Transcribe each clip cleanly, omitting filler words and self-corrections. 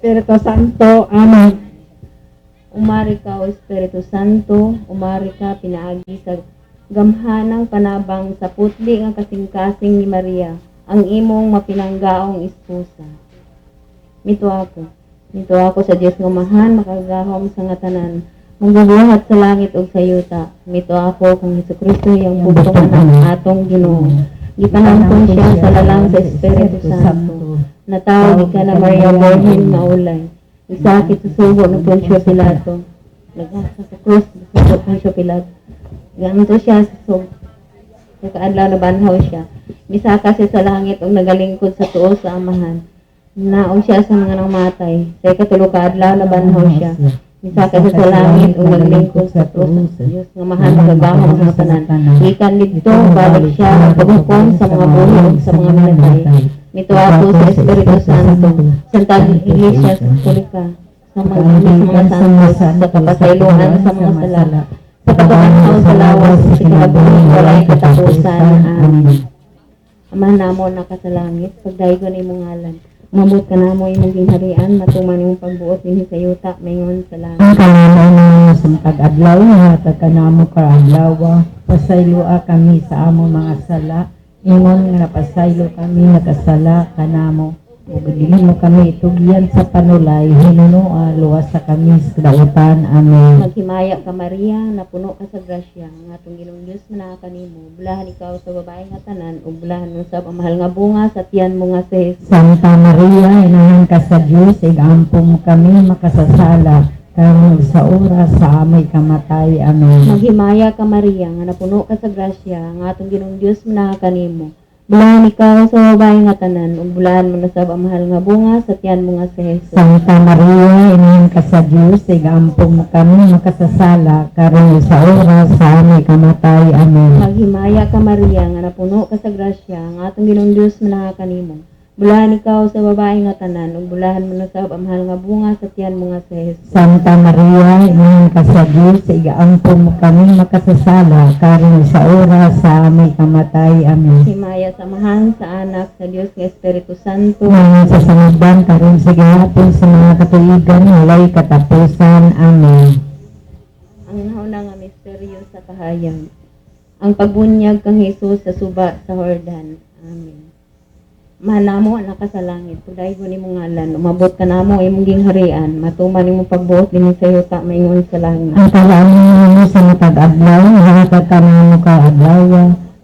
Espiritu Santo. Amen. Umari ka, O Espiritu Santo, umari ka pinaagi sa gamhanang panabang sa putli nga kasing-kasing ni Maria, ang imong mapinanggaong esposa. Mituo ako. Mituo ako sa Dios nga Amahan, makagagahom sa nga tanan, magbubuhat sa langit ug sa yuta. Mituo ako kang Hesukristo, iyang bugtong anak, atong Ginoo. Gipanangkon siya sa lalang sa Espiritu Santo. Natawo gikan ni Maria Birhen nga ulay. Gisakit sa sugo ni Poncio Pilato. Nagasa sa krus sa sugo Poncio Pilato. Ganto siya sa sugo. Sa kaadlaw nabanhaw siya. Misaka siya sa langit ug nagalingkod sa tuo sa Amahan. Naog siya sa mga namatay. Sa ikatulo ka adlaw nabanhaw siya. Misaka siya sa langit ug naglingkod sa tuo sa Dios nga Amahan, makagagahom sa tanan. Gikan didto balik siya paghukom sa mga buhi ug sa mga minatay. Mituo ako sa Espiritu Santo, sa Iglesia Katolika, sa mga santos, sa kapasayloan sa mga sala, sa pagkabanhaw sa lawas, sa kinabuhi walay katapusan. Amen. Ama namo naka sa langit, pagdaygon imong ngalan. Umabot ka namo imong gingharian, matuman imong pagbuot dinhi sa yuta, maingon sa langit. Ang kalamay namo sa matag adlaw, hatag kanamo kaadlaw, pasayloa kami sa among mga sala, ingon nga napasaylo kami nakasala kanamo. Ug dili mo kami itugyan sa panulay, hinunoa luwasa kami sa dautan. Amen. Maghimaya ka, Maria, napuno ka sa grasya, ang atong Ginoong Dios naa kanimo. Bulahan ikaw sa babae nga tanan ug bulahan usab ang mahal nga bunga sa tiyan mo nga si Jesus. Santa Maria, inahan ka sa Diyos, igampo mo kami makasasala, karon sa oras sa amoy kamatay. Amen. Maghimaya ka, Maria, nga napuno ka sa grasya, ang atong Ginoong Dios naa kanimo. Bulahan ikaw sa babae nga tanan ug bulahan man usab ang mahal nga bunga sa tiyan mo nga si Jesus. Santa Maria, inahan ka sa Diyos, igampo mo kami makasasala, karon sa oras sa amoy kamatay. Amen. Maghimaya ka, Maria, nga napuno ka sa grasya, ang atong Ginoong Dios naa kanimo. Bulahan ikaw sa babae nga tanan ug bulahan man usab ang mahal nga bunga sa tiyan mo nga si Jesus. Santa Maria, inahan ka sa Diyos, igampo mo kami makasasala, karon sa oras sa amoy kamatay. Amen. Himaya sa Amahan, sa Anak, sa Dios nga Espiritu Santo. Ngayon sa sangiban, karon sa gihapon sa mga katuigan, walay katapusan. Amen. Ang nauna nga misteryo sa kahayag, ang pagbunyag kang Hesus sa suba sa Jordan. Amen. Amahan namo naka sa langit, pagdaygon imong ngalan, umabot ka namo imong gingharian, matuman imong pagbuot dinhi sa yuta maingon sa langit. Ang kalamay namo sa matag adlaw, hatag kanamo kaadlaw,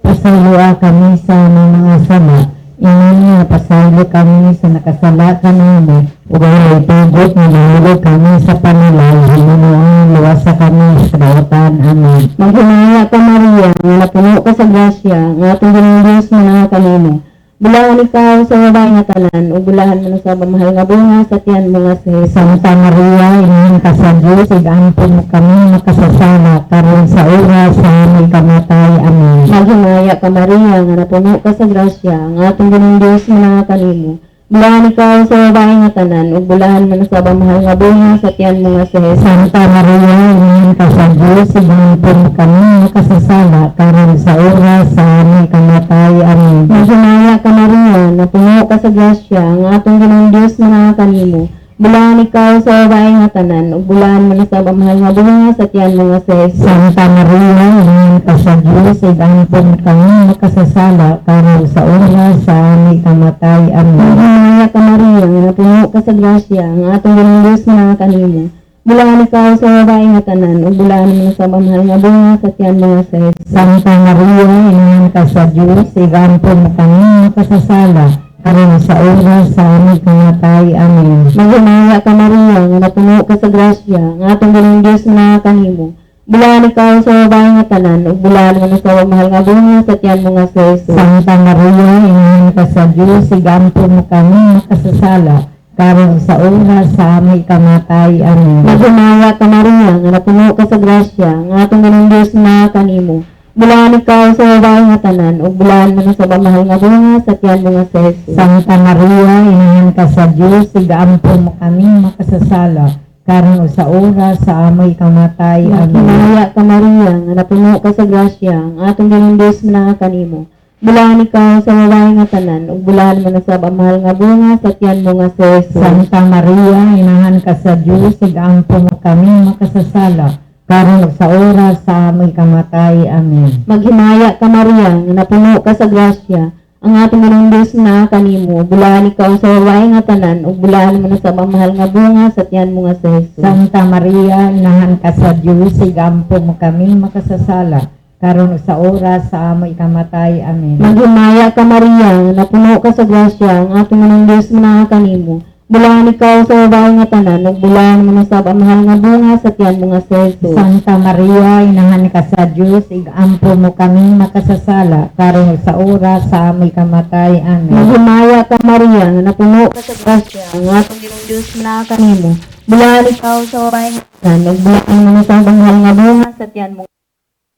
pasayloa kami sa among mga sala, ingon nga pasaylo kami sa nakasala kanamo, ug walay tugot nga mahulog kami sa panulay, hinunoa luwasa kami sa kadautan. Amen. Maghimaya ka, Maria, nga napuno ka sa grasya, nga atong Ginoong Dios naa kanimo. Bulahan ikaw sa babae nga tanan, ug bulahan man usab ang mahal nga bunga sa tiyan mo nga si Jesus. Santa Maria, inahan ka sa Diyos, igampo mo kami makasasala, karon sa oras sa aming kamatay. Amen. Maghimaya ka, Maria, nga napuno ka sa grasya, nga atong Ginoong Dios naa kanimo. Bulahan ikaw sa babae nga tanan, ug bulahan man usab ang mahal nga bunga sa tiyan mo nga si Jesus. Santa Maria, inahan ka sa Diyos, igampo mo kami makasasala, karon sa oras sa aming kamatay. Amen. Maghimaya ka, Maria, napuno ka sa grasya, nga atong Ginoong Dios naa kanimo. Bulahan ikaw sa babae nga tanan, ug bulahan man usab ang mahal nga bunga sa tiyan mo nga si Jesus. Santa Maria, inahan ka sa Diyos, igampo mo kami makasasala, karon sa oras sa aming kamatay. Amen. Maghimaya ka, Maria, nga napuno ka sa grasya, nga atong Ginoong Dios naa kanimo. Bulahan ikaw sa babae nga tanan, ug bulahan man usab ang mahal nga bunga sa tiyan mo nga si Jesus. Santa Maria, inahan ka sa Diyos, igampo mo kami makasasala, karon sa oras sa aming kamatay. Amen. Maghimaya ka, Maria, nga napuno ka sa grasya, nga atong Ginoong Dios naa kanimo. Bulahan ikaw sa babae nga tanan, ug bulahan man usab ang mahal nga bunga sa tiyan mo nga si Jesus. Santa Maria, inahan ka sa Diyos, igampo mo kami makasasala, karon sa oras sa aming kamatay. Amen. Maghimaya ka, Maria, nga napuno ka sa grasya, nga atong Ginoong Dios naa kanimo. Bulahan ikaw sa babae nga tanan, ug bulahan man usab ang mahal nga bunga sa tiyan mo nga si Jesus. Santa Maria, inahan ka sa Diyos, igampo mo kami makasasala, karon sa oras sa aming kamatay. Amen. Maghimaya ka, Maria, nga napuno ka sa grasya, nga atong Ginoong Dios naa kanimo. Bulahan ikaw sa babae nga tanan, ug bulahan man usab ang mahal nga bunga sa tiyan mo nga si Jesus. Santa Maria, inahan ka sa Diyos, igampo mo kami makasasala, karon ug sa oras sa aming kamatay. Amen. Maghimaya ka, Maria, nga napuno ka sa grasya. Ang atong Ginoong Dios na kanimo, bulahan ikaw sa babae nga tanan, ug bulahan man usab ang mahal nga bunga sa tiyan mo nga si Jesus. Santa Maria, inahan ka sa Diyos, igampo mo kami makasasala, karon ug sa oras sa aming kamatay. Amen. Maghimaya ka, Maria, nga napuno ka sa grasya, ang atong Ginoong Dios na kanimo. Bulahan ikaw sa babae nga tanan, ug bulahan man usab ang mahal nga bunga sa tiyan mo nga si Jesus. Santa Maria, inahan ka sa Diyos, igampo mo kami makasasala, karon ug sa oras sa aming kamatay. Amen. Maghimaya ka, Maria, nga napuno ka sa grasya, ang atong Ginoong Dios na kanimo. Bulahan ikaw sa babae nga tanan, ug bulahan man usab ang mahal nga bunga sa tiyan mo.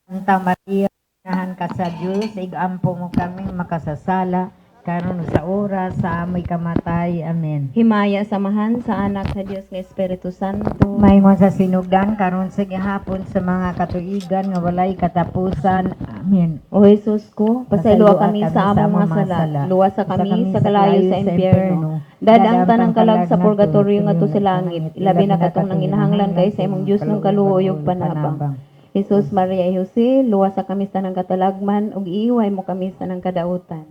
Santa Maria, inahan ka sa Diyos, igampo mo kami makasasala, karon ug sa oras sa aming kamatay. Amen. Himaya samahan sa Anak sa Dios nga Espiritu Santo. Maingon sa sinugdan karon sa gihapon sa mga katuigan nga walay katapusan. Amen. O Jesus ko, pasayloa kami sa among mga sala. Luwasa kami sa kalayo sa impyerno. Dadang tanang kalag sa purgatorio ngadto sa langit. Ilabi na katong nanginahanglan kay sa imong Dios ng kaluoy ug panabang. Jesus, Maria, Jose, luwasa kami sa tanang katalagman ug iiway mo kami sa tanang kadautan.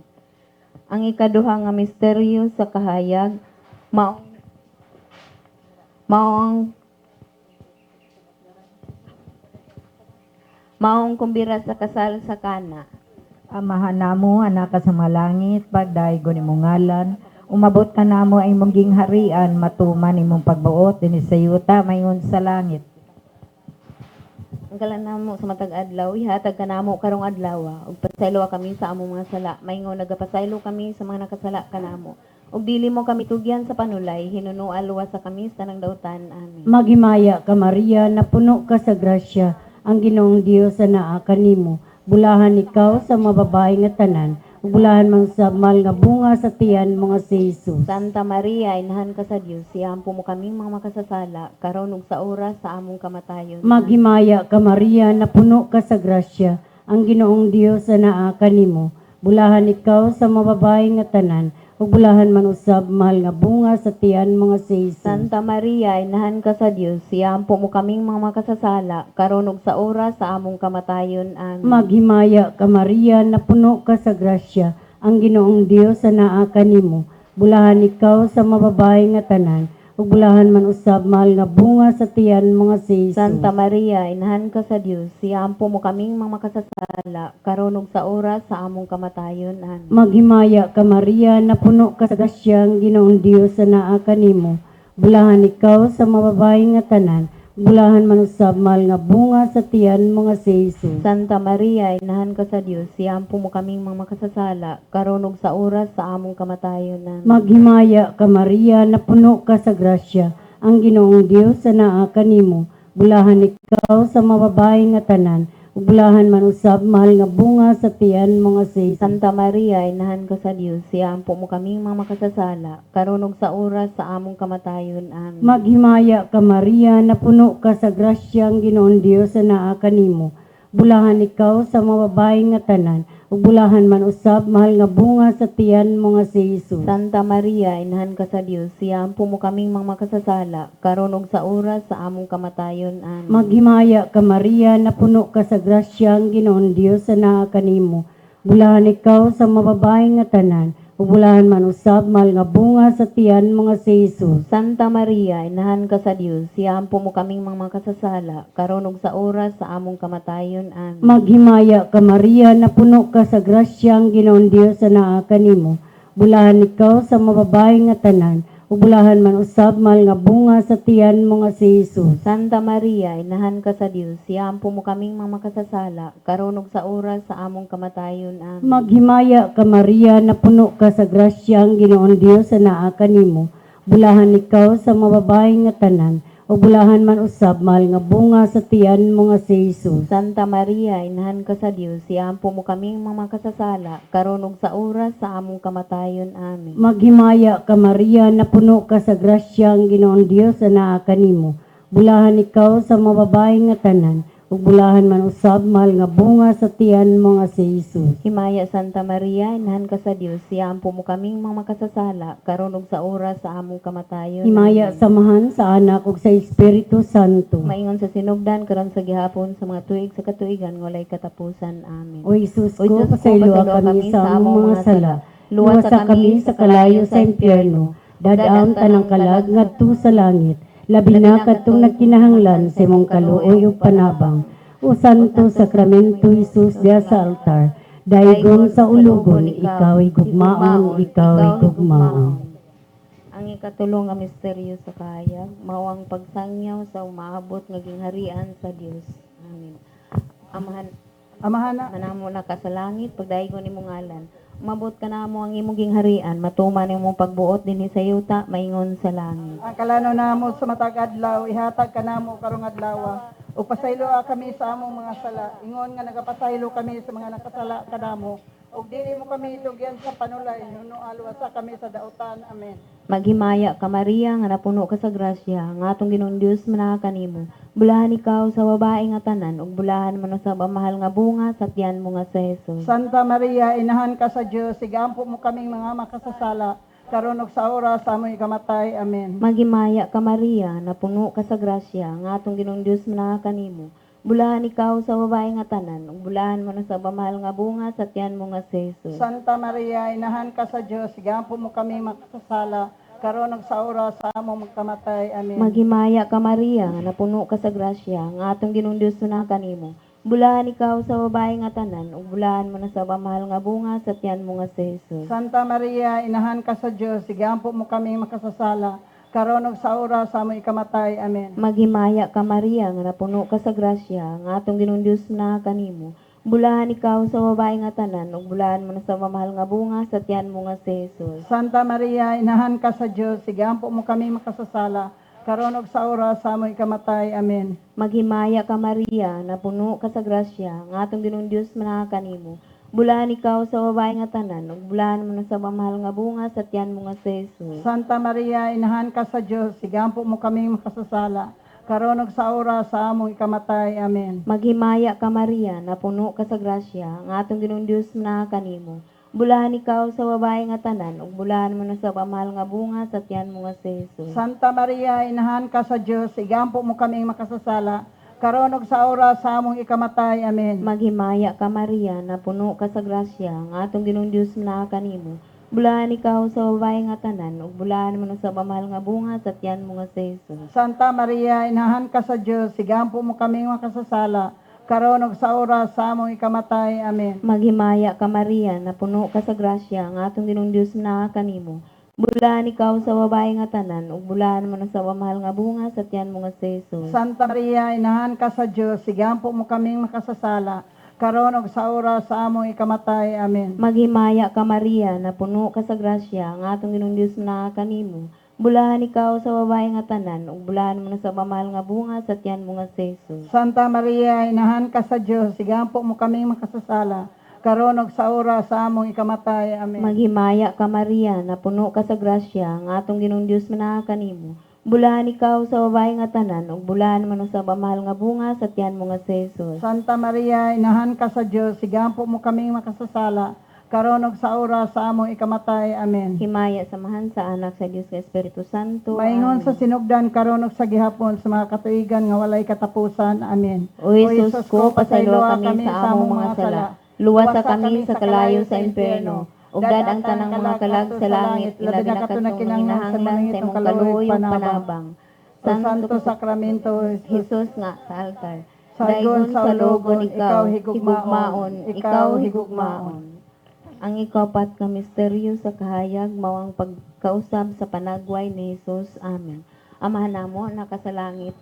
Ang ikaduha nga misteryo sa kahayag mao mao ang maong kumbira sa kasal sa Kana. Amahan namo, anak ka sa malangit, pagdaygon imong ngalan, umabot ka namo ang imong gingharian, matuman imong pagbuot dinhi sa yuta mayon sa langit. Ang kalan namo sa matag adlaw, ihatag ka namo karong adlaw, ug pasaylo kami sa among mga sala. Maingon nagapasaylo kami sa mga nakasala kanamo. Ug dili mo kami tugyan sa panulay, hinunoa luwas sa kami sa tanang dautan. Amen. Maghimaya ka, Maria, napuno ka sa grasya, ang Ginoong Dios sa naa kanimo. Bulahan ikaw sa mga babae nga tanan, ug bulahan man sa mahal nga bunga sa tiyan mo nga si Jesus. Santa Maria, inahan ka sa Dios, siampo mo kaming mga makasasala, karon ug sa oras sa among kamatayon. Maghimaya ka, Maria, napuno ka sa grasya, ang Ginoong Dios sa naa kanimo. Bulahan ikaw sa mga babae nga tanan, ug bulahan man usab mahal nga bunga sa tiyan mo nga si Jesus. Santa Maria, inahan ka sa Dios, siampo mo kaming mga makasasala, karon ug sa oras sa among kamatayon. Amen. Maghimaya ka, Maria, napuno ka sa grasya, ang Ginoong Dios sa naa kanimo. Bulahan ikaw sa mga babae nga tanan, ug bulahan man usab mahal nga bunga sa tiyan mo nga si Jesus. Santa Maria, inahan ka sa Dios, siampo mo kaming mga makasasala, karon ug sa oras sa among kamatayon. Amen. Maghimaya ka, Maria, napuno ka sa grasya, ang Ginoong Dios sa naa kanimo. Bulahan ikaw sa mga babae nga tanan, bulahan man usab mahal nga bunga sa tiyan mo nga si Jesus. Santa Maria, inahan ka sa Dios, siampo mo kaming mga makasasala, karon ug sa oras sa among kamatayon. Amen. Maghimaya ka, Maria, napuno ka sa grasya, ang Ginoong Dios sa naa kanimo. Bulahan ikaw sa mga babae nga tanan, ug bulahan man usab mahal nga bunga sa tiyan mo nga si Jesus. Santa Maria, inahan ka sa Dios, siampo mo kaming mga makasasala, karon ug sa oras sa among kamatayon. Amen. Maghimaya ka, Maria, napuno ka sa grasya, ang Ginoong Dios sa naa kanimo. Bulahan ikaw sa mga babae nga tanan, ug bulahan man usab mahal nga bunga sa tiyan mo nga si Jesus. Santa Maria, inahan ka sa Dios, siampo mo kaming mga makasasala, karon ug sa oras sa among kamatayon. Amen. Maghimaya ka, Maria, napuno ka sa grasya, ang Ginoong Dios sa naa kanimo. Bulahan ikaw sa mga babae nga tanan, ug bulahan man usab mahal nga bunga sa tiyan mo nga si Jesus. Santa Maria, inahan ka sa Dios, siampo mo kaming mga makasasala, karon ug sa oras sa among kamatayon. Amen. Maghimaya ka, Maria, napuno ka sa grasya, ang Ginoong Dios sa naa kanimo. Bulahan ikaw sa mga babae nga tanan, ug bulahan man usab mahal nga bunga sa tiyan mo nga si Jesus. Santa Maria, inahan ka sa Dios, siampo mo kaming mga makasasala, karon ug sa oras sa among kamatayon. Amen. Maghimaya ka, Maria, napuno ka sa grasya, ang Ginoong Dios sa naa kanimo. Bulahan ikaw sa mga babae nga tanan, ug bulahan man usab mahal nga bunga sa tiyan mo nga si Jesus. Santa Maria, inahan ka sa Dios, siampo mo kaming mga makasasala, karon ug sa oras sa among kamatayon. Amen. Maghimaya ka, Maria, napuno ka sa grasya, ang Ginoong Dios sa naa kanimo. Bulahan ikaw sa mga babae nga tanan, Ug bulahan man usab mahal nga bunga sa tiyan mo nga si Jesus. Himaya, Santa Maria, inahan ka sa Dios, siampo mo kaming mga makasasala, karon ug sa oras sa among kamatayon. Himaya Amen. samahan sa Anak ug sa Espiritu Santo. Maingon sa sinugdan, karon sa gihapon, sa mga tuig sa katuigan, walay katapusan. Amen. O Jesus O ko, Jesus ko, pasayloa kami sa among mga sala. Luwasa kami sa kalayo sa impyerno. Dad-ang tanang kalag ngadto sa langit. Labi na kadtong nagkinahanglan sa imong kaluoy ug panabang. O Santo Sacramento Jesus diya sa altar. Daygon sa ulugon, ikaw ay gugmaon, ikaw ay gugmaon. Ang ikatulo nga misteryo sa kahayag, mao ang pagsangyaw sa umaabot nga gingharian sa Dios. Amen. Amahan, Amahan na, manamo na ka sa langit, pagdaygon imong ngalan. Umabot ka namo ang imong gingharian, matuman imong pagbuot dinhi sa yuta, maingon sa langit. Ang kalano namo sa matag adlaw, ihatag kanamo karong adlaw. Ug pasayloa kami sa among mga sala, ingon nga nagapasaylo kami sa mga nakasala kanamo. Ug dili mo kami itugyan sa panulay, hinuno luwasa kami sa dautan. Amen. Maghimaya ka, Maria, nga napuno ka sa grasya, nga atong Ginoong Dios manaka kanimo. Bulahan ikaw sa babae nga tanan ug bulahan man usab ang mahal nga bunga sa tiyan mo nga si Jesus. Santa Maria, inahan ka sa Dios, igampo mo kaming mga makasasala, karon ug sa oras sa among ikamatay. Amen. Maghimaya ka, Maria, napuno ka sa grasya, nga atong Ginoong Dios manaka kanimo. Bulahan ikaw sa babae nga tanan ug bulahan man usab ang mahal nga bunga sa tiyan mo nga si Jesus. Santa Maria, inahan ka sa Dios, igampo mo kaming makasasala, karon ug sa oras sa among magkamatay. Amen. Maghimaya ka, Maria, nga napuno ka sa grasya, nga atong Ginoong Dios manaka kanimo. Bulahan ikaw sa babae nga tanan ug bulahan man usab ang mahal nga bunga sa tiyan mo nga si Jesus. Santa Maria, inahan ka sa Dios, igampo mo kaming makasasala, karon ug sa oras sa among ikamatay. Amen. Maghimaya ka, Maria, nga napuno ka sa grasya, nga atong Ginoong Dios manaka kanimo. Bulahan ikaw sa babae nga tanan ug bulahan man usab ang mahal nga bunga sa tiyan mo nga si Jesus. Santa Maria, inahan ka sa Dios, igampo mo kami makasasala, karon ug sa oras sa among ikamatay. Amen. Maghimaya ka, Maria, napuno ka sa grasya, nga atong Ginoong Dios manaka kanimo. Bulahan ikaw sa babae nga tanan ug bulahan man usab ang mahal nga bunga sa tiyan mo nga si Jesus. Santa Maria, inahan ka sa Dios, igampo mo kami makasasala, karon ug sa oras sa among ikamatay. Amen. Maghimaya ka, Maria, napuno ka sa grasya, nga atong Ginoong Dios manaka kanimo. Bulahan ikaw sa babae nga tanan ug bulahan man usab ang mahal nga bunga sa tiyan mo nga si Jesus. Santa Maria, inahan ka sa Dios, igampo mo kami makasasala, karon ug sa oras sa among ikamatay. Amen. Maghimaya ka, Maria, napuno ka sa grasya, nga atong Ginoong Dios manaka kanimo. Bulahan ikaw sa babae nga tanan ug bulahan man usab ang mahal nga bunga sa tiyan mo nga si Jesus. Santa Maria, inahan ka sa Dios, igampo mo kami makasasala, karon ug sa oras sa among ikamatay. Amen. Maghimaya ka, Maria, napuno ka sa grasya, nga atong Ginoong Dios manaka kanimo. Bulahan ikaw sa babae nga tanan ug bulahan man usab ang mahal nga bunga sa tiyan mo nga si Jesus. Santa Maria, inahan ka sa Dios, igampo mo kaming makasasala, karon ug sa oras sa among ikamatay. Amen. Maghimaya ka, Maria, napuno ka sa grasya, nga atong Ginoong Dios manaka kanimo. Bulahan ikaw sa babae nga tanan ug bulahan man usab ang mahal nga bunga sa tiyan mo nga si Jesus. Santa Maria, inahan ka sa Dios, igampo mo kaming makasasala, karon ug sa oras sa among ikamatay. Amen. Maghimaya ka, Maria, napuno ka sa grasya, nga atong Ginoong Dios manaka kanimo. Bulahan ikaw sa babae nga tanan ug bulahan man usab ang mahal nga bunga sa tiyan mo nga si Jesus. Santa Maria, inahan ka sa Dios, igampo mo kaming makasasala, karon ug sa oras sa among ikamatay. Amen. Himaya samahan sa Anak, sa Dios nga Espiritu Santo. Maingon Amen. sa sinugdan karon ug sa gihapon sa mga katuigan nga walay katapusan. Amen. O Jesus ko, pasayloa kami sa among mga sala. Luwasa kami sa kalayo sa impyerno. Ug dad ang tanang mga kalag sa langit, ilabi na kadtong nanginahanglan sa imong kaluoy ug panabang. O Santo Sacramento, Jesus, Jesus nga sa altar. Saygon Daygon sa lugon ikaw, higugmaon, ikaw higugmaon. Ang ikapat nga misteryo sa kahayag mao ang pagkausab sa panagway ni Jesus. Amen. Amahan namo naka sa langit,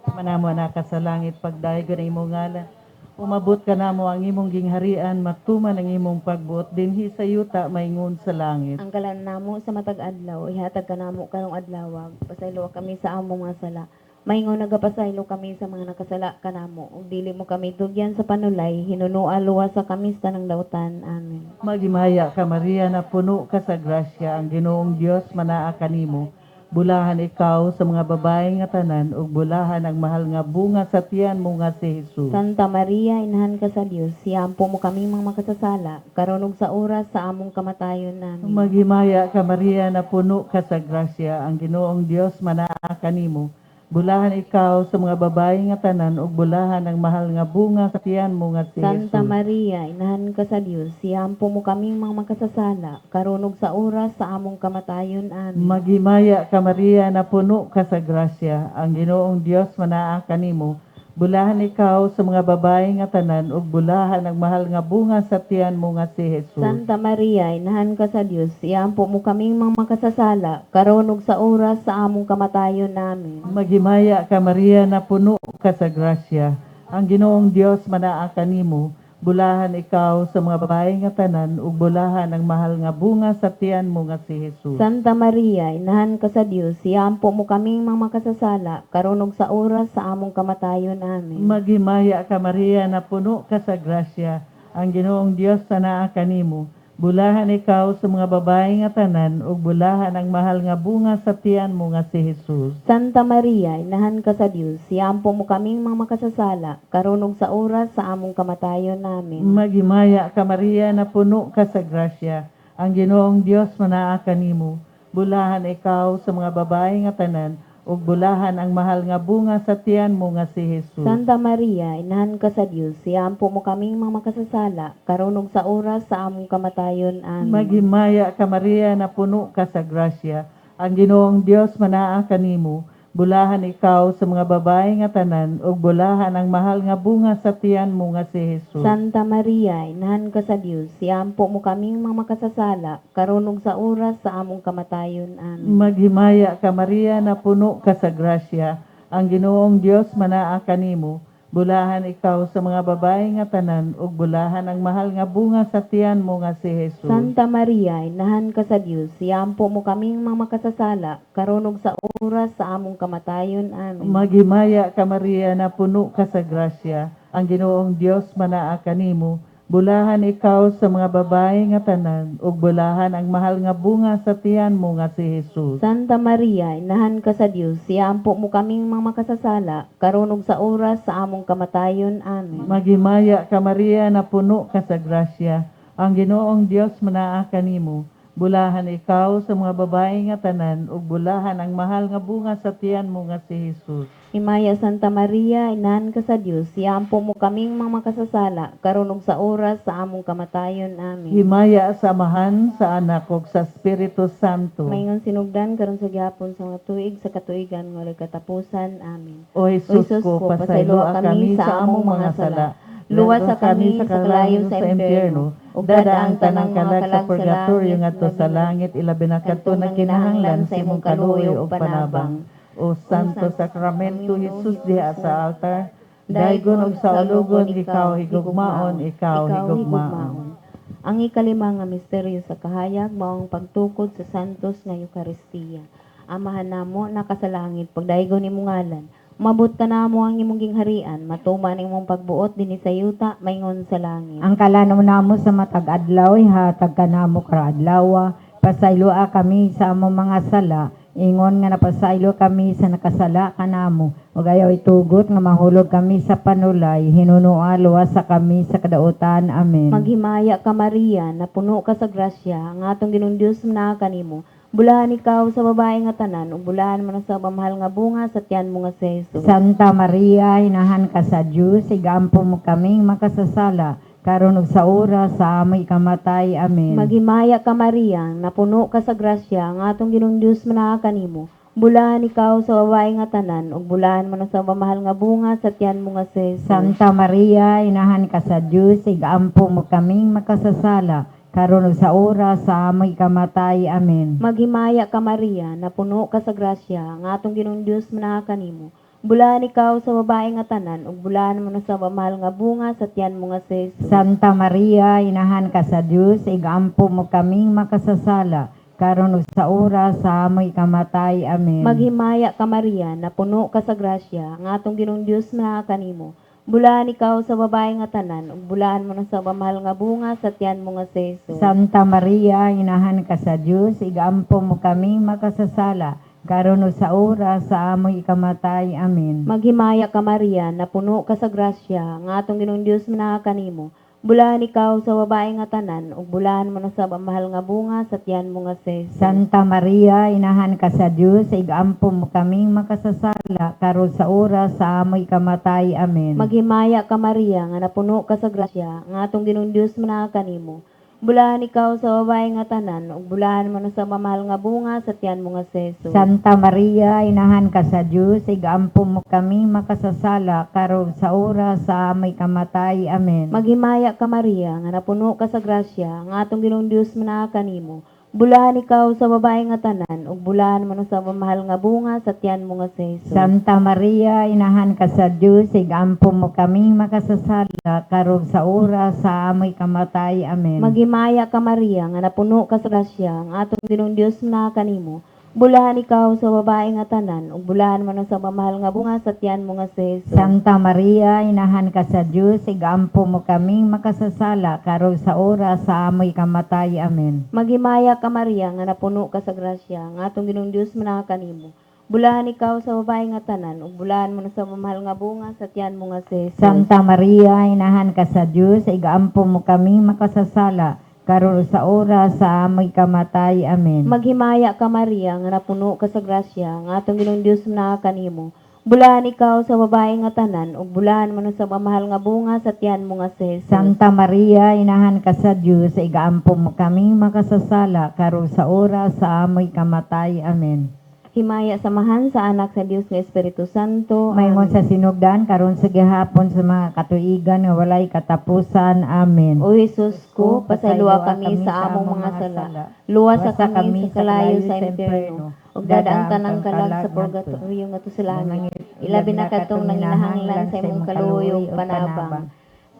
Manamo na ka sa langit, pagdaygon ang imong ngalan. Umabot ka namo ang imong gingharian, matuman ang imong pagbuot dinhi sa yuta maingon sa langit. Ang kalan namo sa matag adlaw, ihatag ka namo karong adlaw. Pasaylo kami sa among mga sala. Maingon nagapasaylo kami sa mga nakasala kanamo. Ug dili mo kami tugyan sa panulay, hinunoa luwas sa kami sa tanang dautan. Amen. Maghimaya ka, Maria, na puno ka sa grasya, ang Ginoong Dios manaa kanimo. Bulahan ikaw sa mga babae nga tanan ug bulahan ang mahal nga bunga sa tiyan mo nga si Jesus. Santa Maria, inahan ka sa Dios, siampo mo kami mga makasasala, karon ug sa oras sa among kamatayon namin. Maghimaya ka, Maria, na puno ka sa grasya, ang Ginoong Dios manaa kanimo. Bulahan ikaw sa mga babae nga tanan ug bulahan ang mahal nga bunga sa tiyan mo nga si Santa Jesus. Maria, inahan ka sa Dios, siampo mo kami mga makasasala, karon ug sa oras sa among kamatayon. Amen. Maghimaya ka, Maria, na puno ka sa grasya, ang Ginoong Dios manaa kanimo. Bulahan ikaw sa mga babae nga tanan ug bulahan ang mahal nga bunga sa tiyan mo nga si Jesus. Santa Maria, inahan ka sa Dios, iampo mo kaming mga makasasala, karon ug sa oras sa among kamatayon namin. Maghimaya ka, Maria, na puno ka sa grasya. Ang Ginoong Dios manaa kanimo. Bulahan ikaw sa mga babae nga tanan ug bulahan ang mahal nga bunga sa tiyan mo nga si Jesus. Santa Maria, inahan ka sa Dios, iampo mo kaming mga makasasala, karon ug sa oras sa among kamatayon. Amen. Maghimaya ka, Maria, na puno ka sa grasya. Ang Ginoong Dios anaa kanimo. Bulahan ikaw sa mga babae nga tanan ug bulahan ang mahal nga bunga sa tiyan mo nga si Jesus. Santa Maria, inahan ka sa Dios, iampo mo kaming mga makasasala, karon ug sa oras sa among kamatayon. Amen. Maghimaya ka, Maria, na puno ka sa grasya. Ang Ginoong Dios manaa kanimo. Bulahan ikaw sa mga babae nga tanan ug bulahan ang mahal nga bunga sa tiyan mo nga si Jesus. Santa Maria, inahan ka sa Dios, iampo mo kaming mga makasasala, karon ug sa oras sa among kamatayon. Amen. Maghimaya ka, Maria, na puno ka sa grasya. Ang Ginoong Dios manaa kanimo. Bulahan ikaw sa mga babae nga tanan ug bulahan ang mahal nga bunga sa tiyan mo nga si Jesus. Santa Maria, inahan ka sa Dios, iampo mo kaming mga makasasala, karon ug sa oras sa among kamatayon. Amen. Maghimaya ka, Maria, na puno ka sa grasya. Ang Ginoong Dios manaa kanimo. Bulahan ikaw sa mga babae nga tanan ug bulahan ang mahal nga bunga sa tiyan mo nga si Jesus. Santa Maria, inahan ka sa Dios, iampo mo kaming mga makasasala, karon ug sa oras sa among kamatayon. Amen. Maghimaya ka, Maria, na puno ka sa grasya. Ang Ginoong Dios manaa kanimo. Bulahan ikaw sa mga babae nga tanan ug bulahan ang mahal nga bunga sa tiyan mo nga si Jesus. Santa Maria, inahan ka sa Dios, iampo mo kaming mga makasasala, karon ug sa oras sa among kamatayon. Amen. Maghimaya ka, Maria, na puno ka sa grasya. Ang Ginoong Dios manaa kanimo. Bulahan ikaw sa mga babae nga tanan ug bulahan ang mahal nga bunga sa tiyan mo nga si Jesus. Himaya Santa Maria, inahan ka sa Dios, iampo mo kaming mga makasasala, karon ug sa oras sa among kamatayon. Amen. Himaya sa Amahan, sa Anak ug sa Espiritu Santo. Maingon sinugdan karon sa gihapon sa mga tuig sa katuigan nga walay katapusan. Amen. O Jesus ko, pasayloa kami sa among mga sala. Luwas sa kami sa kalayo sa impyerno, ug dada ang tanang kalag sa purgatorio ngadto sa langit, ilabi na kadto nagkinahanglan sa imong kaluoy ug panabang. O Santo Sacramento Jesus diha sa altar, daygon ug sa ulugon, ikaw higugmaon, ikaw higugmaon. Ang ikalima nga misteryo sa kahayag mao ang pagtukod sa santos nga Eukaristiya. Amahan namo naka sa langit, pagdaygon imong ngalan. Mabot ka namo ang imong gingharian, matuman imong pagbuot dinhi sa yuta maingon sa langit. Ang kalanaw namo sa matag adlaw, ihatag kanamo karong adlaw. Pasayloa kami sa among mga sala, ingon nga napasaylo kami sa nakasala kanamo. Ug ayaw itugot nga mahulog kami sa panulay, hinunoa luwasa kami sa kadautan. Amen. Maghimaya ka, Maria, napuno ka sa grasya, ang atong Ginoong Dios naa kanimo. Bulahan ikaw sa babae nga tanan, ug bulahan man ang sa mahal nga bunga sa tiyan mo nga si Jesus. Santa Maria, inahan ka sa Dios, igampo mo kaming makasasala, karon ug sa oras sa among ikamatay. Amen. Maghimaya ka, Maria, napuno ka sa grasya, ang atong Ginoong Dios naa kanimo. Bulahan ikaw sa babae nga tanan, ug bulahan man ang sa mahal nga bunga sa tiyan mo nga si Jesus. Santa Maria, inahan ka sa Dios, igampo mo kaming makasasala, karon ug sa oras sa among ikamatay. Amen. Maghimaya ka, Maria, napuno ka sa grasya, ang atong Ginoong Dios naa kanimo. Bulahan ikaw sa babae nga tanan, ug bulahan man ang sa mahal nga bunga sa tiyan mo nga si Jesus. Santa Maria, inahan ka sa Dios, igampo mo kaming makasasala, karon ug sa oras sa among ikamatay. Amen. Maghimaya ka, Maria, napuno ka sa grasya, ang atong Ginoong Dios naa kanimo. Bulahan ikaw sa babae nga tanan, ug bulahan man ang sa mahal nga bunga sa tiyan mo nga si Jesus. Santa Maria, inahan ka sa Dios, igampo mo kaming makasasala, Karon ug sa oras sa among ikamatay. Amen. Maghimaya ka, Maria, napuno ka sa grasya, nga atong Ginoong Dios manaa kanimo. Bulahan ikaw sa babae nga tanan, ug bulahan man usab ang mahal nga bunga sa tiyan mo nga si Jesus. Santa Maria, inahan ka sa Dios, igampo mo kaming makasasala, karon sa oras sa among ikamatay. Amen. Maghimaya ka, Maria, nga napuno ka sa grasya, nga atong Ginoong Dios manaa kanimo. Bulahan ikaw sa babae nga tanan, ug bulahan man usab ang mahal nga bunga sa tiyan mo nga si Jesus. Santa Maria, inahan ka sa Dios, igampo mo kaming makasasala, karon sa oras sa among ikamatay. Amen. Maghimaya ka, Maria, nga napuno ka sa grasya, nga atong Ginoong Dios manaa kanimo. Bulahan ikaw sa babae nga tanan, ug bulahan man usab ang mahal nga bunga sa tiyan mo nga si Jesus. Santa Maria, inahan ka sa Dios, igampo mo kaming makasasala, karon sa oras sa among ikamatay. Amen. Maghimaya ka, Maria, nga napuno ka sa grasya, nga atong Ginoong Dios manaa kanimo. Bulahan ikaw sa babae nga tanan, ug bulahan man usab ang mahal nga bunga sa tiyan mo nga si Jesus. Santa Maria, inahan ka sa Dios, igampo mo kaming makasasala, karon sa oras sa among ikamatay. Amen. Maghimaya ka, Maria, nga napuno ka sa grasya, nga atong Ginoong Dios manaa kanimo. Bulahan ikaw sa babae nga tanan, ug bulahan man usab ang mahal nga bunga sa tiyan mo nga si Jesus. Santa Maria, inahan ka sa Dios, igampo mo kaming makasasala, karon sa oras sa among ikamatay. Amen. Maghimaya ka, Maria, nga napuno ka sa grasya, nga atong Ginoong Dios manaa kanimo. Bulahan ikaw sa babae nga tanan, ug bulahan man usab ang mahal nga bunga sa tiyan mo nga si Jesus. Santa Maria, inahan ka sa Dios, igampo mo kaming makasasala, karon sa oras sa among ikamatay. Amen. Himaya samahan sa Anak, sa Dios nga Espiritu Santo. Maingon Amen. sa sinugdan, karon sa gihapon sa mga katuigan nga walay katapusan. Amen. O Jesus ko, pasayloa kami sa among mga sala. Luwasa kami sa kalayo sa impyerno. Ug dadaang tanang kalag sa purgatorio ngadto sa langit. Ilabi na kadtong nanginahanglan sa imong kaluoy ug panabang.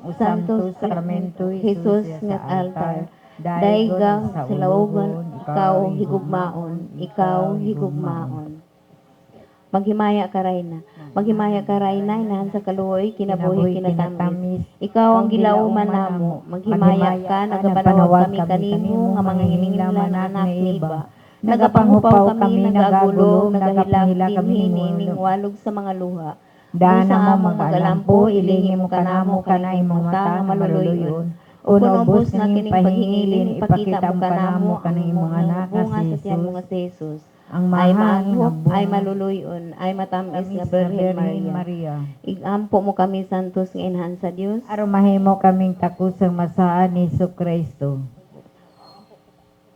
O Santo Sacramento, Jesus nga altar, dayga sa lawgan, ikaw higugmaon, ikaw higugmaon. Maghimaya ka, Rayna. Maghimaya ka, Rayna, inahan sa kaluoy, kinabuhi, kinatamis. Ikaw ang gilauman namo. Maghimaya ka, nagapanawag kami kanimo nga mga hininglan anak ni Iba. Nagapanghupaw kami, nagagulo, nagahilak dinhi niining walog sa mga luha. Dana Busa mo among magalampo, ilingi mo kanamo kanay imong mata nga maluluyon. Uno ubos na kining paghingilin, ipakita mo kanamo kanang imong anak nga bunga si sa tiyan mo Jesus. nga si Jesus. Ang Ay mahal nga maanghop, ay bunga, maluluyon, ay matamis tamis nga nga Birhen Birhen Maria. Maria. Igampo mo kami, Santos nga Inahan sa Dios. Aron mahimo kaming takusang masaan ni Kristo.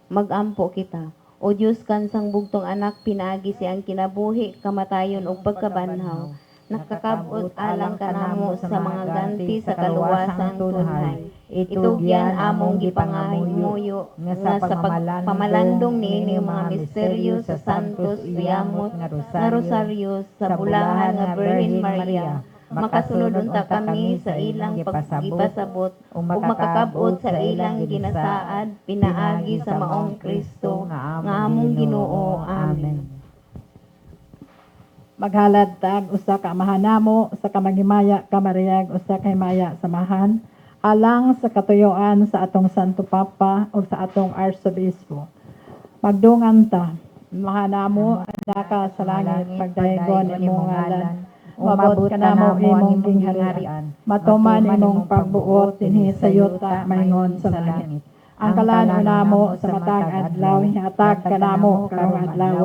Magampo kita. O Dios kansang bugtong anak pinaagi siyang kinabuhi, kamatayon ug pagkabanhaw. Nakakabot alang kanamo sa mga ganti sa kaluwasan tunhay. Itugyan among gipangamuyo nga nga sa pagpamalandong niini mga misteryo sa Santos Uyamot nga Rosaryo sa bulahan nga Birhen Maria. Makasunod unta kami sa ilang pagipasabot ug ug makakabot sa ilang ginasaad pinaagi sa maong Kristo nga among Ginoo. Amen. Maghalad tag usa ka Amahan namo, usa ka Maghimaya ka Maria, usa ka Himaya Samahan, alang sa katuyoan sa atong Santo Papa ug sa atong Arsobispo. Magdungan ta, Amahan namo, naka sa langit, pagdaygon imong ngalan. Umabot kanamo imong gingharian. Matuman imong pagbuot dinhi sa yuta maingon sa langit. Ang kalan-on namo sa matag adlaw, ihatag kanamo karong adlaw.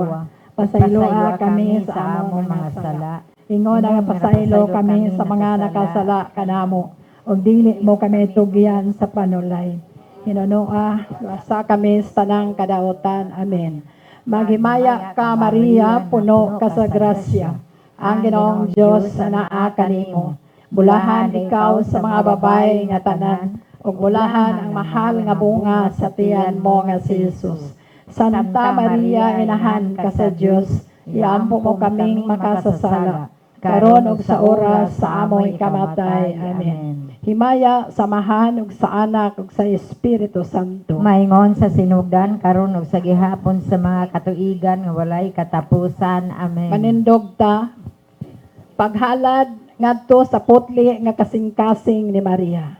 Pasayloa kami sa among mga sala. Ingon ang pasaylo kami sa mga nakasala kanamo. Ug dili mo kami tugyan sa panulay. Hinunoa, luwasa kami sa tanang kadautan. Amen. Maghimaya ka, Maria, puno ka sa grasya. Ang Ginoong Diyos anaa kanimo. Bulahan ikaw sa mga babae nga tanan, ug bulahan ang mahal nga bunga sa tiyan mo nga si Jesus. Santa Maria, inahan ka sa Dios, iampo mo kaming makasasala, karon ug sa oras sa among ikamatay. Amen. Himaya, samahan ug sa Anak ug sa Espiritu Santo. Maingon sa sinugdan karon ug sa gihapon sa mga katuigan nga walay katapusan. Amen. Manindog ta, paghalad ngadto sa putli nga kasing-kasing ni Maria.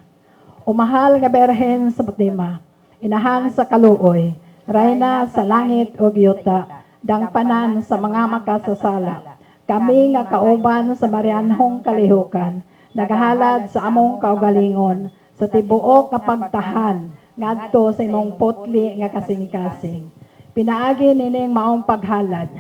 O mahal nga Berhen sa Fatima, inahan sa kaluoy, rayna sa langit ug yuta, Dangpanan sa mga makasasala. Kami nga kauban sa Marianhong Kalihukan, nagahalad sa among kaugalingon, sa tibuok nga pagtahan, ngadto sa imong putli nga kasing-kasing. Pinaagi nining maong paghalad,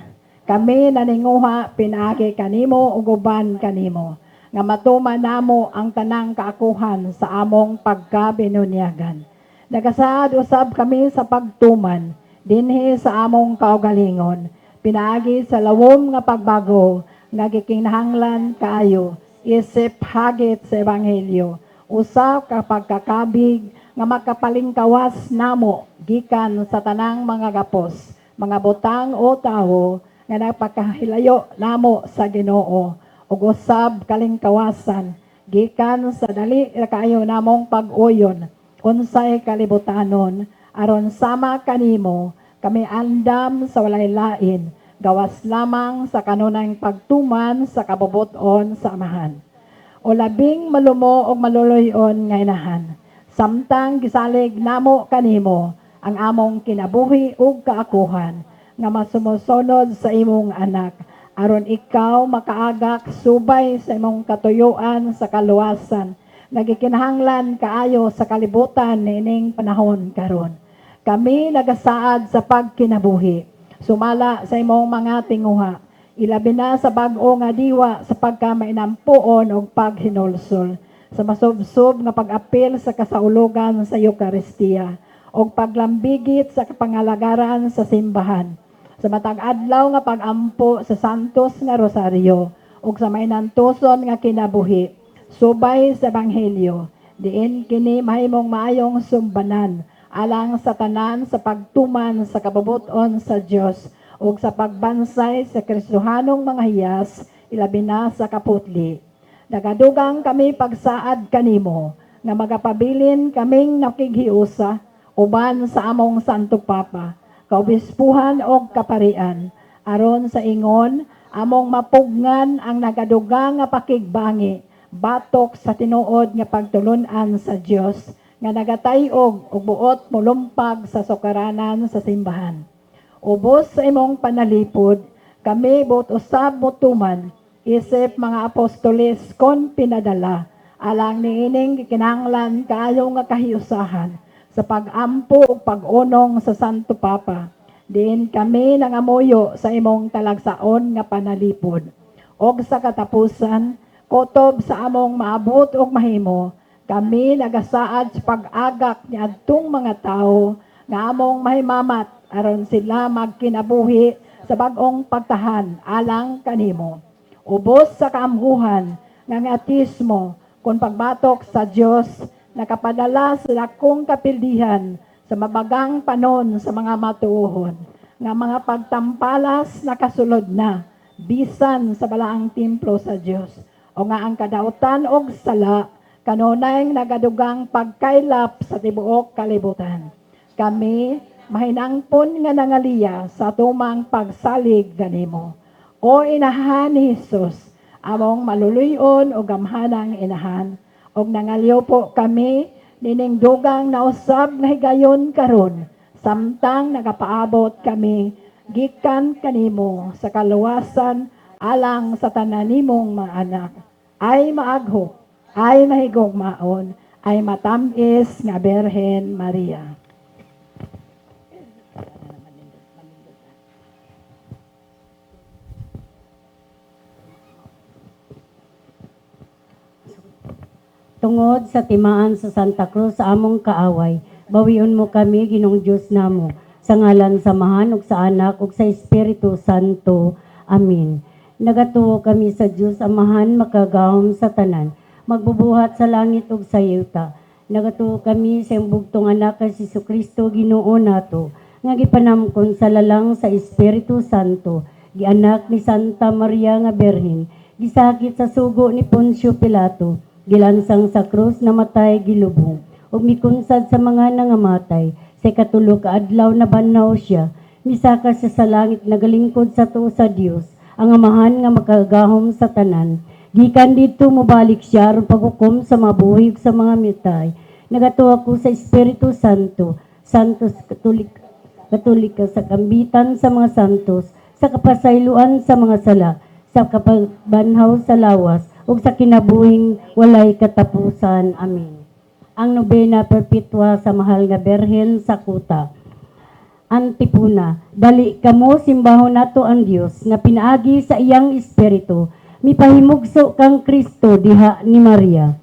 kami naninguha pinaagi kanimo ug uban kanimo, nga matuman namo ang tanang kaakuhan sa among pagkabinunyagan. Nagasaad usab kami sa pagtuman dinhi sa among kaugalingon, pinaagi sa lawom nga pagbago nga gikinahanglan kaayo isip hagit sa ebanghelyo, usa ka pagkakabig nga makapalingkawas namo gikan sa tanang mga gapos, mga butang o tawo nga napakahilayo namo sa Ginoo, ug usab kalingkawasan gikan sa dali ra kaayo namong pag-uyon unsay kalibutanon, aron sama kanimo kami andam sa walay lain gawas lamang sa kanunayng pagtuman sa kabubut-on sa Amahan. O labing malumo og maluluy-on nga Inahan, samtang gisalig namo kanimo ang among kinabuhi ug kaakuhan nga masumusunod sa imong anak, aron ikaw makaagak subay sa imong katuyuan sa kaluwasan nga gikinahanglan kaayo sa kalibutan niining panahon karon. Kami nagasaad sa pagkinabuhi sumala sa imong mga tinguha, ilabi na sa bag-o nga diwa sa pagkamainampuon ug paghinulsol, sa masubsob nga pag-apil sa kasaulugan sa Eukaristiya ug paglambigit sa kapangalagaran sa simbahan, sa matag adlaw nga pag-ampo sa Santos nga Rosaryo ug sa mainantuson nga kinabuhi subay sa Ebanghelyo, diin kini mahimong maayong sumbanan alang sa tanan sa pagtuman sa kabubut-on sa Dios ug sa pagbansay sa Kristohanong mga hiyas, ilabi na sa kaputli. Nagadugang kami pagsaad kanimo nga magapabilin kaming nakighiusa uban sa among Santo Papa, kaobispuhan og kaparian, aron sa ingon among mapugngan ang nagadugang nga pakigbangi batok sa tinuod nga pagtulun-an sa Dios nga nagatay-og og buot molumpag sa sukaranan sa simbahan. Ubos sa imong panalipod, kami buot usab motuman isip mga apostoles kon pinadala alang niining gikinahanglan kaayo nga kahiusahan sa pag-ampo ug pag-unong sa Santo Papa. Diin kami nangamuyo sa imong talagsaon nga panalipod. Og sa katapusan, kutob sa among maabot ug mahimo, kami nagasaad sa pag-agak niadtong mga tawo nga among mahimamat aron sila magkinabuhi sa bag-ong pagtahan alang kanimo. Ubos sa kaamguhan nga ang ateismo kon pagbatok sa Dios nakapadala sa dakong kapildihan sa mabagang panon sa mga matuohon, nga mga pagtampalas nakasulod na bisan sa balaang templo sa Dios, o nga ang kadautan og sala kanunay nagadugang pagkaylap sa tibuok kalibutan. Kami mahinangpon nga nangaliya sa tumang pagsalig kanimo. O Inahan ni Hesus, among maluluy-on o gamhanang Inahan, og nangalyo po kami nining dugang nausab nga higayon karon samtang nagapaabot kami gikan kanimo sa kaluwasan alang sa tanan nimong mga anak. Ay maaghop, ay mahigugmaon, ay matamis nga Birhen Maria. Tungod sa timaan sa Santa Cruz sa among kaaway, bawion mo kami, Ginoong Dios namo, sa ngalan sa Amahan ug sa Anak ug sa Espiritu Santo. Amen. Nagatuo kami sa Dios Amahan makagagahom sa tanan, magbubuhat sa langit ug sa yuta. Nagatuo kami sa iyang bugtong anak kay Kristo Ginoo nato, nga gipanamkon sa lalang sa Espiritu Santo, gianak ni Santa Maria nga Birhen, gisakit sa sugo ni Poncio Pilato, gilansang sa krus, namatay, gilubong, ug mikunsad sa mga nangamatay. Sa ikatulo ka adlaw nabanhaw siya, misaka siya sa langit, nagalingkod sa tuo sa Dios ang Amahan nga makagagahom sa tanan. Gikan didto mobalik siya aron paghukom sa mga buhi ug sa mga mitay. Nagatuo ako sa Espiritu Santo, Santos Katolik. Katolika sa kambitan sa mga santos, sa kapasayloan sa mga sala, sa kapagbanhaw sa lawas, ug sa kinabuhing walay katapusan. Amen. Ang nobena perpetua sa Mahal nga Berhen sa Kuta. Antipuna, dali kamo, simbahon nato ang Dios nga pinaagi sa iyang espiritu mipahimugso kang Kristo diha ni Maria.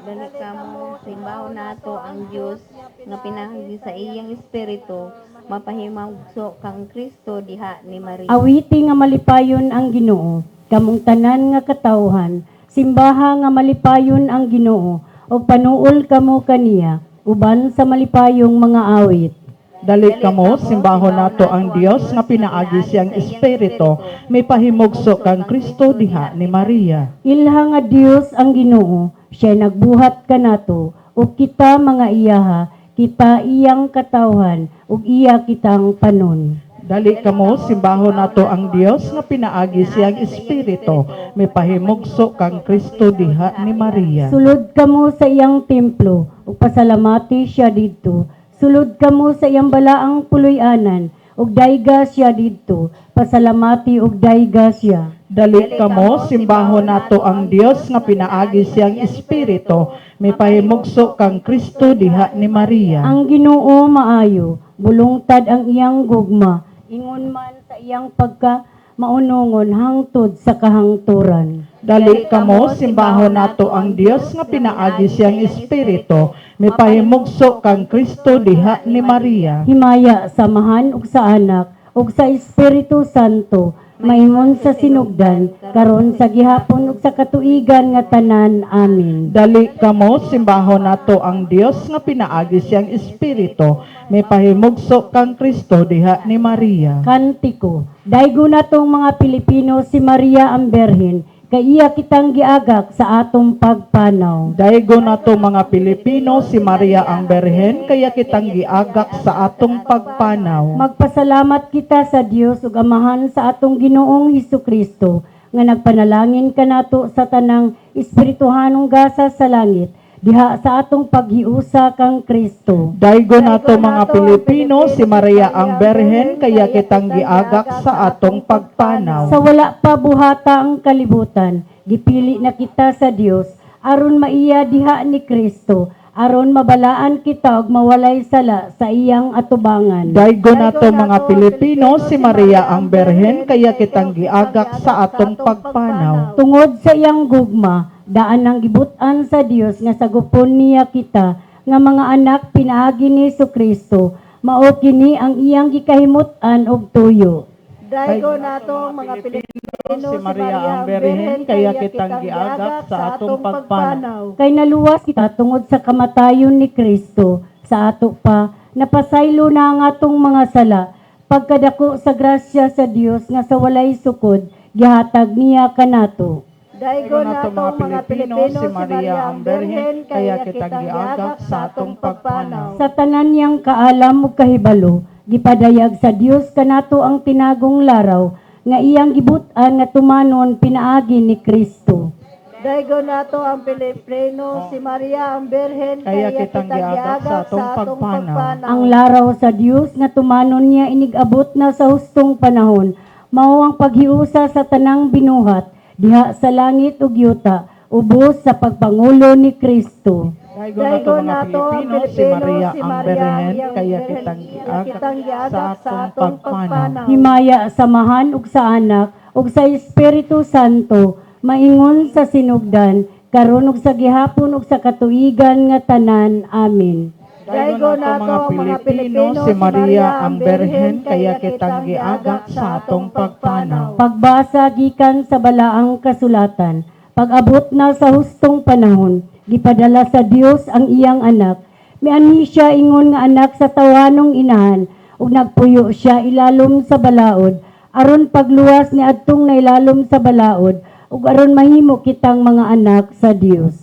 Dali kamo, simbahon nato ang Dios nga pinaagi sa iyang espiritu mapahimugso kang Kristo diha ni Maria. Awiti nga malipayon ang Ginoo, kamong tanan nga katawhan, simbaha nga malipayon ang Ginoo, ug panuol kamo kaniya uban sa malipayong mga awit. Dali kamo, simbahon nato ang Dios nga pinaagi siyang espiritu mipahimugso kang Kristo diha ni Maria. Ilha nga Dios ang Ginoo, siya nagbuhat kanato, ug kita mga iyaha, kita iyang katawhan, ug iya kitang panon. Dali kamo, simbahon nato ang Dios nga pinaagi siyang espiritu mipahimugso kang Kristo diha ni Maria. Sulod kamo sa iyang templo, ug pasalamati siya didto. Sulod kamo sa iyang balaang puloy-anan, ug dayga siya didto. Pasalamati ug dayga siya. Dali kamo, simbahon nato ang Dios nga pinaagi siyang espiritu mipahimugso kang Kristo diha ni Maria. Ang Ginoo maayo, bulungtad ang iyang gugma, ingon man sa iyang pagka maunongon hangtod sa kahangturan. Dali kamo, simbahon nato ang Dios nga pinaagi siyang espiritu mipahimugso kang Kristo diha ni Maria. Himaya sa Amahan ug sa Anak ug sa Espiritu Santo, maingon sa sinugdan, karon sa gihapon ug sa katuigan nga tanan. Amen. Dali kamo, simbahon nato ang Dios nga pinaagi siyang espiritu mipahimugso kang Kristo diha ni Maria. Kantiko. Daygo natong mga Pilipino si Maria ang Berhen, kay iya kitang giagak sa atong pagpanaw. Daygo nato mga Pilipino si Maria ang Berhen, kaya kitang giagak sa atong pagpanaw. Magpasalamat kita sa Dios ug Amahan sa atong Ginoong Hesukristo nga nagpanalangin kanato sa tanang espirituhanong gasa sa langit diha sa atong paghiusa kang Kristo. Daygo nato mga Pilipino si Maria ang Berhen, kaya kitang giagak sa atong pagpanaw. Sa wala pa buhata ang kalibutan, gipili na kita sa Dios aron maiya diha ni Kristo, aron mabalaan kita og mawalay sala sa iyang atubangan. Daygo nato mga Pilipino si Maria ang Berhen, kaya kitang giagak sa atong pagpanaw. Tungod sa iyang gugma, daan ang gibut-an sa Dios nga sagupon niya kita nga mga anak pinaagi ni Kristo. Mao kini ang iyang gikahimut-an og tuyo. Daygo nato mga Pilipino Si Maria ang Berhen, kaya kitang giagak sa atong pagpanaw. Kay naluwas kita tungod sa kamatayon ni Kristo sa ato pa napasaylo na ang atong mga sala pagkadako sa grasya sa Dios nga sa walay sukod gihatag niya kanato. Daygo nato mga Pilipino si Maria ang Berhen, kaya kitang giagak sa atong pagpanaw. Sa tanan niyang kaalam ug kahibalo, gipadayag sa Dios kanato ang tinagong laraw nga iyang gibut-an nga tumanon pinaagi ni Kristo. Daygo nato ang Pilipino si Maria ang Berhen, Kaya kitang giagak sa atong pagpanaw. Ang laraw sa Dios nga tumanon niya inig-abot na sa hustong panahon, mao ang paghiusa sa tanang binuhat diha sa langit ug yuta ubos sa pagpangulo ni Kristo. Daygo nato mga Pilipino si Maria ang Berhen, kaya kitang giagak sa atong pagpanaw. Himaya sa Amahan ug sa Anak ug sa Espiritu Santo, maingon sa sinugdan, karon ug sa gihapon ug sa katuigan nga tanan. Amen. Daygo nato mga Pilipino si Maria ang Berhen, kaya kitang giagak sa atong pagpanaw. Pagbasa gikan sa balaang kasulatan. Pag-abot na sa hustong panahon, gipadala sa Dios ang iyang anak. Mianhi siya ingon nga anak sa tawhanong inahan, ug nagpuyo siya ilalom sa balaod, aron pagluwas ni adtong nailalom sa balaod, ug aron mahimo kitang mga anak sa Dios.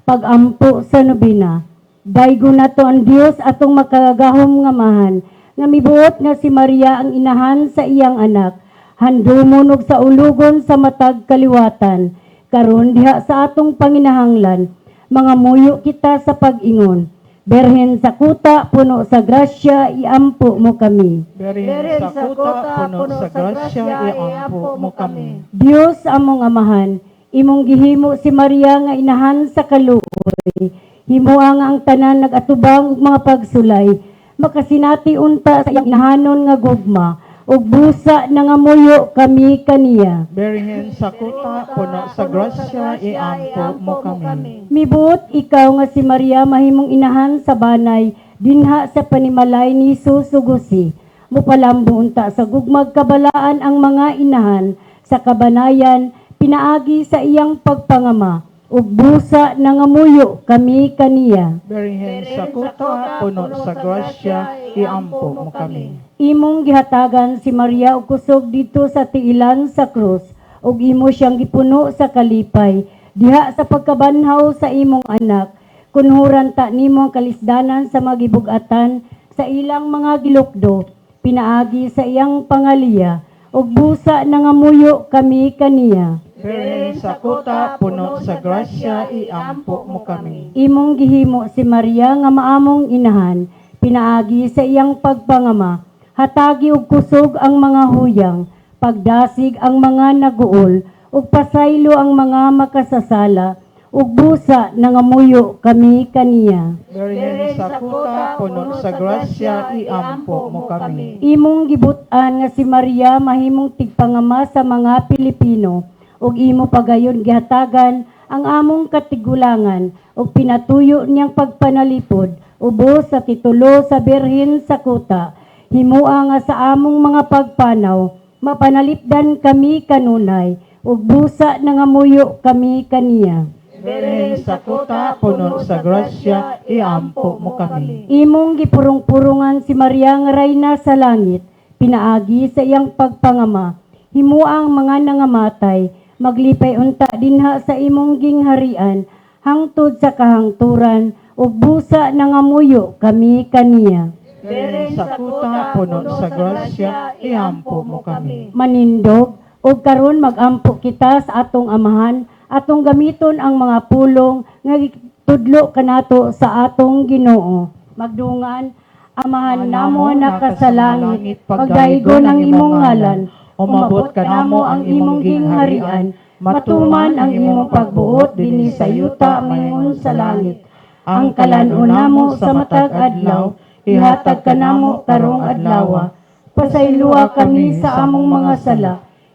Pagampo sa nobena. Daygo nato ang Dios atong makagagahom nga Amahan, nga mibuot nga si Maria ang inahan sa iyang anak, handumon og saulugon sa matag kaliwatan. Karon diha sa atong panginahanglan, mga muyo kita sa pag-ingon. Birhen sa kuta, puno sa grasya, iampo mo kami. Birhen sa kuta, puno sa grasya, iampo mo kami. Dios among Amahan, imong gihimo si Maria nga inahan sa kaluoy. Himoa nga ang tanan nag-atubang og mga pagsulay, makasinati unta sa iyang inahanon nga gugma, ug busa nangamuyo kami kaniya. Birhen sa kuta, puno sa grasya, iampo mo kami. Mibuot ikaw nga si Maria mahimong inahan sa banay, dinha sa panimalay ni Jesus ug Jose. Mupalambo unta sa gugmag kabalaan ang mga inahan sa kabanayan, pinaagi sa iyang pagpangama, ug busa nangamuyo kami kaniya. Birhen sa kuta, puno sa grasya, iampo mo kami. Imong gihatagan si Maria og kusog didto sa tiilan sa krus, ug imo siyang gipuno sa kalipay diha sa pagkabanhaw sa imong anak. Kunhuran ta nimo ang kalisdanan sa mga gibug-atan sa ilang mga gilukdo, pinaagi sa iyang pangaliya, ug busa nangamuyo kami kaniya. Birhen sa kuta, puno sa grasya, iampo mo kami. Imong gihimo si Maria nga maamong inahan, pinaagi sa iyang pagpangama. Hatagi og kusog ang mga huyang, pagdasig ang mga naguol, ug pasaylo ang mga makasasala, ug busa nangamuyo kami kaniya. Birhen sa kuta, puno sa grasya, iampo mo kami. Imong gibut-an nga si Maria mahimong tigpangama sa mga Pilipino, ug imo pagayon gihatagan ang among katigulangan ug pinatuyo niyang pagpanalipod ubos sa titulo sa Birhen sa Kuta. Himoa nga sa among mga pagpanaw mapanalipdan kami kanunay, ug busa nangamuyo kami kaniya. Birhen sa kuta, puno sa grasya, iampo mo kami. Imong gipurong-purungan si Maria nga rayna sa langit, pinaagi sa iyang pagpangama. Himoa ang mga nangamatay, maglipay unta dinha sa imong gingharian, hangtod sa kahangturan, ug busa nangamuyo kami kaniya. Birhen sa kuta, puno sa grasya, iampo mo kami. Manindog, ug karon magampo kita sa atong Amahan, atong gamiton ang mga pulong nga gitudlo kanato sa atong Ginoo. Magdungan: Amahan namo naka sa langit, pagdaygon ang imong ngalan, umabot kanamo ang imong gingharian, matuman ang imong pagbuot dinhi sa yuta maingon sa langit. Ang kalan-on namo sa matag adlaw, ihatag kanamo karong adlaw. Pasayloa kami sa among mga sala,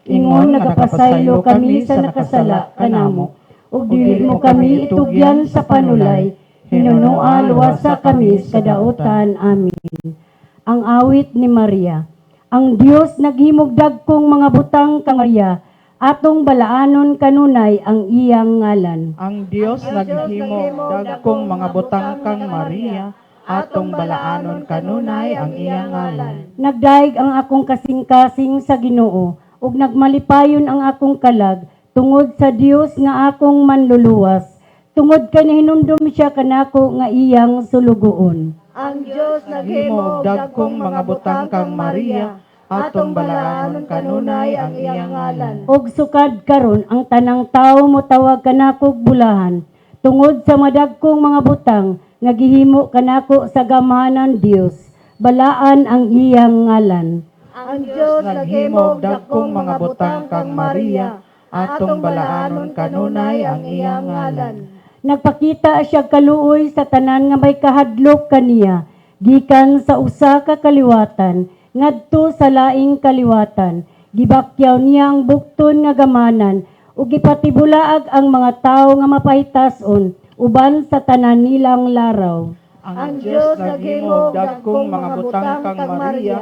ingon nagapasaylo kami sa nakasala kanamo. Ug dili mo kami itugyan sa panulay, hinunoa luwasa kami sa kadautan. Amen. Ang awit ni Maria. Ang Dios naghimog dagkong mga butang kang Maria, atong balaanon kanunay ang iyang ngalan. Ang Dios naghimo dagkong mga butang kang Maria, atong balaanon kanunay ang iyang ngalan. Nagdaig ang akong kasing-kasing sa Ginoo, ug nagmalipayon ang akong kalag tungod sa Dios nga akong manluluwas. Tungod kay nahinumdum siya kanako nga iyang sulugoon. Ang Dios Naghimo naghimo dagkong mga butang kang Maria, atong balaanon kanunay ang iyang ngalan. Og sukad karon ang tanang tawo motawag kanakog bulahan tungod sa madagkong mga butang nga gihimo kanako sa gamhanan Dios. Balaan ang iyang ngalan. Ang Dios Naghimo dagkong mga butang kang Maria, atong balaanon kanunay ang iyang ngalan. Nagpakita siya kaluoy sa tanan nga may kahadlok kaniya, gikan sa usa ka kaliwatan ngadto sa laing kaliwatan. Gibakyaw niya ang bukton nga gamanan ug gipatibulaag ang mga tawo nga mapahitason uban sa tanan nilang laraw. Ang Dios naghimo dagkong mga butang kang Maria,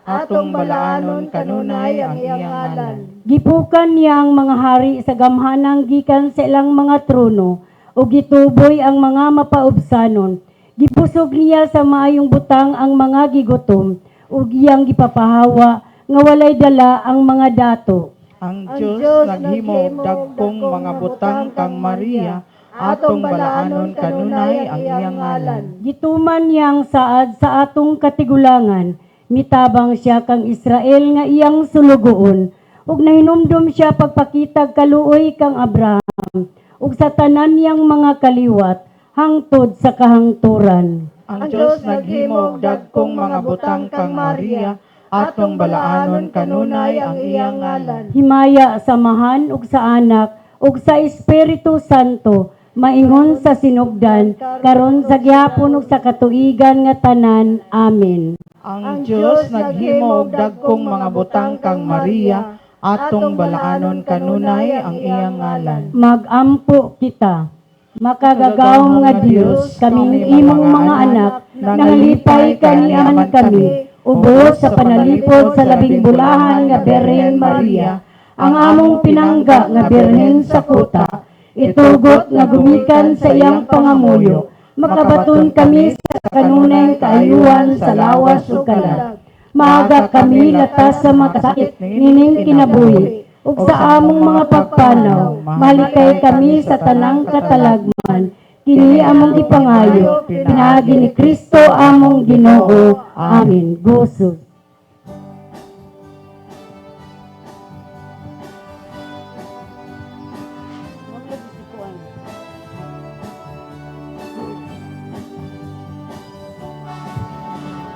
atong balaanon kanunay ang iyang ngalan. Gipukan niya ang mga hari sa gamhanang gikan sa ilang mga trono ug gituboy ang mga mapaubsanon. Gibusog niya sa maayong butang ang mga gigutom ug iyang gipapahawa nga walay dala ang mga dato. Ang Dios naghimo dagkong mga butang kang Maria, atong balaanon kanunay ang iyang ngalan. Gituman niya ang saad sa atong katigulangan. Mitabang siya kang Israel nga iyang sulugoon ug nahinumdum siya pagpakitag kaluoy kang Abraham ug sa tanan niyang mga kaliwat hangtod sa kahangturan. Ang Dios naghimo og dagkong mga butang kang Maria, atong balaanon kanunay ang iyang ngalan. Himaya sa Amahan ug sa Anak ug sa Espiritu Santo, maingon sa sinugdan, karon sa gihapon ug sa katuigan nga tanan. Amen. Ang Dios naghimo og dagkong mga butang kang Maria, atong balaanon kanunay ang iyang ngalan. Magampo kita. Makagagahom nga Dios, kaming imong mga anak, nangalipay kaniaman kami, ubos sa panalipod sa labing bulahan nga Birhen Maria, ang among pinangga nga Birhen sa kuta, itugot nga gumikan sa iyang pangamuyo, makabaton kami sa kanunay kaayuhan sa lawas ug kalag. Maaga kami latas sa makasakit nining kinabuhi, ug sa among mga pagpanaw, malikay kami sa tanang katalagman, kini among gipangayo, pinaagi ni Kristo among Ginoo. Amen. Goso.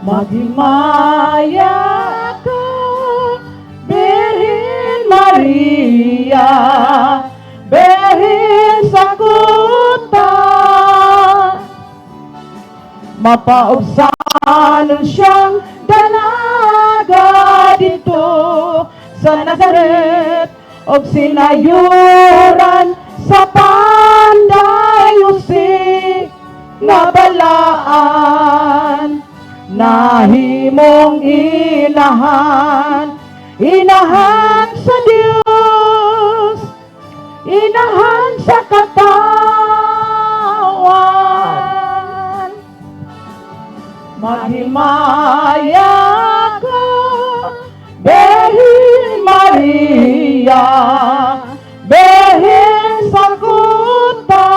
Maghimaya ka, Birhen Maria, Birhen sa kuta. Mapaubsanon siyang dalaga dito sa Nazaret, og sinayuran sa Panday Jose nga balaan, nahimong inahan, inahan sa Dios, inahan sa katawhan. Maghimaya ka, Birhen Maria, Birhen sa kuta.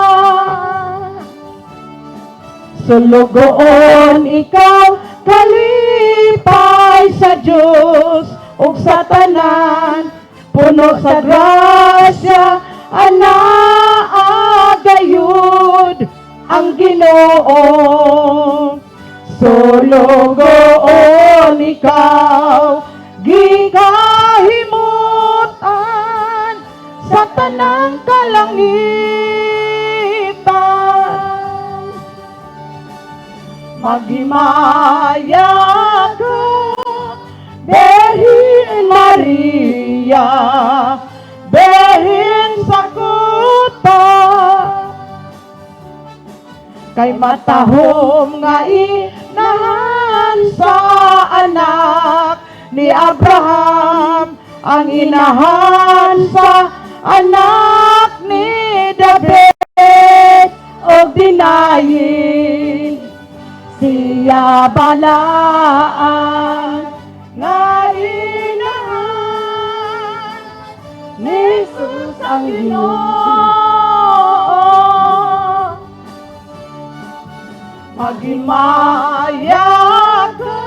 Sulugoon ikaw, kalipay sa Diyos ug sa tanan, puno sa grasya, anaa gayud ang Ginoo. Sulugoon ikaw, gikahimutan sa tanang kalangitan. Maghimaya ka, Birhen Maria, Birhen sa kuta. Kay matahom nga inahan sa anak ni Abraham, ang inahan sa anak ni David, og dinayin siya balaan nga inahan ni Jesus ang Ginoo. Maghimaya ka,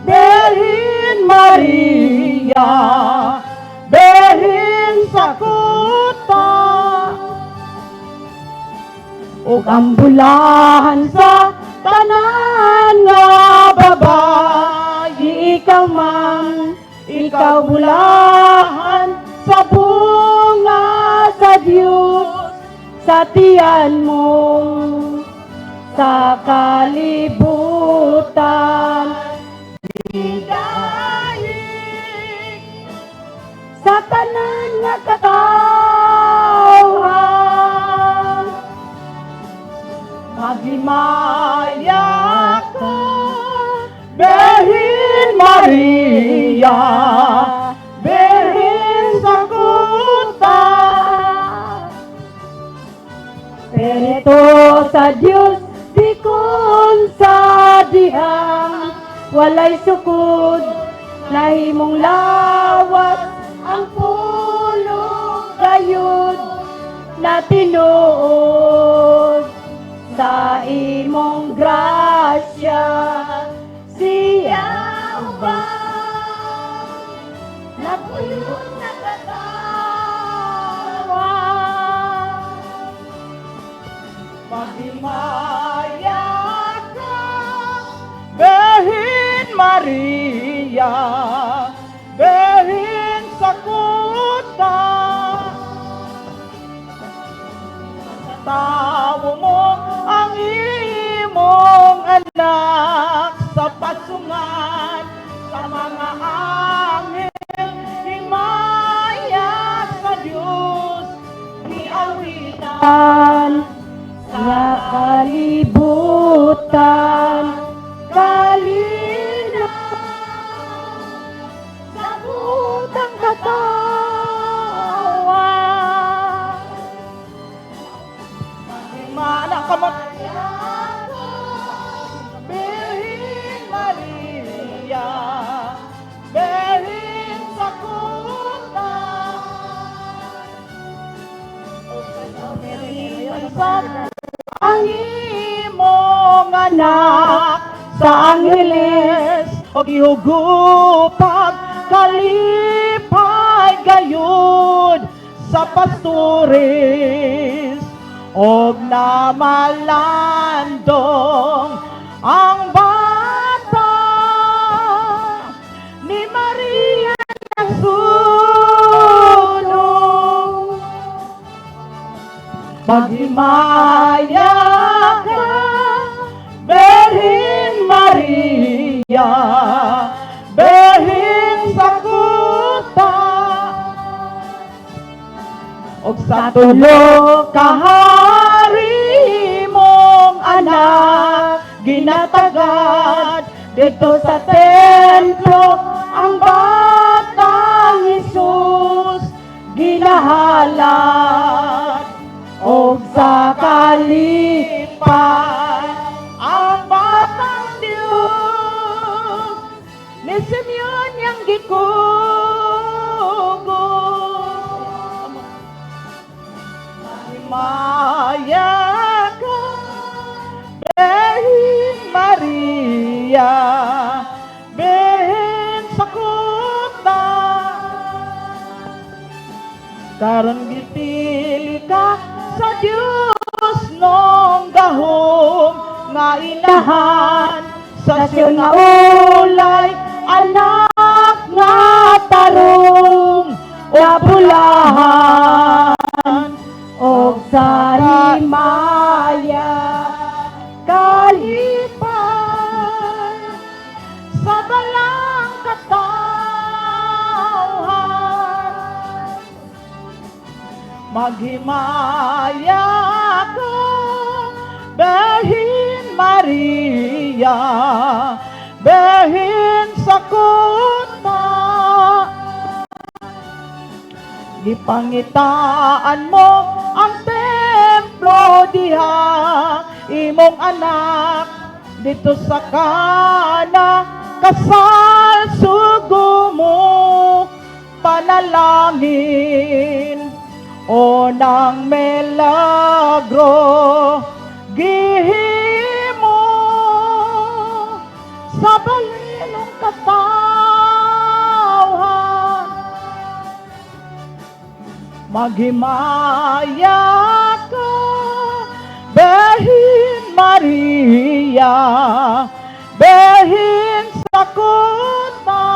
Birhen Maria, Birhen sa kuta. Ug ang bulahan sa tanan nga babayi, ikaw man, ikaw bulahan sa bunga sa Diyos, sa tiyan mo, sa kalibutan. Gidaig sa tanan nga katawhan. Maghimaya ka, Birhen Maria, Birhen sa kuta. Espiritu sa Dios dikon sa dihang walay sukod, nahimong lawas ang pulong gayud na tinuod sa imong grasya siya uban napuyo na katawhan. Maghimaya anak sa pasungan sa mga anghel, himaya sa Dios giawitan. Sa kalibutan, kalinaw sa butang katawhan. Mana kamot, Birhen Maria, Birhen sa kuta, sa ang imong anak sa angeles og ihugupag kalipay gayud sa pastores og namalandong ang bata ni Maria nagsulong. Maghimaya ka, Birhen Maria, Birhen sa kuta, og sa tulo ka hari mong anak ginatagad dito sa templo ang batang Jesus ginahalad og sa kalipay ang batang Diyos ni Simeon yang gikugo. Maya ka, Birhen Maria, Birhen sa kuta, karon gipili ka sa Dios nong gahom nga inahan sa Sion nga ulay anak nga tarong o bulahan og sa himaya kalipay sa balang katawhan. Maghimaya ka, Birhen Maria, Birhen sa kuta, gipangitaan mo ang templo diha imong anak dito sa Kana kasal sugo mo panalangin o ng milagro gihimo sa balinong katawhan. Maghimaya ka, Birhen Maria, Birhen sa kuta,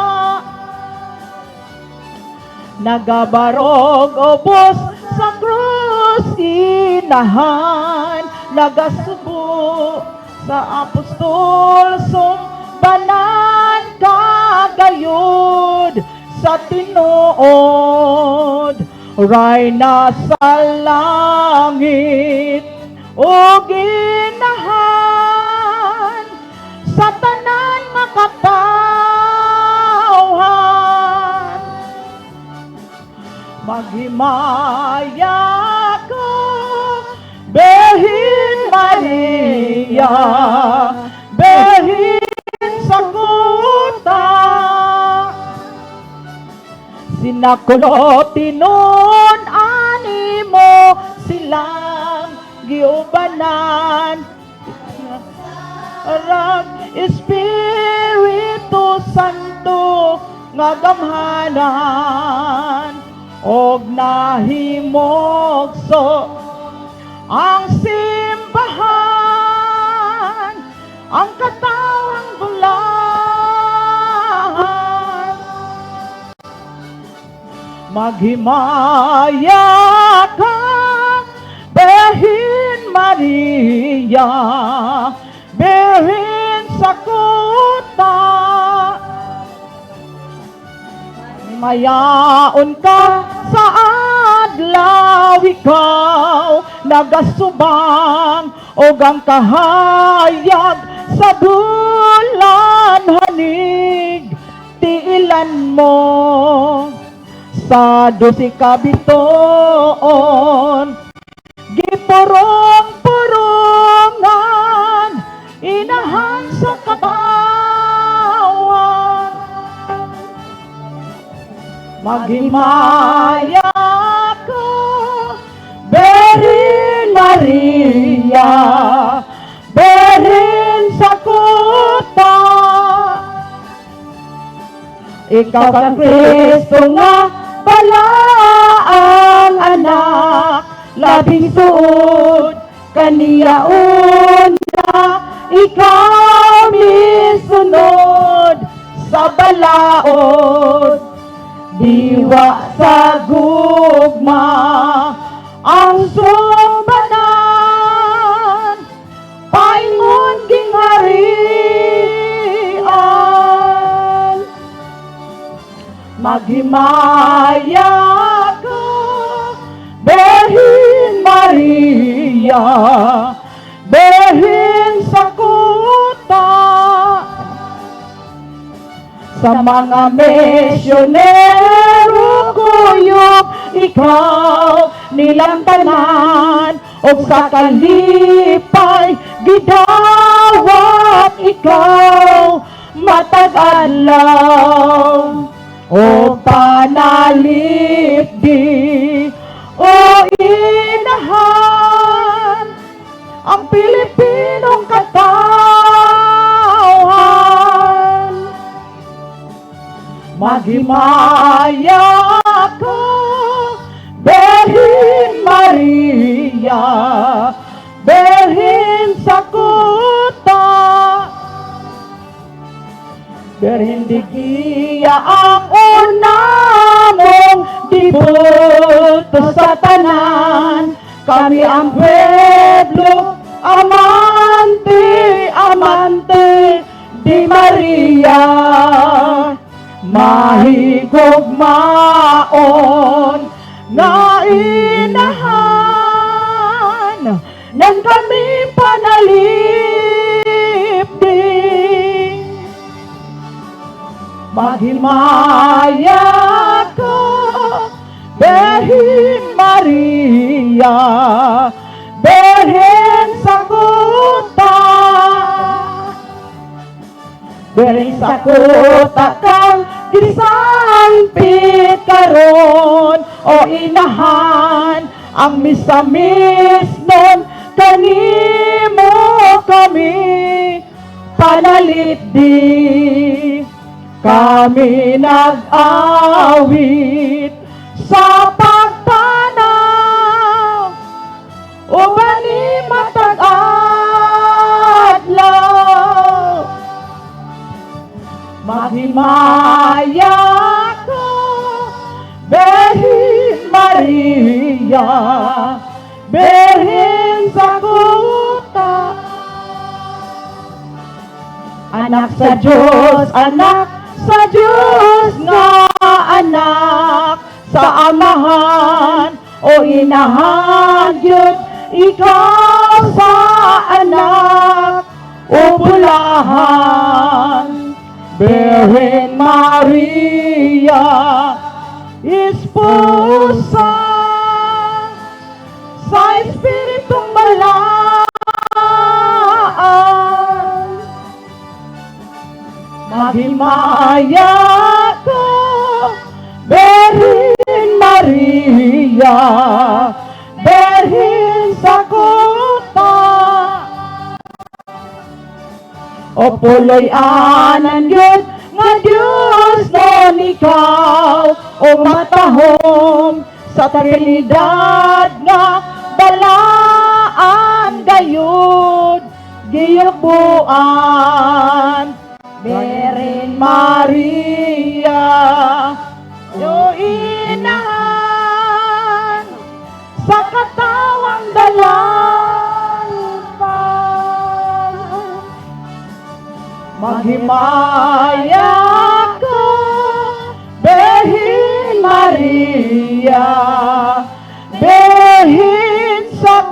nagabarog ubos sa krus inahan, nagasubo sa apostol sumbanan kagayod sa tinuod ray nasa langit o ginahan sa tanan makatawhan. Maghimaya ka, Birhen Maria, Birhen sa kuta, sinakulo tinon animo silang giubanan rag Espiritu Santo nga gamhanan og nahimugso ang simbahan, ang katawang bulahan. Maghimaya ka, Birhen Maria, Birhen. Mahimayaon ka sa adlaw, ikaw nagasubang, ug ang kahayag sa bulan hanig tiilan mo sa 12 ka bituon, gipurong-purungan, inahan sa katawhan. Maghimaya ka, Birhen Maria, Birhen sa kuta. Ikaw kang Kristo nga balaang anak, labing suod kaniya una, ikaw misunod sa balaod. Diwa sa gugma ang sumbanan, paingon gingharian. Maghimaya ka, Birhen Maria, Birhen sa kuta. Sa mga misyonero kuyog, ikaw nilang tanan, og sa kalipay gidawat ikaw matag adlaw. O panalipdi, o inahan, ang Pilipinong katawhan. Maghimaya ka, Birhen Maria, Birhen sa kuta. Birhen de Guia ang una mong deboto sa tanan. Kami ang pueblo, amante, amante di Maria. Mahigugmaon nga inahan nang kami panalipdi. Maghimaya ka, Birhen Maria, Birhen sa kuta. Birhen sa kuta kang gisampit karon, o inahan, ang misamis nun kanimo kami panalipdi. Kami nag-awit sa pagtanaw uban ni matag adlaw. Maghimaya ka, Birhen Maria, Birhen sa kuta. Anak sa Diyos, anak sa Diyos nga anak sa Amahan, o inahan yun, ikaw sa anak, o bulahan. Birhen Maria, esposa sa Espiritong Balaan. Maghimaya ka, Birhen Maria, Birhen sa kuta. O puloy anan yun, nga Diyos nun ikaw, o matahom sa Trinidad nga balaan gayud giyubuan. Birhen Maria, o inahan sa katawang dalantan. Maghimaya ka, Birhen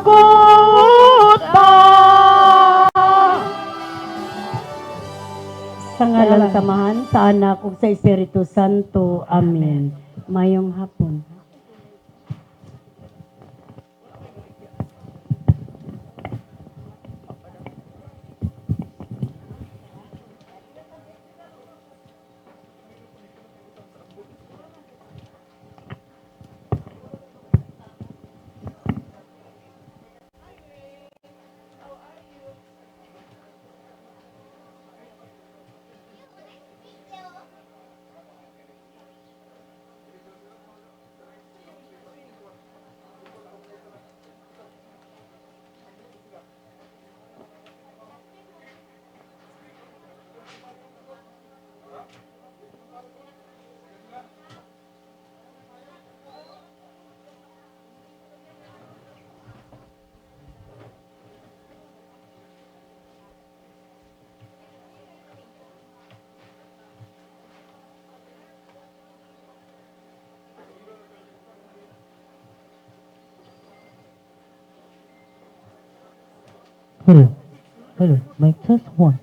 Kalkuta. Sa ngalan sa Amahan, sa Anak ug sa Espiritu Santo. Amen. Mayong hapon. Hello. Hello. Mic test one.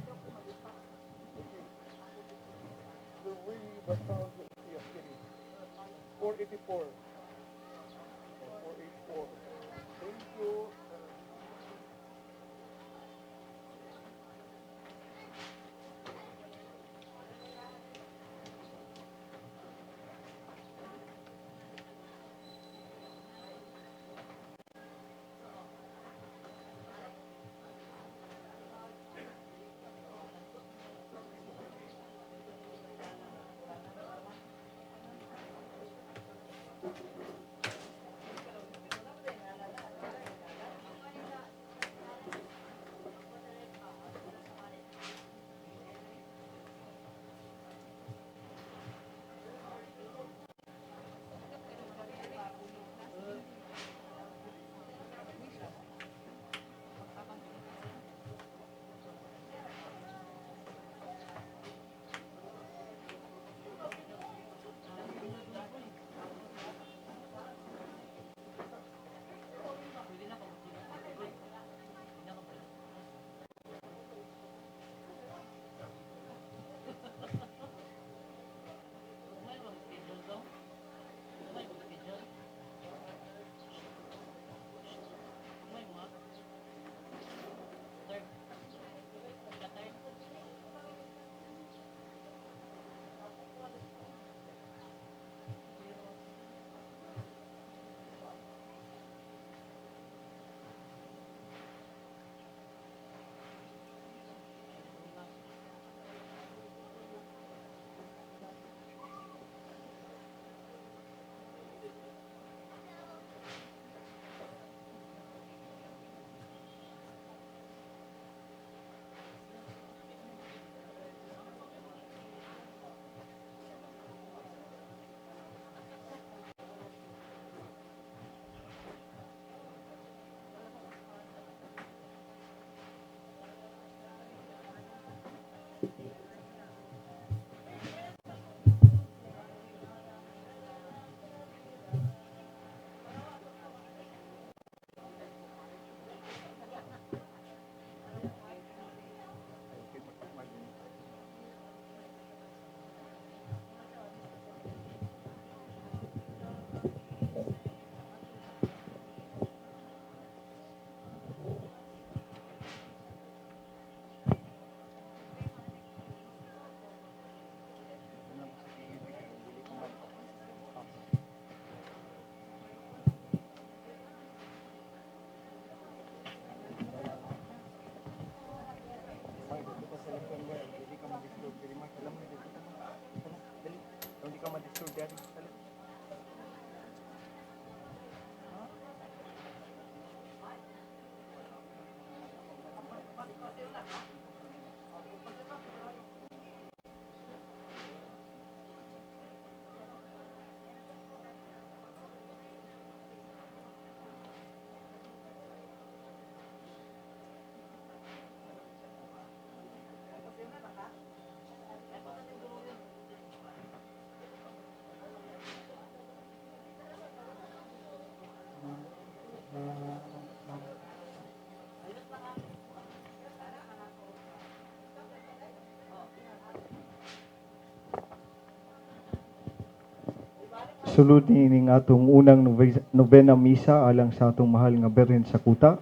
Sulod niining atong unang novena misa alang sa atong mahal nga Birhen sa Kuta,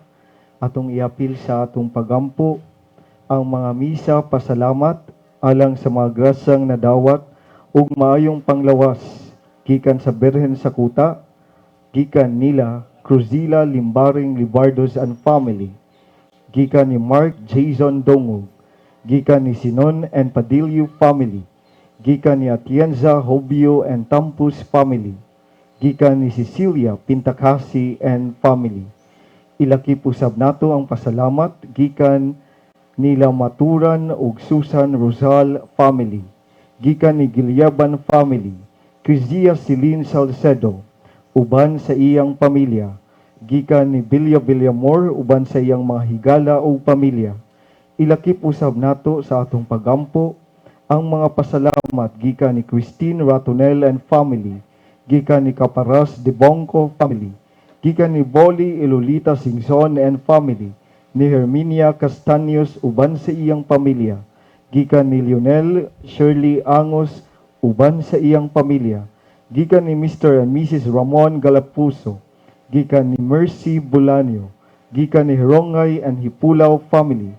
atong iapil sa atong pagampo ang mga misa pasalamat alang sa mga grasyang nadawat ug maayong panglawas gikan sa Birhen sa Kuta, gikan nila Cruzila Limbaring Libardos and family, gikan ni Mark Jason Dongog, gikan ni Sinon and Padillo family, gikan ni Atienza Hobio and Tampus family, gikan ni Cecilia Pintakasi and family. Ilakip usab nato ang pasalamat gikan nila Maturan ug Susan Rosal family, gikan ni Gilyaban family, Crizia Celine Salcedo, uban sa iyang pamilya, gikan ni Villa Villamor uban sa iyang mga higala ug pamilya. Ilakip usab nato sa atong pagampo ang mga pasalamat gikan ni Christine Ratonel and family, gikan ni Caparas de Bonco family, gikan ni Boli Elolita Singson and family, ni Herminia Castaños uban sa iyang pamilya, gikan ni Lionel Shirley Angos uban sa iyang pamilya, gikan ni Mr. and Mrs. Ramon Galapuso, gikan ni Mercy Bulanio, gikan ni Hirongay and Hipulaw family,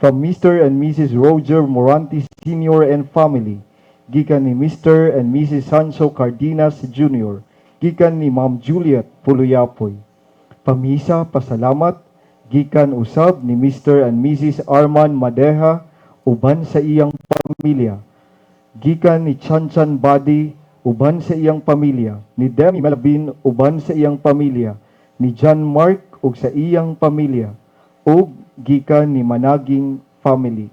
from Mr. and Mrs. Roger Moranti Sr. and family, gikan ni Mr. and Mrs. Sancho Cardenas Jr., gikan ni Ma'am Juliet Puluyapoy. Pamisa pasalamat gikan usab ni Mr. and Mrs. Arman Madeja uban sa iyang pamilya, gikan ni Chanchan Badi uban sa iyang pamilya, ni Demi Malabin uban sa iyang pamilya, ni John Mark ug sa iyang pamilya, ug gikan ni Managing family.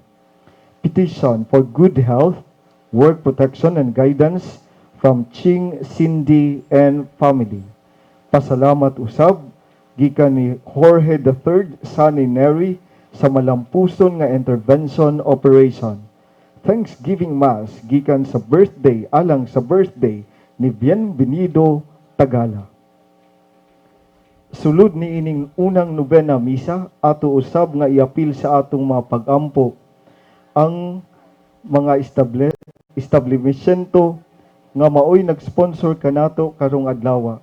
Petition for good health, work protection and guidance from Ching Cindy and family. Pasalamat usab gikan ni Jorge III Sunny Neri sa malampuson nga intervention operation. Thanksgiving Mass gikan sa birthday alang sa birthday ni Bienvenido Tagala. Sulod ni ining unang nobena misa, ato usab nga iapil sa atong mga pagampo ang mga establishmento nga maoy nag-sponsor kanato karong adlaw.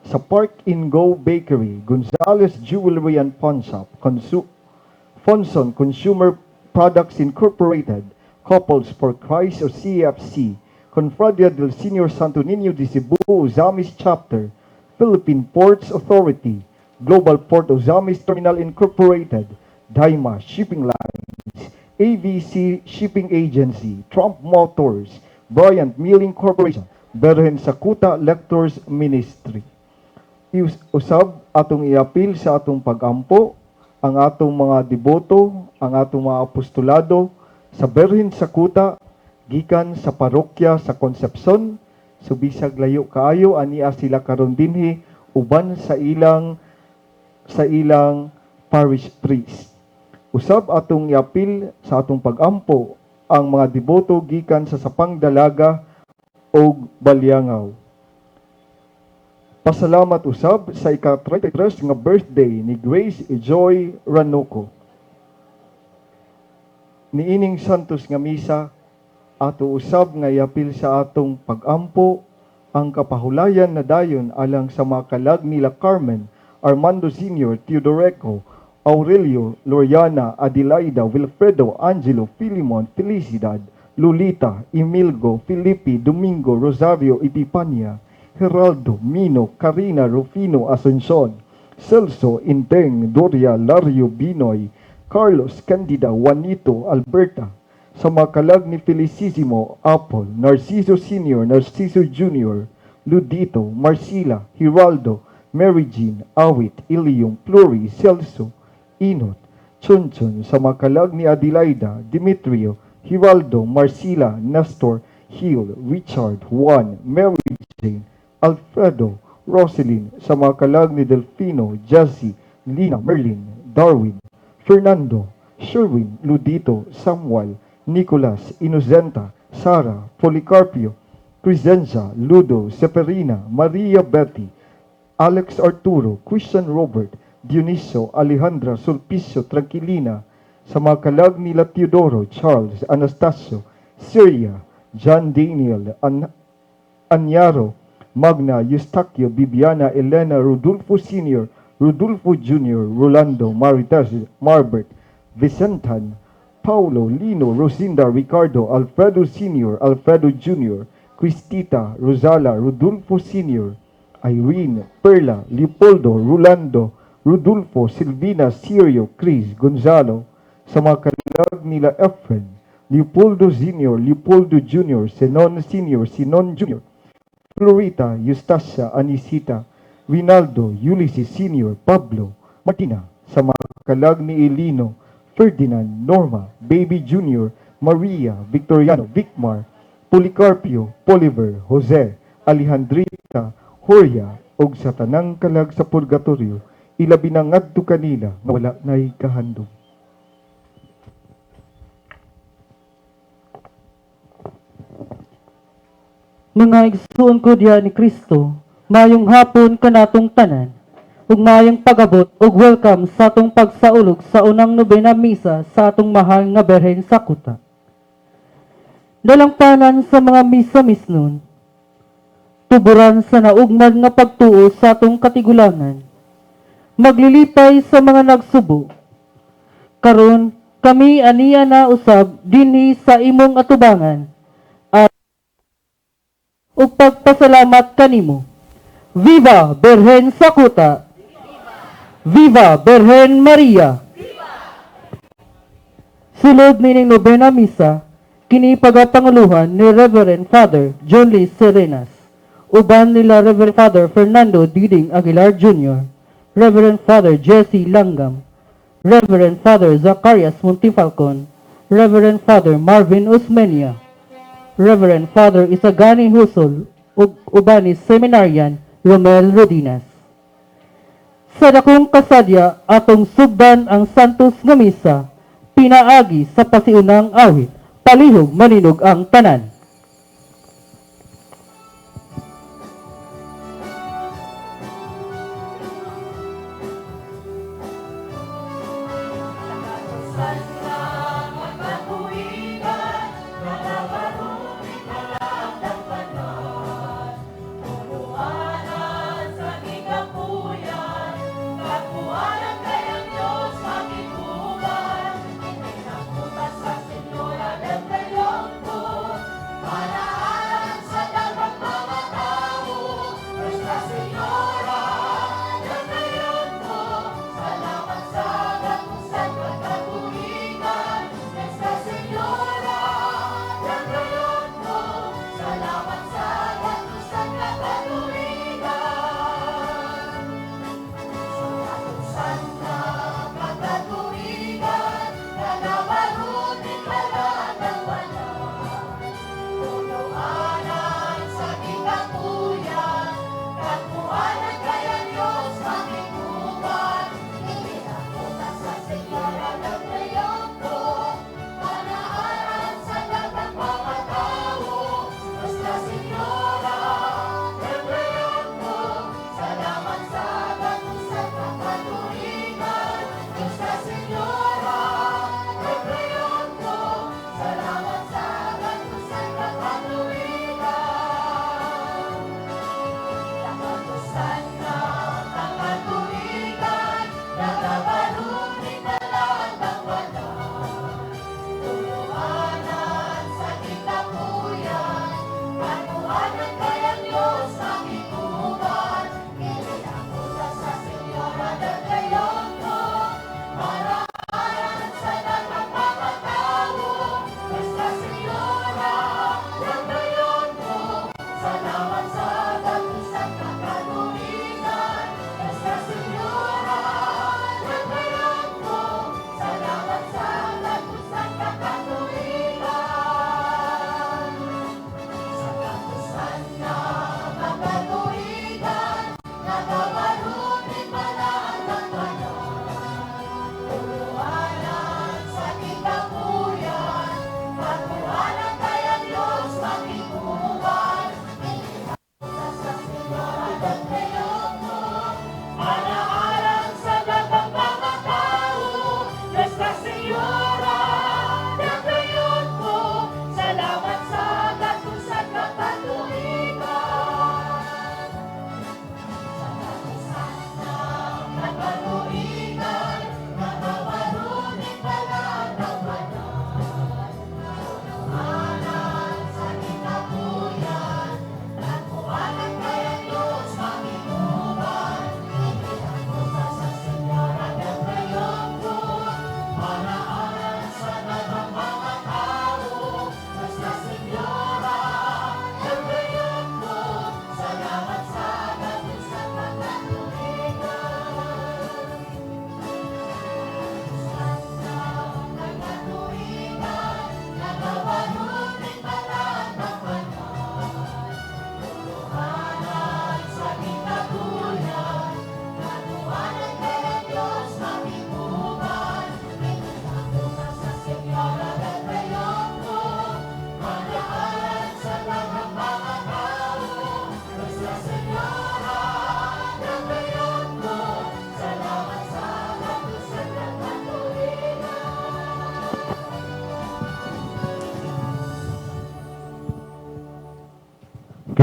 Sa Park in Go Bakery, Gonzales Jewelry and Pawn Shop, Fonson Consumer Products Incorporated, Couples for Christ o CFC, Confradia del Senior Santo Niño de Cebu Ozamis Chapter, Philippine Ports Authority, Global Port Ozamis Terminal Incorporated, Daima Shipping Lines, ABC Shipping Agency, Trump Motors, Bryant Milling Corporation, Berhen Sakuta Lectors Ministry. Usab atong iapil sa atong pagampo ang atong mga deboto, ang atong mga apostolado sa Berhen Sakuta gikan sa parokya sa Concepcion. So bisag layo kaayo, ania sila karon dinhi uban sa ilang parish priest. Usab atong iapil sa atong pagampo ang mga deboto gikan sa Sapang Dalaga ug Baliangaw. Pasalamat usab sa ika-33 nga birthday ni Grace Joy Ranoco. Niining Santos nga misa, ato usab nga iapil sa atong pagampo ang kapahulayan na dayon alang sa mga kalag nila Carmen, Armando Sr., Teodoreco, Aurelio, Loriana, Adelaida, Wilfredo, Angelo, Filimon, Felicidad, Lolita, Emilgo, Felipe, Domingo, Rosario, Epipania, Geraldo, Mino, Karina, Rufino, Asuncion, Celso, Inteng, Doria, Lario, Binoy, Carlos, Candida, Juanito, Alberta, sa mga kalag ni Felicissimo, Apple, Narciso Sr., Narciso Jr., Ludito, Marcila, Giraldo, Mary Jean, Awit, Ilium, Flori, Celso, Inot, Chunchun, sa mga kalag ni Adelaida, Demetrio, Giraldo, Marcila, Nestor, Hill, Richard, Juan, Mary Jane, Alfredo, Roselyn, sa mga kalag ni Delfino, Jesse, Lina, Merlin, Darwin, Fernando, Sherwin, Ludito, Samuel, Nicolas, Inocenta, Sara, Policarpio, Crescenza, Ludo, Seferina, Maria Betty, Alex Arturo, Christian Robert, Dionisio, Alejandra, Sulpicio, Tranquilina, sa mga kalag nila Teodoro, Charles, Anastasio, Syria, John Daniel, Anyaro, Magna, Eustaquio, Bibiana, Elena, Rodolfo Sr., Rodolfo Jr., Rolando, Marites, Marbert, Vicentan, Paulo, Lino, Rosinda, Ricardo, Alfredo Sr., Alfredo Jr., Cristita, Rosala, Rodolfo Sr., Irene, Perla, Leopoldo, Rolando, Rodolfo, Silvina, Sirio, Chris, Gonzalo, sa mga kalag nila Efren, Leopoldo Sr., Leopoldo Jr., Senon Sr., Sinon Jr., Florita, Eustacia, Anisita, Rinaldo, Ulysses Sr., Pablo, Martina, sa mga kalag ni Elino, Ferdinand, Norma, Baby Jr., Maria, Victoriano, Vicmar, Policarpio, Poliver, Jose, Alejandrita, Horia, ug sa tanang kalag sa purgatorio, ilabi na ngadto kanila nga wala nay kahandom. Mga igsuon ko diha ni Kristo, mayong hapon kanatong tanan, ug mayong pag-abot ug welcome sa atong pagsaulog sa unang nobena misa sa atong mahal nga Birhen sa Kuta. Dalangpanan sa mga misa misnon, tuburan sa naugmad nga pagtuo sa atong katigulangan, maglilipay sa mga nagsubo. Karon kami aniya na usab dinhi sa imong atubangan at ug pagpasalamat kanimo. Viva Birhen sa Kuta! Viva Birhen Maria! Sulod nining nobena misa, kini pagapanguluhan ni Reverend Father John Lee Serenas, uban nila Reverend Father Fernando Diding Aguilar Jr., Reverend Father Jesse Langgam, Reverend Father Zacarias Montifalcon, Reverend Father Marvin Osmeña, Reverend Father Isagani Husol, ug uban ni Seminarian Romel Rodinas. Sa dakong kasadya atong sugdan ang Santos nga Misa, pinaagi sa pasiunang awit, palihog maninog ang tanan.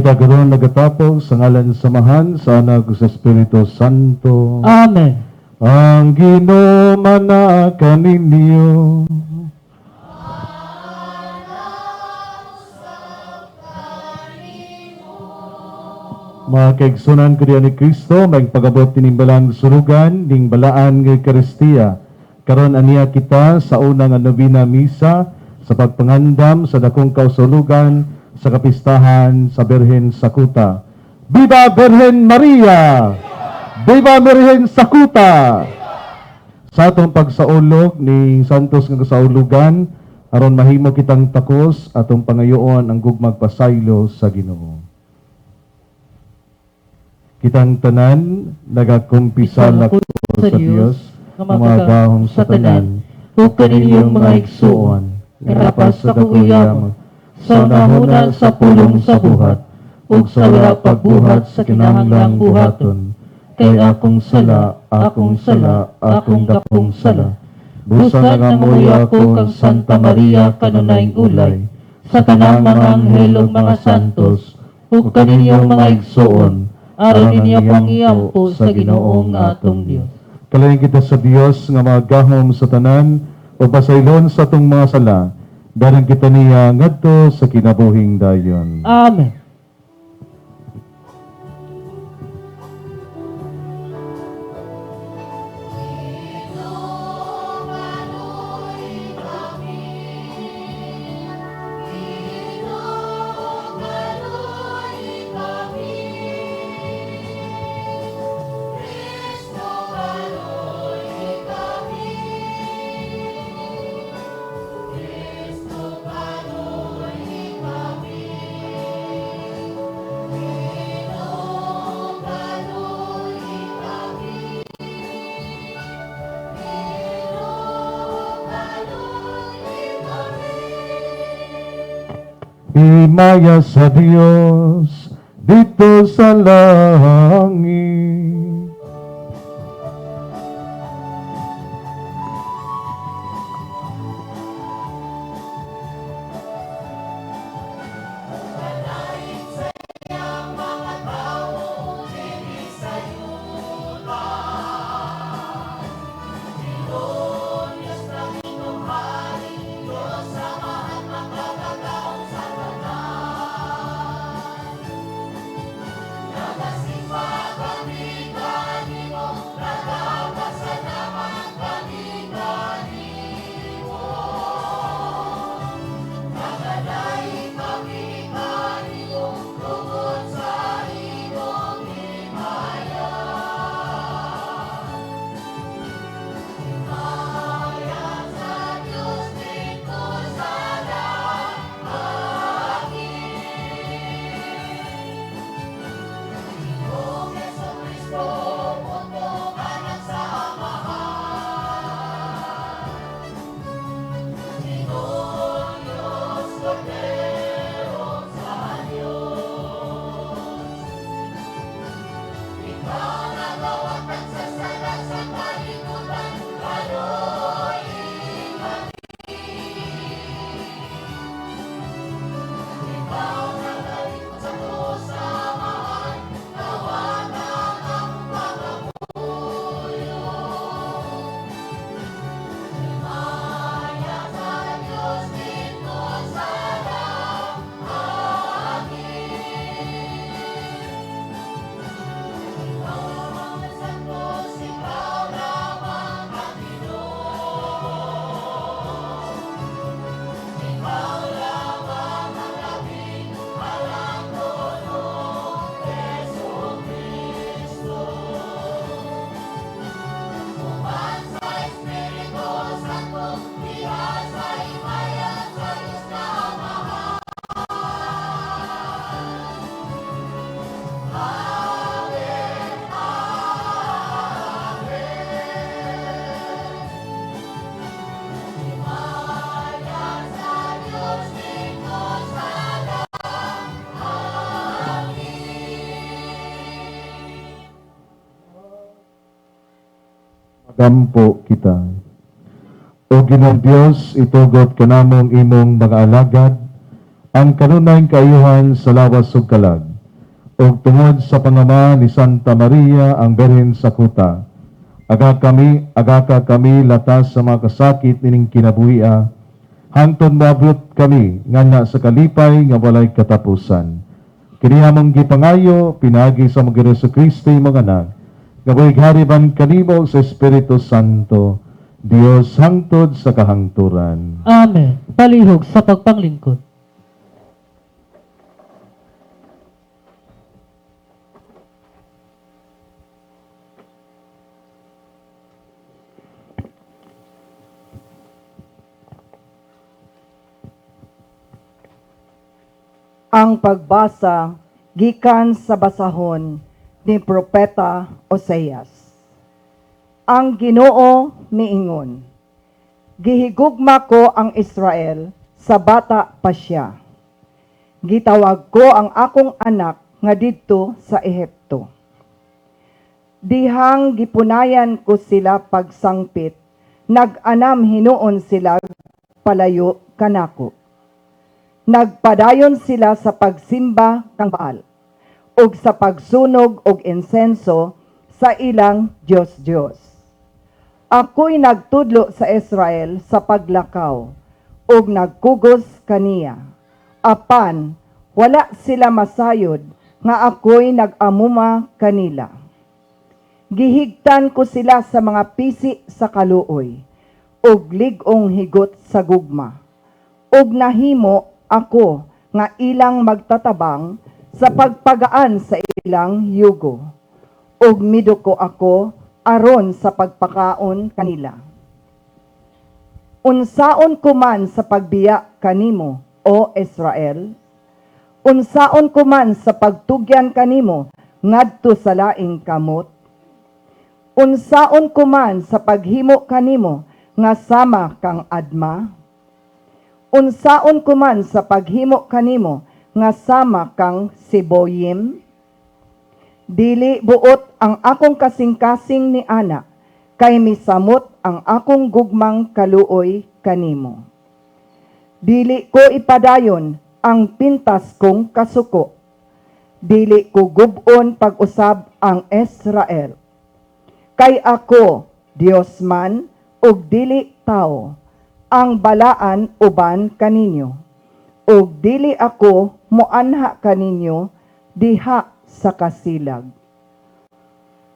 Kita karon nagatapos sa ngalan sa Amahan, sa Anak ug sa Espiritu Santo. Amen. Ang Ginoo manaa kaninyo. Mga kaigsunan ko diyan ni Kristo, may pag-abot tining balang sulugan, ning balaan nga Eucharistia. Karon aniya kita sa unang nobena misa sa pagpangandam sa dakong kausulugan sa kapistahan sa Birhen Sakuta. Viva Birhen Maria! Viva Birhen Sakuta! Sa atong pagsaulog ni Santos nga kasaulugan, aron mahimo kitang takos atong pangayoon ang gugmag pasaylo sa Ginoo. Kitang tanan nagakumpisal ako sa Dios nga magahom sa tanan ug kaninyong mga igsuon, nga lapas sa kaguyama, sa nahuna sa pulong sa buhat, ug sa wala pagbuhat sa kinahanglang buhaton. Kay akong sala, akong sala, akong dakong sala. Busa nangamuyo ako kang Santa Maria kanunayng ulay, sa tanang mga anghel ug mga santos, ug kaninyong mga igsuon, aron ninyo akong iampo sa Ginoo nga atong Dios. Kalayan kita sa Dios nga magahom sa tanan o pasaylon sa atong mga sala. Dalan kita niya ngadto sa kinabuhing dayon. Amen. Himaya sa Dios dito sa langit. Magampo kita. O Ginoong Dios, itugot kanamong imong mga alagad ang kanunayng kaayuhan sa lawas ug kalag. Ug tungod sa pangama ni Santa Maria ang Birhen sa Kuta, agaka kami latas sa mga kasakit nining kinabuhia, hangtod moabot kami nganha sa kalipay nga walay katapusan. Kini among gipangayo pinaagi sa among Ginoo Kristo, imong Anak, nga buhi hari kanimo sa Espiritu Santo, Dios hangtod sa kahangturan. Amen. Palihog sa pagpanglingkod. Ang pagbasa gikan sa basahon ni Propeta Oseas. Ang Ginoo miingon, gihigugma ko ang Israel sa bata pa siya. Gitawag ko ang akong anak nga didto sa Ehipto. Dihang gipunayan ko sila pagsangpit, nag-anam hinuon sila palayo kanako. Nagpadayon sila sa pagsimba kang Baal ug sa pagsunog og insenso sa ilang Diyos-Diyos. Ako'y nagtudlo sa Israel sa paglakaw ug nagkugos kaniya. Apan wala sila masayod nga ako'y nag-amuma kanila. Gihigtan ko sila sa mga pisi sa kaluoy ug lig-ong higot sa gugma. Ug nahimo ako nga ilang magtatabang sa pagpagaan sa ilang yugo. Ug miduko ako aron sa pagpakaon kanila. Unsaon ko man sa pagbiya kanimo, o Israel? Unsaon ko man sa pagtugyan kanimo ngadto sa laing kamot? Unsaon ko man sa paghimo kanimo nga sama kang Adma? Unsaon ko man sa paghimo kanimo nga sama kang Seboyim? Dili buot ang akong kasing-kasing ni ana, kay misamot ang akong gugmang kaluoy kanimo. Dili ko ipadayon ang pintas kong kasuko. Dili ko gub-on pag-usab ang Israel. Kay ako, Dios man, ug dili tao, ang balaan uban kaninyo. Ug dili ako moanha kaninyo diha sa kasilag.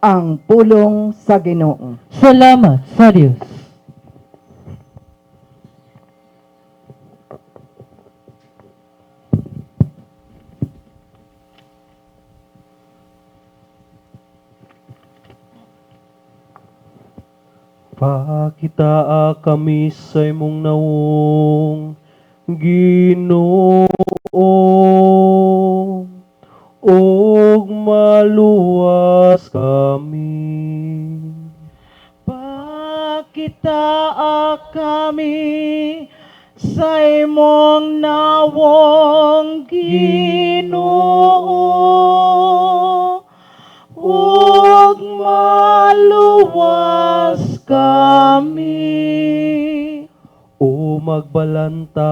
Ang pulong sa Ginoo. Salamat sa Dios. Pakitaa kami sa imong nawong, Ginoo, ug maluwas kami. Pakitaa kami sa imong nawong, Ginoo, ug maluwas kami. O magbalantay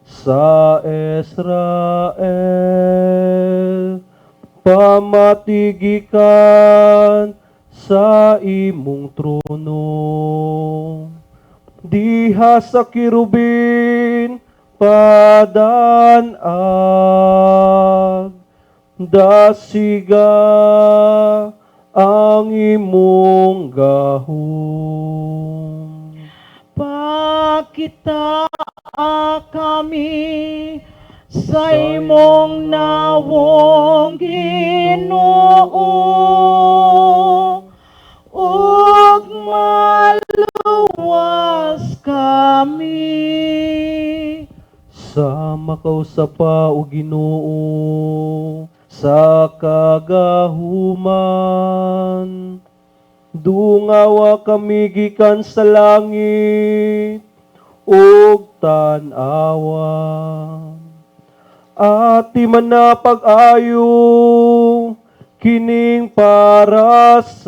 sa Israel, pamatigikan sa imong trono. Diha sa kirubin padanag, dasiga ang imong gahom. Pakitaa kami sa imong nawong, Ginoo, ug maluwas kami. Sa makausapa o Ginoo sa kagahuman, dungawa kami gikan sa langit ug tan-awa. Ati man na pag-ayo kining parasan,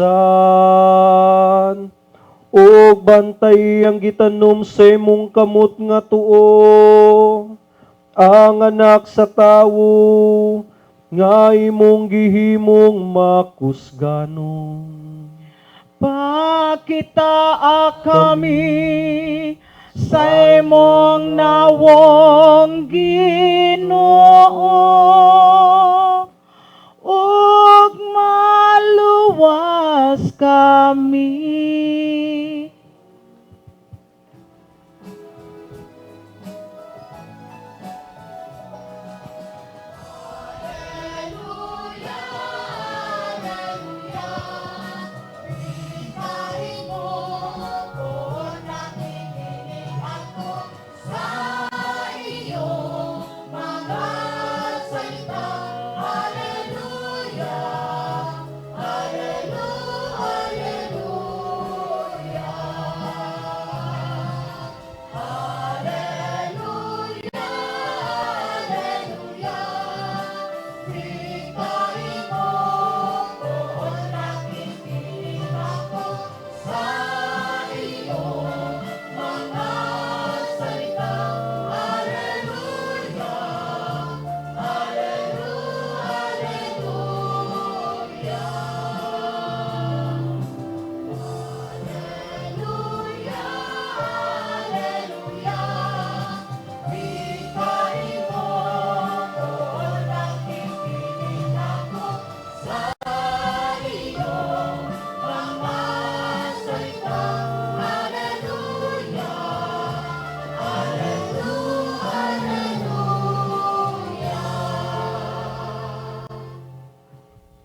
ug bantay ang gitanom sa imong kamot nga tuo, ang anak sa tawo nga imong gihimong makusganon. Pakitaa kami sa imong nawong, Ginoo, ug maluwas kami.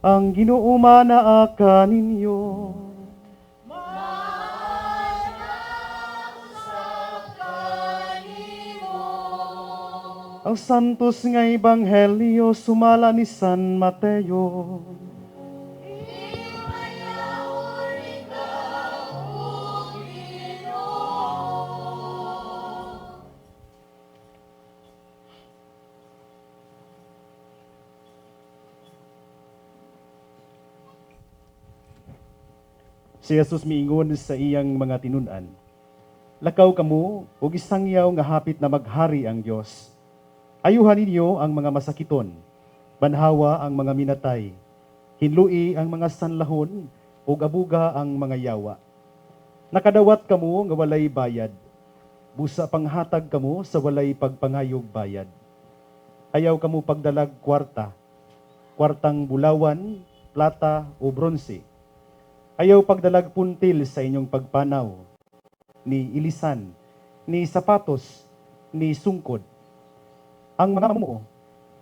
Ang Ginoo manaa kaninyo. Ang Santos nga Ebanghelyo sumala ni San Mateo. Si Jesus miingon sa iyang mga tinun-an, "Lakaw kamo ug isangyaw nga hapit na maghari ang Dios. Ayuhan ninyo ang mga masakiton, banhawa ang mga minatay, hinlui ang mga sanlahon ug abuga ang mga yawa. Nakadawat kamo nga walay bayad, busa panghatag kamo sa walay pagpangayog bayad. Ayaw kamo pagdalag kwarta, kwartang bulawan, plata o bronse. Ayaw pagdalag puntil sa inyong pagpanaw, ni ilisan, ni sapatos, ni sungkod. Ang mga mamuo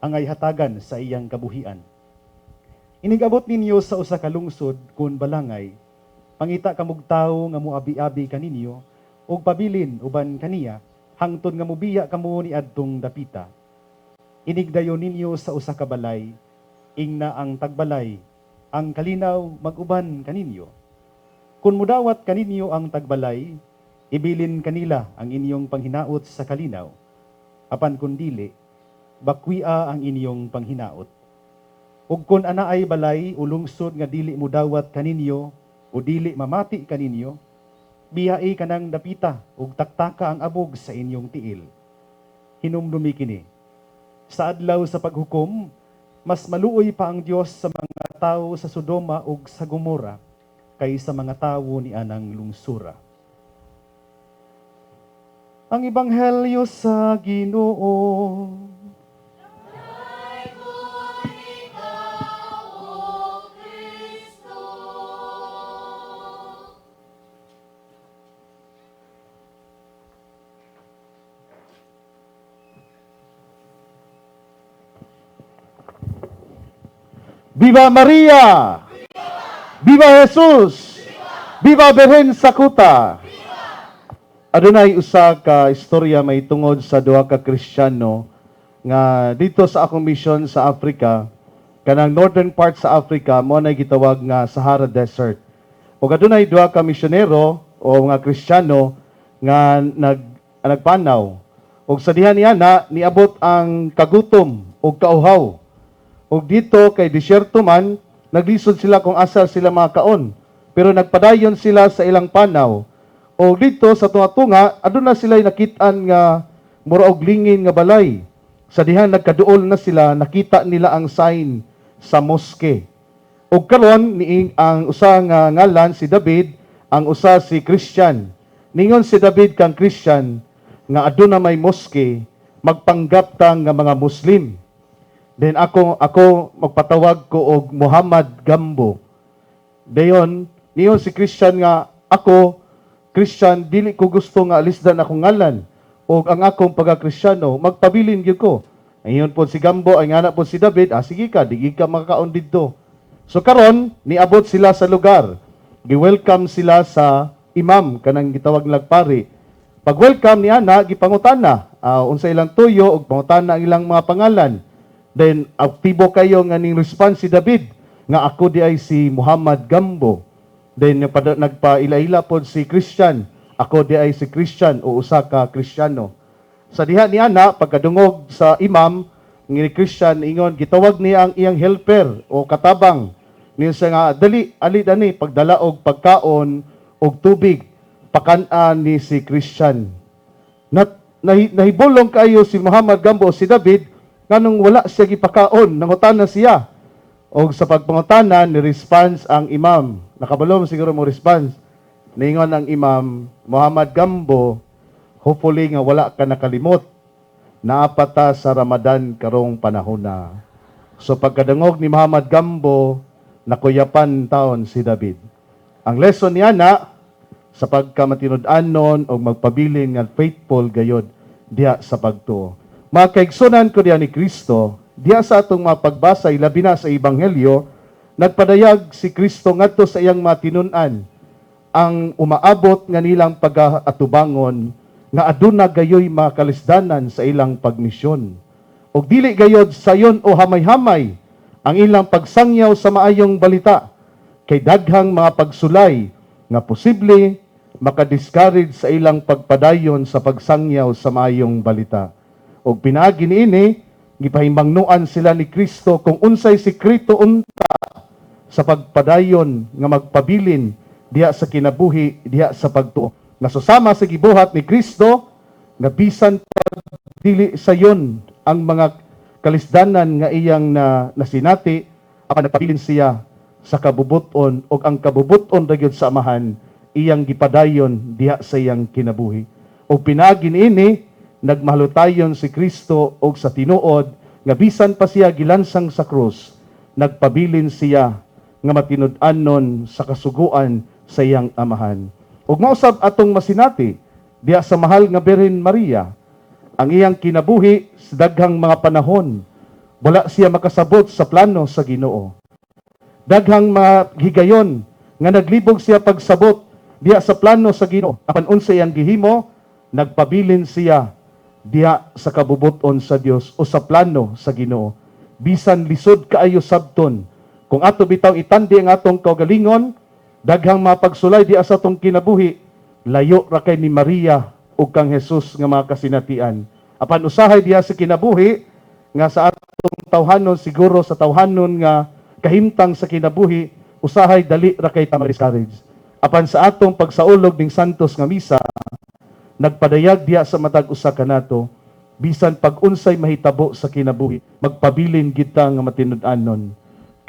ang ay hatagan sa iyang kabuhian. Inigabot ninyo sa usa ka lungsod kun balangay, pangita kamog tawo nga moabi-abi kaninyo ug pabilin uban kaniya hangtod nga mobiya kamo ni adtong dapita. Inigdayon ninyo sa usa ka balay, ingna ang tagbalay, ang kalinaw mag-uban kaninyo. Kun mudawat kaninyo ang tagbalay, ibilin kanila ang inyong panghinaot sa kalinaw. Apan kun dili, bakwia ang inyong panghinaot. Ug kun anaay balay o lungsod nga dili mudawat kaninyo o dili mamati kaninyo, biyai kanang dapita ug taktaka ang abog sa inyong tiil. Hinumdumi kini, sa adlaw sa paghukom, mas maluoy pa ang Dios sa mga tawo sa Sodoma ug sa Gomora kaysa mga tawo ni anang lungsura. Ang Ebanghelyo sa Ginoo. Viva Maria! Viva Jesus! Viva Birhen sa Kuta! Adunay usa ka istorya may tungod sa duha ka Kristiyano nga dito sa akong mission sa Africa, kanang northern part sa Africa mo nay gitawag nga Sahara Desert. Ug adunay duha ka misyonero o mga Kristiyano nga nagpanaw. Ug sa diha niya na niabot ang kagutom ug kauhaw. Ug dito kay disyerto man, naglisod sila kung asa sila makaon. Pero nagpadayon sila sa ilang panaw. O dito sa tunga-tunga, aduna sila nakit-an nga mura og lingin nga balay. Sa diha nagkaduol na sila, nakita nila ang sign sa mosque. Ug karon ni ang usa nga ngalan si David, ang usa si Christian. Ningon si David kang Christian nga aduna may mosque, magpanggap ta nga mga Muslim. Then ako magpatawag ko og Muhammad Gambo. Dayon, niyon si Christian nga ako Christian, dili ko gusto nga alisdan akong ngalan og ang akong pagka-Kristiyano, magpabilin gyud ko. Ayon po si Gambo, ay ngana po si David, sige ka, di ka makakaon didto. So karon niabot sila sa lugar. Gi-welcome sila sa imam kanang gitawag nilang pari. Pag-welcome niya na, gipangutana unsa ilang tuyo ug pangutana ang ilang mga pangalan. Then aktibo kayo nga ning response si David nga ako di ay si Muhammad Gambo. Then nagpaila-ila pod si Christian, ako di ay si Christian o usa ka Kristiyano. Sa diha niya na pagkadungog sa imam ni Christian ingon gitawag niya ang iyang helper o katabang. Niya siya nga dali ali dani pagdala og pagkaon og tubig pakan-an ni si Christian. Nahibulong kayo si Muhammad Gambo o si David nganong wala siya gipakaon, nangutana siya. Og sa pagpangutana ni response ang imam. Nakabalo mo siguro mo response. Ningon ang imam, Muhammad Gambo, hopefully nga wala ka nakalimot. Naapata sa Ramadan karong panahon na. So pagkadungog ni Muhammad Gambo, nakuyapan taon si David. Ang lesson niya na sa pagkamatinud-anon o magpabilin nga faithful gayod diha sa pagtuo. Mga kaigsunan ko diha ni Kristo, diha sa atong mga pagbasa, ilabi na sa Ebanghelyo, nagpadayag si Kristo ngadto sa iyang mga tinun-an ang umaabot nga nilang pag-atubangon nga aduna gayoy mga kalisdanan sa ilang pagmisyon. Og dili gayod sayon o hamay-hamay ang ilang pagsangyaw sa maayong balita kay daghang mga pagsulay nga posible makadiscourage sa ilang pagpadayon sa pagsangyaw sa maayong balita. Og pinaagi niini, gipahimbangnuan sila ni Kristo kung unsay sekreto unta sa pagpadayon nga magpabilin diha sa kinabuhi, diha sa pagtuo. Nasusama sa gibuhat ni Kristo nga bisan dili sayon ang mga kalisdanan nga iyang nasinati, apan nagpabilin siya sa kabubuton og ang kabubuton ra gyud sa Amahan iyang gipadayon diha sa iyang kinabuhi. Og pinaagi niini nagmahalutayon si Kristo og sa tinuod nga bisan pa siya gilansang sa krus, nagpabilin siya nga matinud-anon sa kasuguan sa iyang Amahan. Ug mausab atong masinati diha sa mahal nga Birhen Maria, ang iyang kinabuhi sa daghang mga panahon wala siya makasabot sa plano sa Ginoo. Daghang mga higayon nga naglibog siya pagsabot diha sa plano sa Ginoo. Apan unsa iyang gihimo, nagpabilin siya diha sa kabubuton sa Dios o sa plano sa Ginoo. Bisan lisod kaayo sabton, kung ato bitaw itandi ang atong kaugalingon, daghang mapagsulay diha sa atong kinabuhi, layo ra kay ni Maria ug kang Jesus nga mga kasinatian. Apan usahay diha sa kinabuhi nga sa atong tawhanon, siguro sa tawhanon nga kahimtang sa kinabuhi, usahay dali ra kay ta ma-discourage. Apan sa atong pagsaulog ning Santos nga misa, nagpadayag diha sa matag usa kanato, bisan pag-unsay mahitabo sa kinabuhi, magpabilin kita nga matinud-anon.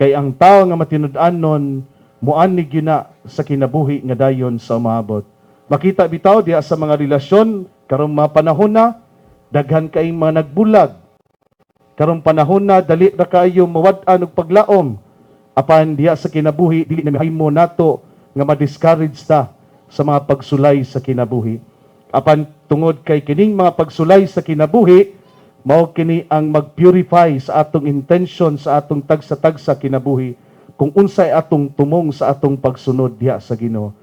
Kay ang tao nga matinud-anon, muani gyud na sa kinabuhi nga dayon sa umaabot. Makita bitaw diha sa mga relasyon karong mga panahon na daghan kaayong mga nagbulag. Karong panahon na dali ra kaayo mawad-an og paglaom. Apan diha sa kinabuhi dili na mahimo nato nga ma-discourage ta sa mga pagsulay sa kinabuhi. Apan tungod kay kining mga pagsulay sa kinabuhi, mao kini ang mag-purify sa atong intention sa atong tagsa-tagsa kinabuhi kung unsay atong tumong sa atong pagsunod diha sa Ginoo.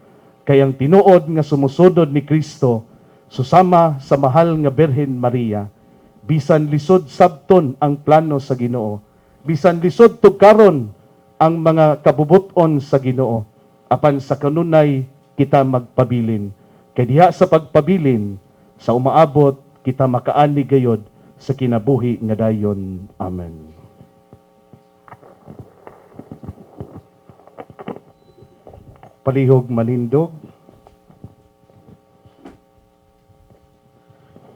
Kay ang tinuod nga sumusunod ni Kristo susama sa mahal nga Birhen Maria, bisan lisod sabton ang plano sa Ginoo, bisan lisod tugkaron ang mga kabubuton sa Ginoo, apan sa kanunay kita magpabilin. Kay diha sa pagpabilin sa umaabot kita makaani gayod sa kinabuhi nga dayon. Amen. Palihog manindog.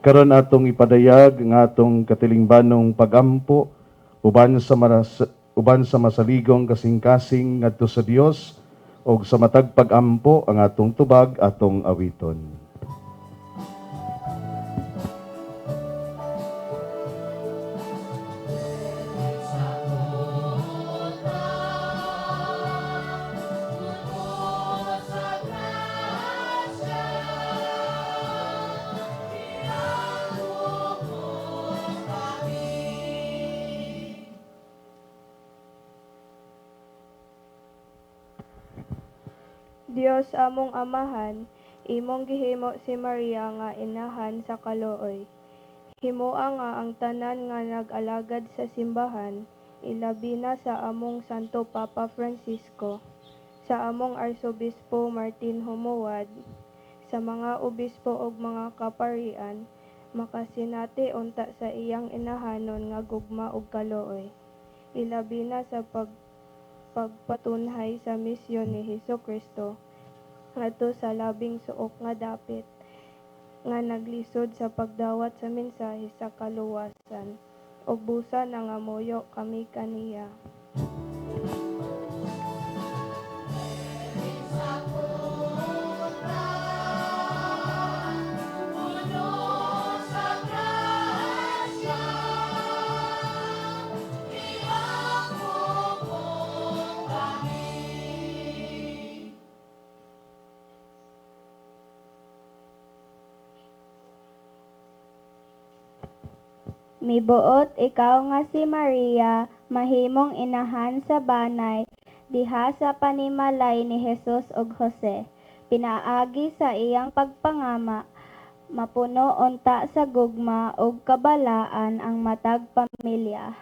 Karon atong ipadayag ang atong katilingbanong pagampo uban sa masaligong kasing-kasing ngadto sa Dios ug sa matag pagampo ang atong tubag atong awiton. Dios among Amahan, imong gihimo si Maria nga inahan sa kaluoy. Himoa nga ang tanan nga nag-alagad sa simbahan, ilabi na sa among Santo Papa Francisco, sa among Arsobispo Martin Jumoad, sa mga obispo ug mga kaparian, makasinati unta sa iyang inahanon nga gugma ug kaluoy, ilabi na sa pagpatunhay sa misyon ni Hesukristo ngadto sa labing suok nga dapit, nga naglisod sa pagdawat sa mensahe sa kaluwasan, ug busa nangamuyo kami kaniya. Mibuot ikaw nga si Maria mahimong inahan sa banay diha sa panimalay ni Jesus ug Jose. Pinaagi sa iyang pagpangama, mapuno unta sa gugma ug kabalaan ang matag pamilya.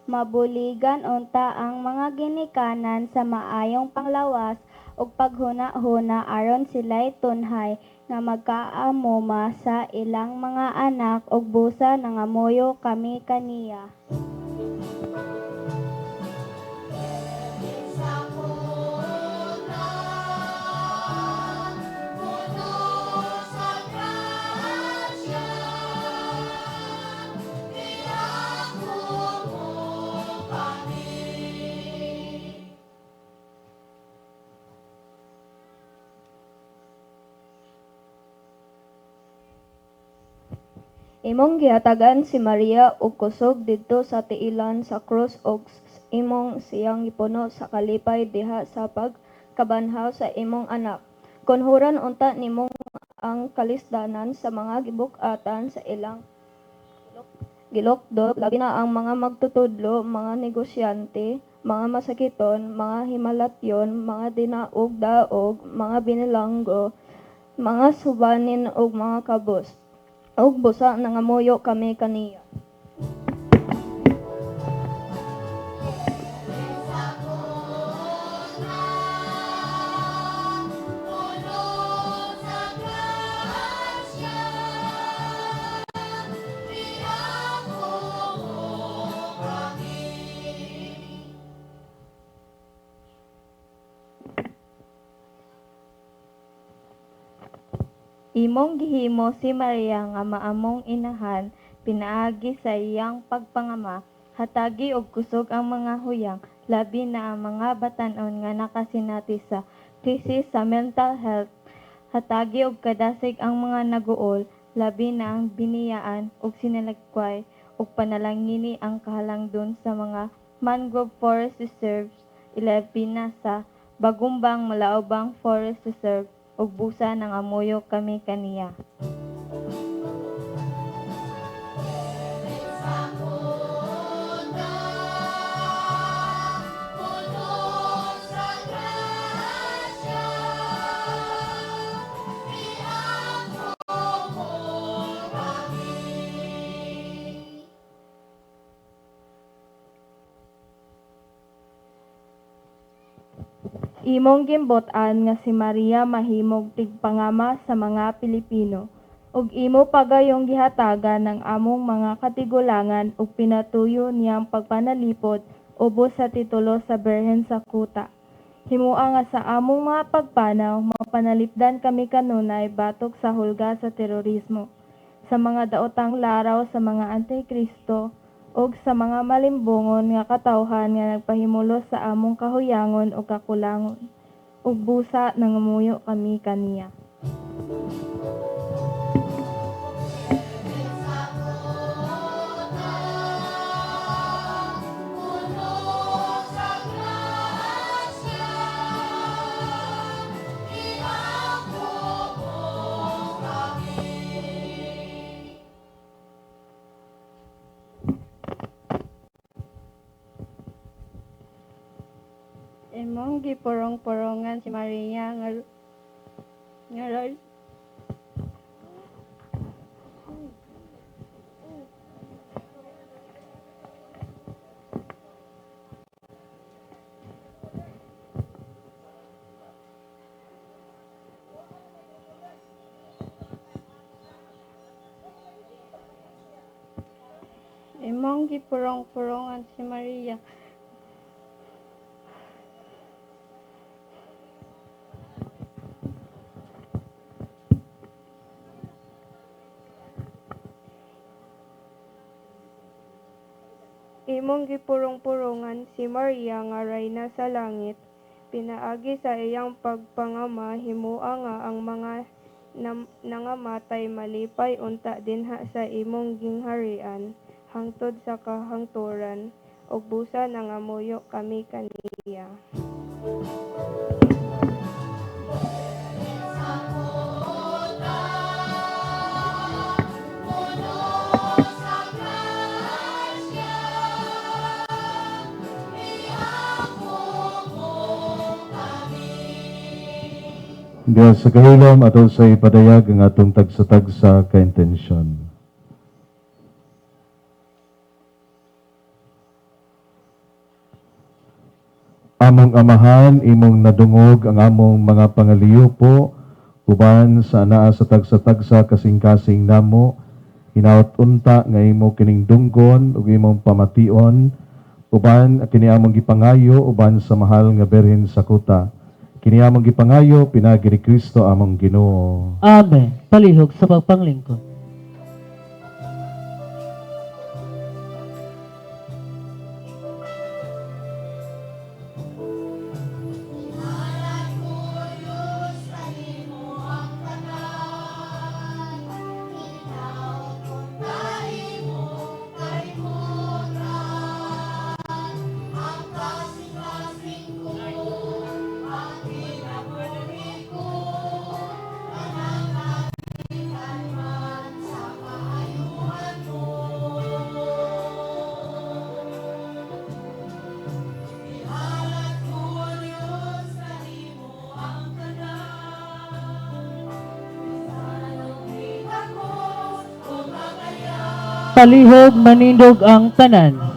Mabuligan unta ang mga ginikanan sa maayong panglawas ug paghuna-huna aron sila'y tunhay nga magkaamuma sa ilang mga anak ug busa nangamuyo kami kaniya. Imong gihatagan si Maria og kusog didto sa tiilan sa krus ug imong siyang gipuno sa kalipay diha sa pagkabanhaw sa imong anak. Kunhoran unta nimo ang kalisdanan sa mga gibug-atan sa ilang gilukdok, labi na ang mga magtutudlo, mga negosyante, mga masakiton, mga himalatyon, mga dinaog-daog, mga binilanggo, mga subanin ug mga kabus. Ug busa nangamuyo kami kaniya. Imong gihimo si Maria nga maamong inahan pinaagi sa iyang pagpangama, hatagi og kusog ang mga huyang, labi na ang mga batan-on nga nakasinati sa krisis sa mental health, hatagi og kadasig ang mga naguol, labi na ang biniyaan ug sinalakway, ug panalangini ang kahalangdon sa mga mangrove forest reserves, ilabi na sa Bagumbang Malaubang Forest Reserve, ug busa nangamuyo kami kaniya. Imong gimbot-an nga si Maria mahimong tigpangama sa mga Pilipino, ug imo pagayong gihatagan ang among mga katigulangan ug pinatuyo niyang pagpanalipod ubos sa titulo sa Birhen sa Kuta. Himoa nga sa among mga pagpanaw mapanalipdan kami kanunay batok sa hulga sa terorismo. sa mga daotang laraw sa mga antikristo ug sa mga malimbongon nga katawhan nga nagpahimulos sa among kahuyangon ug kakulangon. Ug busa nangamuyo kami kaniya. Imong gipurong-purongan si Maria nga nga Imong gipurong-purongan si Maria. Imong gipurong-purongan si Maria nga rayna sa langit, pinaagi sa iyang pagpangama himoa nga ang mga nangamatay malipay unta dinha sa imong gingharian hangtod sa kahangturan, ug busa nangamuyo kami kaniya. Diya sa kahilom ato sa ipadayag ang atong tagsa-tagsa ka intensyon. Among Amahan, imong nadungog ang among mga pangaliyupo, uban sa anaa sa tagsa-tagsa kasing-kasing namo, hinaut unta nga imo kining dunggon ug imong pamation, uban kini among gipangayo uban sa mahal nga Birhen sa kuta. Kini among gipangayo pinaagi ni Kristo among Ginoo. Amen. Palihog sa pagpanglingkod. Palihog manindog ang tanan.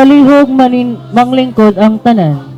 Palihog manin manglingkod ang tanan.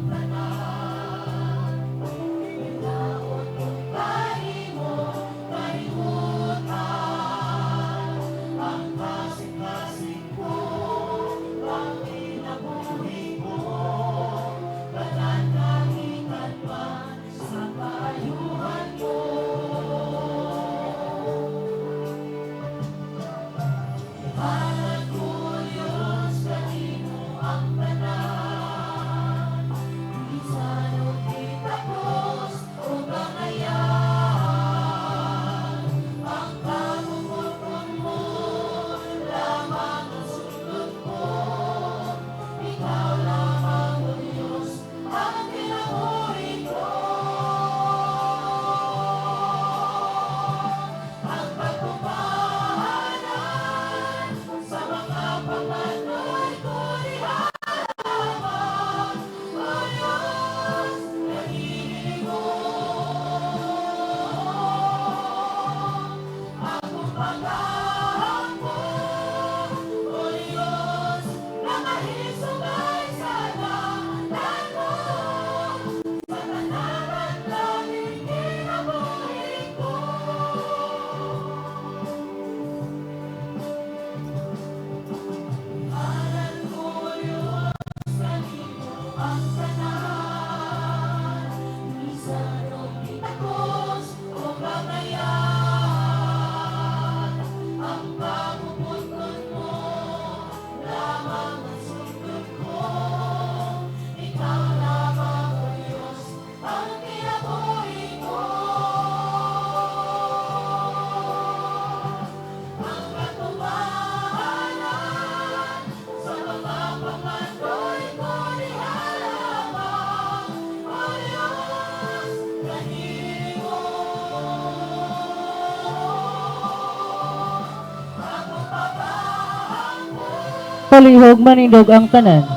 Palihog manindog ang tanan.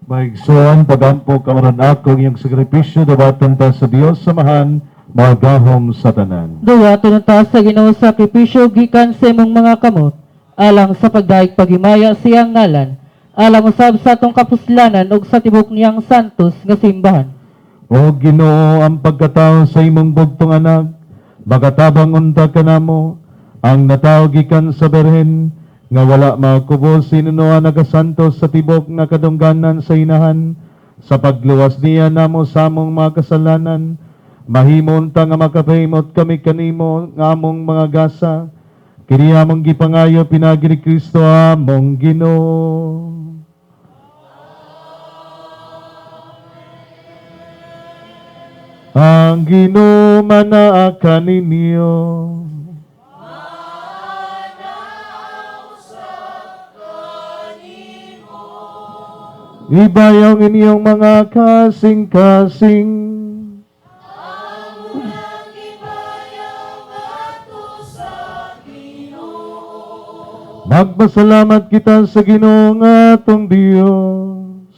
Maigsoon, pagampo kamaron akong iyong sakripisyo, dabaton ta sa Dios samahan, magahom sa tanan. Duwaton ta sa Ginoo sakripisyo gikan sa imong mga kamot, alang sa pagdayeg paghimaya siyang ngalan, alang usab sa atong kapuslanan ug sa tibok niyang santos nga simbahan. O Ginoo, ang pagkatao sa imong bugtong anak, makatabang unta kanamo, ang natawo gikan sa Berhen, nga wala makubos sinunoa nagasantos sa tibok nga kadungganan sa inahan, sa pagluwas niya namo sa among mga kasalanan, mahimo unta nga makapahimot kami kanimo nga among mga gasa, kini among gipangayo pinaagi ni Kristo among Ginoo. Ang Ginoo manaa kaninyo. Ibayaw ang inyong mga kasing-kasing. Magpasalamat kita sa Ginoo nga atong Dios.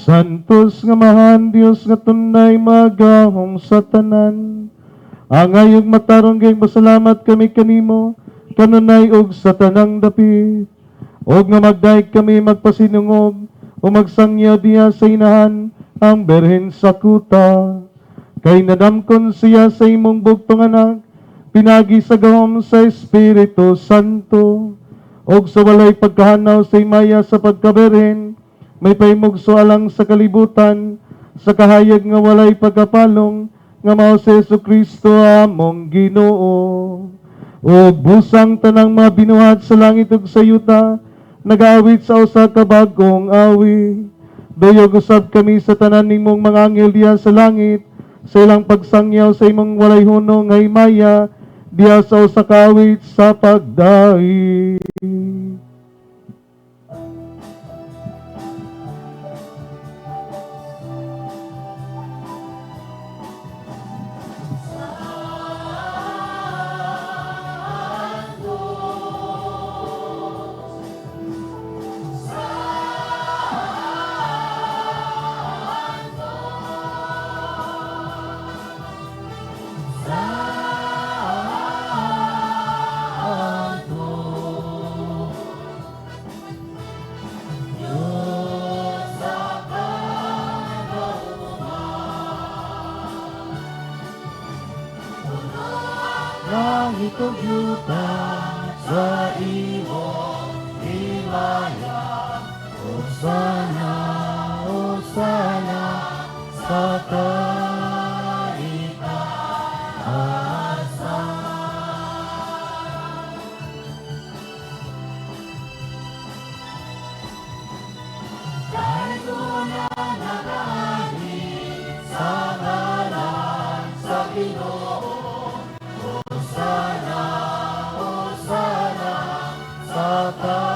Santos nga mahan Dios nga tunay magahom sa tanan. Angayog matarong gayong pasalamat kami kanimo kanunay og sa tanang dapit. Og nga magdaig kami magpasinungog o magsangya diya sa inahan ang Berhen sa kuta. Kay nadamkon siya sa imong bugtong anak, pinagi sa gahom sa Espiritu Santo. Og sa walay pagkahanaw sa himaya sa pagkaberhen, may paimugso alang sa kalibutan, sa kahayag nga walay pagkapalong, nga mao si Jesucristo among Ginoo. Og busang tanang mga binuhat sa langit ug sa yuta, nagaawit sa usa ka bag-ong awi. Duyog usab kami sa tanan nimong mga anghel diha sa langit, sa ilang pagsangyaw sa imong walay hunong nga himaya, diha sa usa ka awit sa pagdaig. langit ug yuta sa imong himaya. Hosana, Hosana sa kaitaasan. Daygon ang nagaanhi sa ngalan sa Ginoo. Hosana, Hosana sa kaitaasan.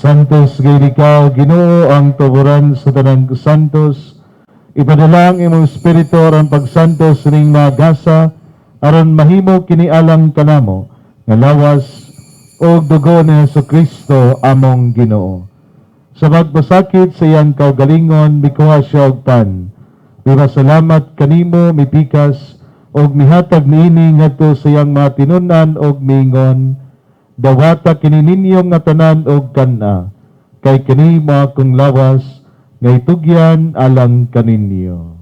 Santos gayud ikaw, Ginoo, ang tuboran sa tanang santos. Ipadala ang imong Espiritu aron pagsantos ning mga gasa, aron mahimo kini alang kanamo nga lawas ug dugo ni Hesukristo among Ginoo. Sa pagpasakit sa iyang kaugalingon, mikuha siya og pan. Mipasalamat kanimo, mipikas, ug mihatag niini ngadto sa iyang mga tinun-an ug miingon, "Dawata kini ninyo nga tanan og kan-a, kay kini mao akong lawas nga itugyan alang kaninyo."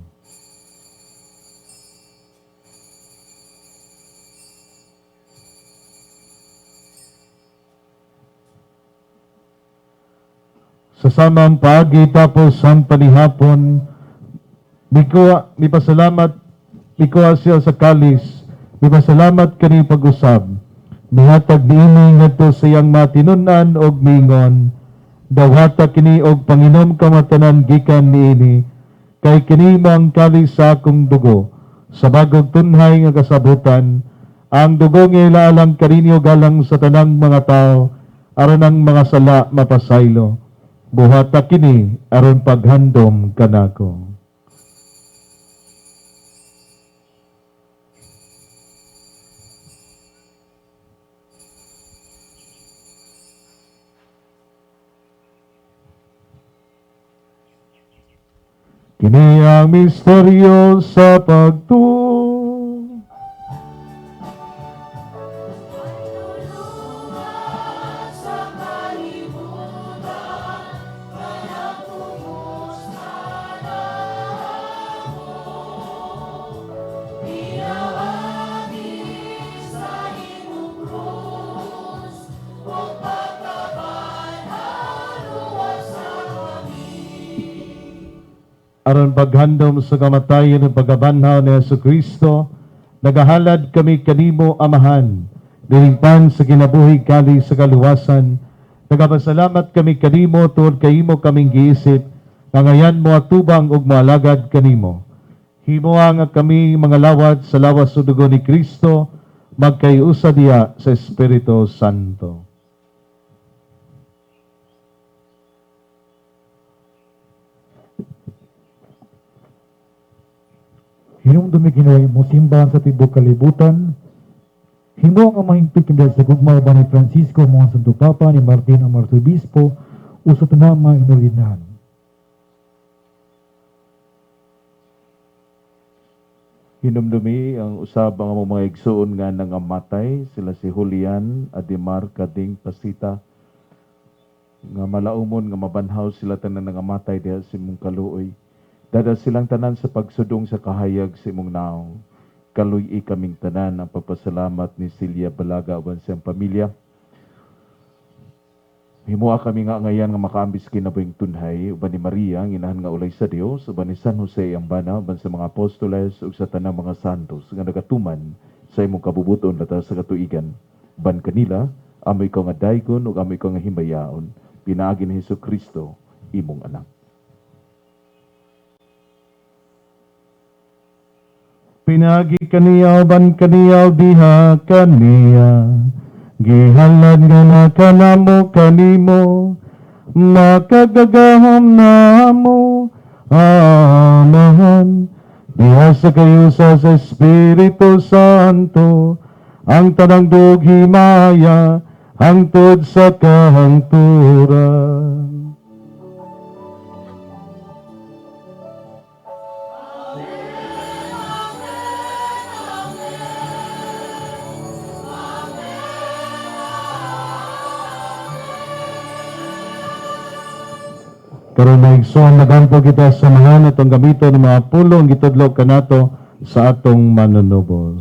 Sa samang paagi tapos ang panihapon, mikuha, mipasalamat, mikuha siya sa kalis, mipasalamat kani pag-usab. Mihatag niini ngadto sa iyang mga tinun-an og miingon, "Dawata kini og panginom kamo tanan gikan niini, kay kini mao ang kalis sa akong dugo, sa bagong tunhay nga kasabutan, ang dugo nga ilaalang kaninyo galang sa tanang mga tao, aron ang mga sala mapasaylo. Buhata kini aron paghandom kanako." Kini ang misteryo sa pagtuo. Sa kalibutan, nagpungos na Pinaagi sa imong krus, ug pagkabanhaluwas sa kami. Aron paghandom sa kamatayon ug pagkabanhaw ni Hesukristo, nagahalad kami kanimo, Amahan, diningpan sa kinabuhi kali sa kaluwasan. Nagapasalamat kami kanimo tungod kay imo kaming giisip, nga ngayan mo atubang ug moalagad kanimo. Himoa nga kami mga lawat sa lawas ug dugo ni Kristo, magkayusa diha sa Espiritu Santo. Hinumdumi Ginoo imong simbahan sa tibuok kalibutan. Himo nga mahingpit kami sa gugma uban ni Francisco among Santo Papa, ni Martin ang Arsobispo, ug sa tanang mga inordinahan. Hinumdumi ang usab ang among mga igsoon nga nangamatay, sila si Julian, Ademar, Kading, Pasita, nga malaumon nga mabanhaw sila tanan nangamatay diha sa imong kaluoy. Dada silang tanan sa pagsudong sa kahayag sa imong naong. Kaluy-i kaming tanan ang pagpasalamat ni Celia Balaga uban siyang pamilya. Himoa kami nga ngayan nga makaambis kinabuhing tunhay uban ni Maria ang inahan nga ulay sa Dios, uban ni San Jose ang bana, uban sa mga apostoles ug sa tanang mga santos nga nagatuman sa imong kabubuton latas sa katuigan. Uban kanila amo ikaw nga daygon ug amo ikaw nga himayaon pinaagi ni Hesukristo imong anak. Pinaagi kaniya uban kaniya diha kaniya, gihalad nga nakanamo kanimo, makagagahom namo, Amahan, diha sa kayusa sa Espiritu Santo, ang tanang dughimaya, hangtod sa kahangturan. Karon mga igsoon, nagampo kita sa samahan atong gamiton ng mga pulong gitudlo kanato sa atong manunubos.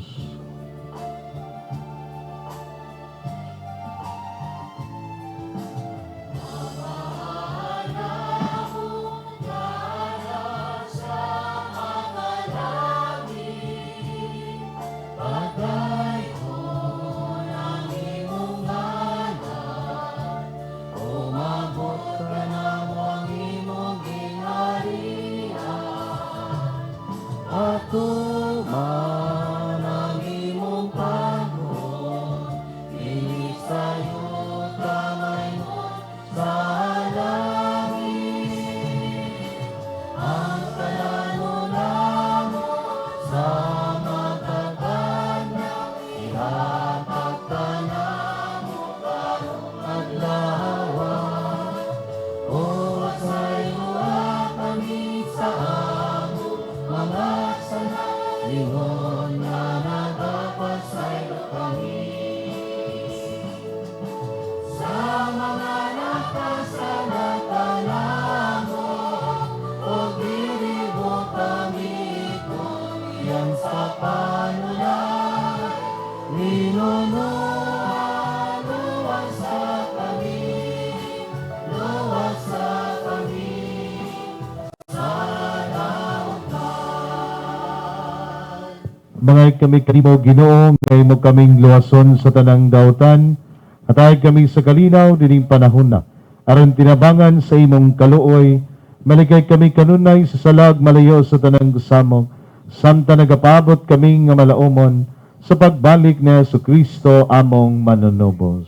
Mga kami kanimo Ginoo, ngay mo kaming luwason sa tanang dautan, hatay kami sa kalinaw dining panahon na. Aron tinabangan sa imong kaluoy, maligay kami kanunay sa salag malayo sa tanang samok, samtang nagapabot kami nga malaumon sa pagbalik ni Jesucristo among manunubos.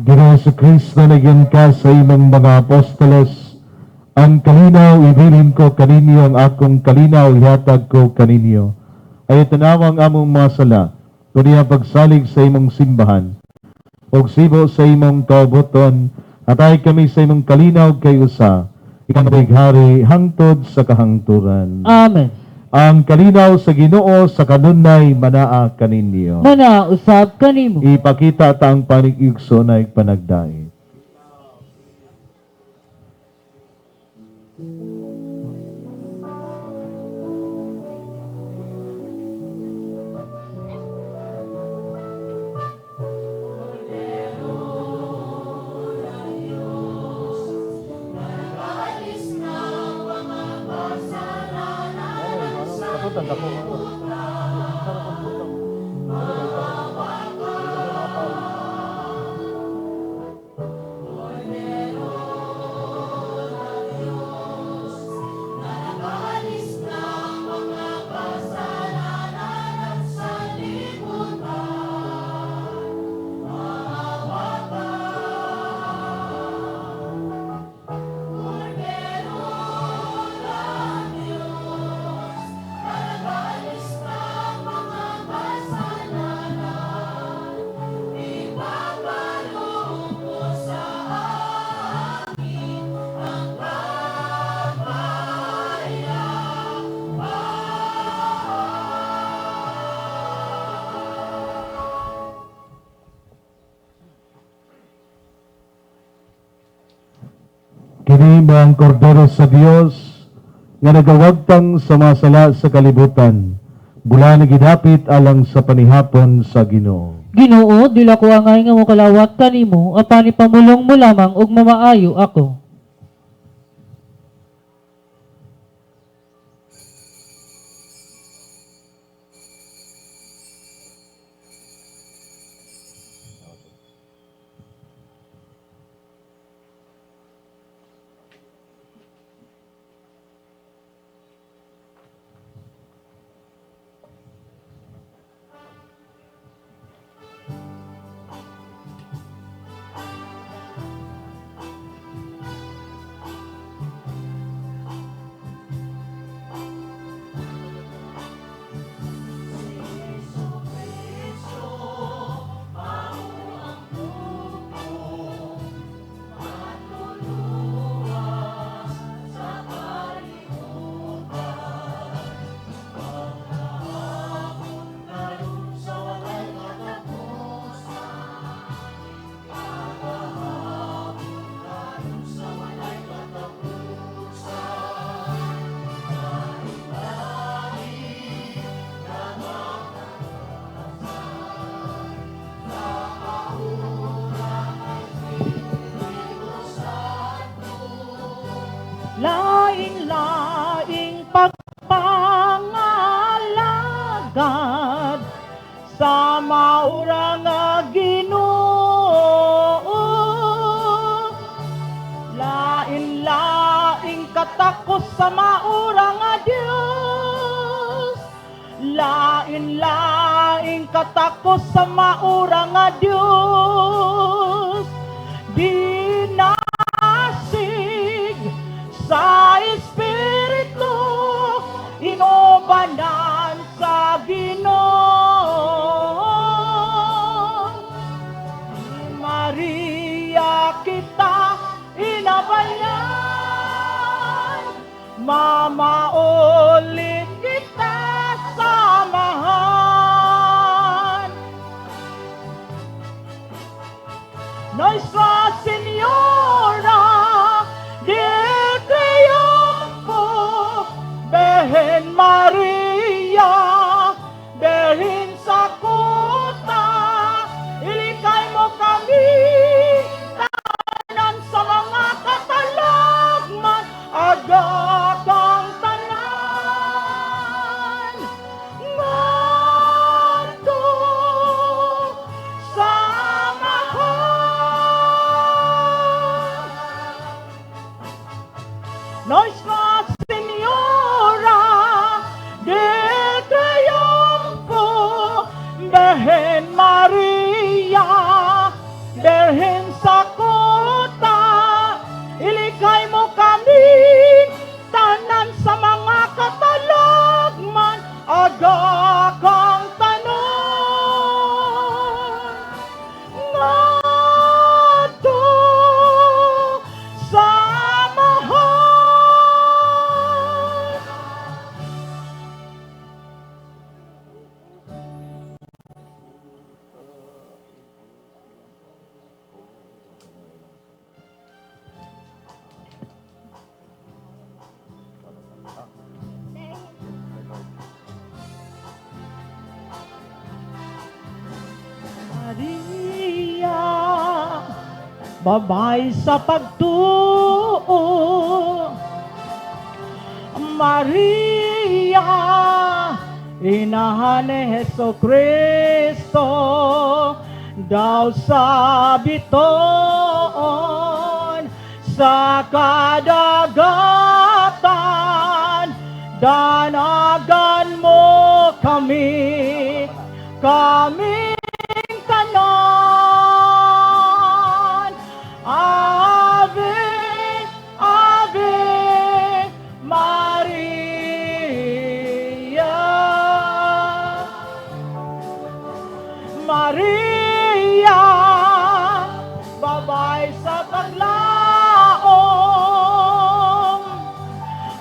Ginoo Jesucristo, nagyan ka sa imong mga apostoles, ang kalinaw ibilin ko kaninyo, ang akong kalinaw ihatag ko kaninyo. Ay tanawang among mga sala, kundi ang pagsalig sa imong simbahan, og sibo sa imong kaubuton, at ay kami sa imong kalinaw kay usa, ikaw ang hangtod sa kahangturan. Amen. Ang kalinaw sa Ginoo sa kanunay manaa kaninyo. Manaa usab kanimo. Ipakita ta ang panig-igso na ipanagdait. Kini mo ang kordero sa Dios nga nagawagtang sa mga sala sa kalibutan, bula nagidapit alang sa panihapon sa Ginoo. Ginoo, dili ko angay nga mokalawat kanimo, apan ipamulong mo lamang ug mamaayo ako. nag-alagad sa maura nga Ginoo. Lain-laing katakos sa maura nga Dios, lain-laing katakos sa maura nga Dios. Dinasig sa Espiritu, inubanan sa Ginoo. Maria kita inabayan, mamauli kita samahan. Nuestra Señora del Triunfo, Virgen Maria, Virgen sa kuta, ilikay mo kami tanan sa mga katalagman, aga kang tanan ngadto sa Amahan. Nuestra Señora del Triunfo, Virgen Maria, Virgen sa kuta, ilikay mo kami tanan sa mga katalagman, aga kang tanan ngadto sa Amahan. Maria, babay sa pagtuo. Maria, inahan ni Heso Kristo, daw sa bitoon, sa kadagatan, danagan mo kami, kaming tanan. Ave, Ave Maria. Maria, babay sa paglaom.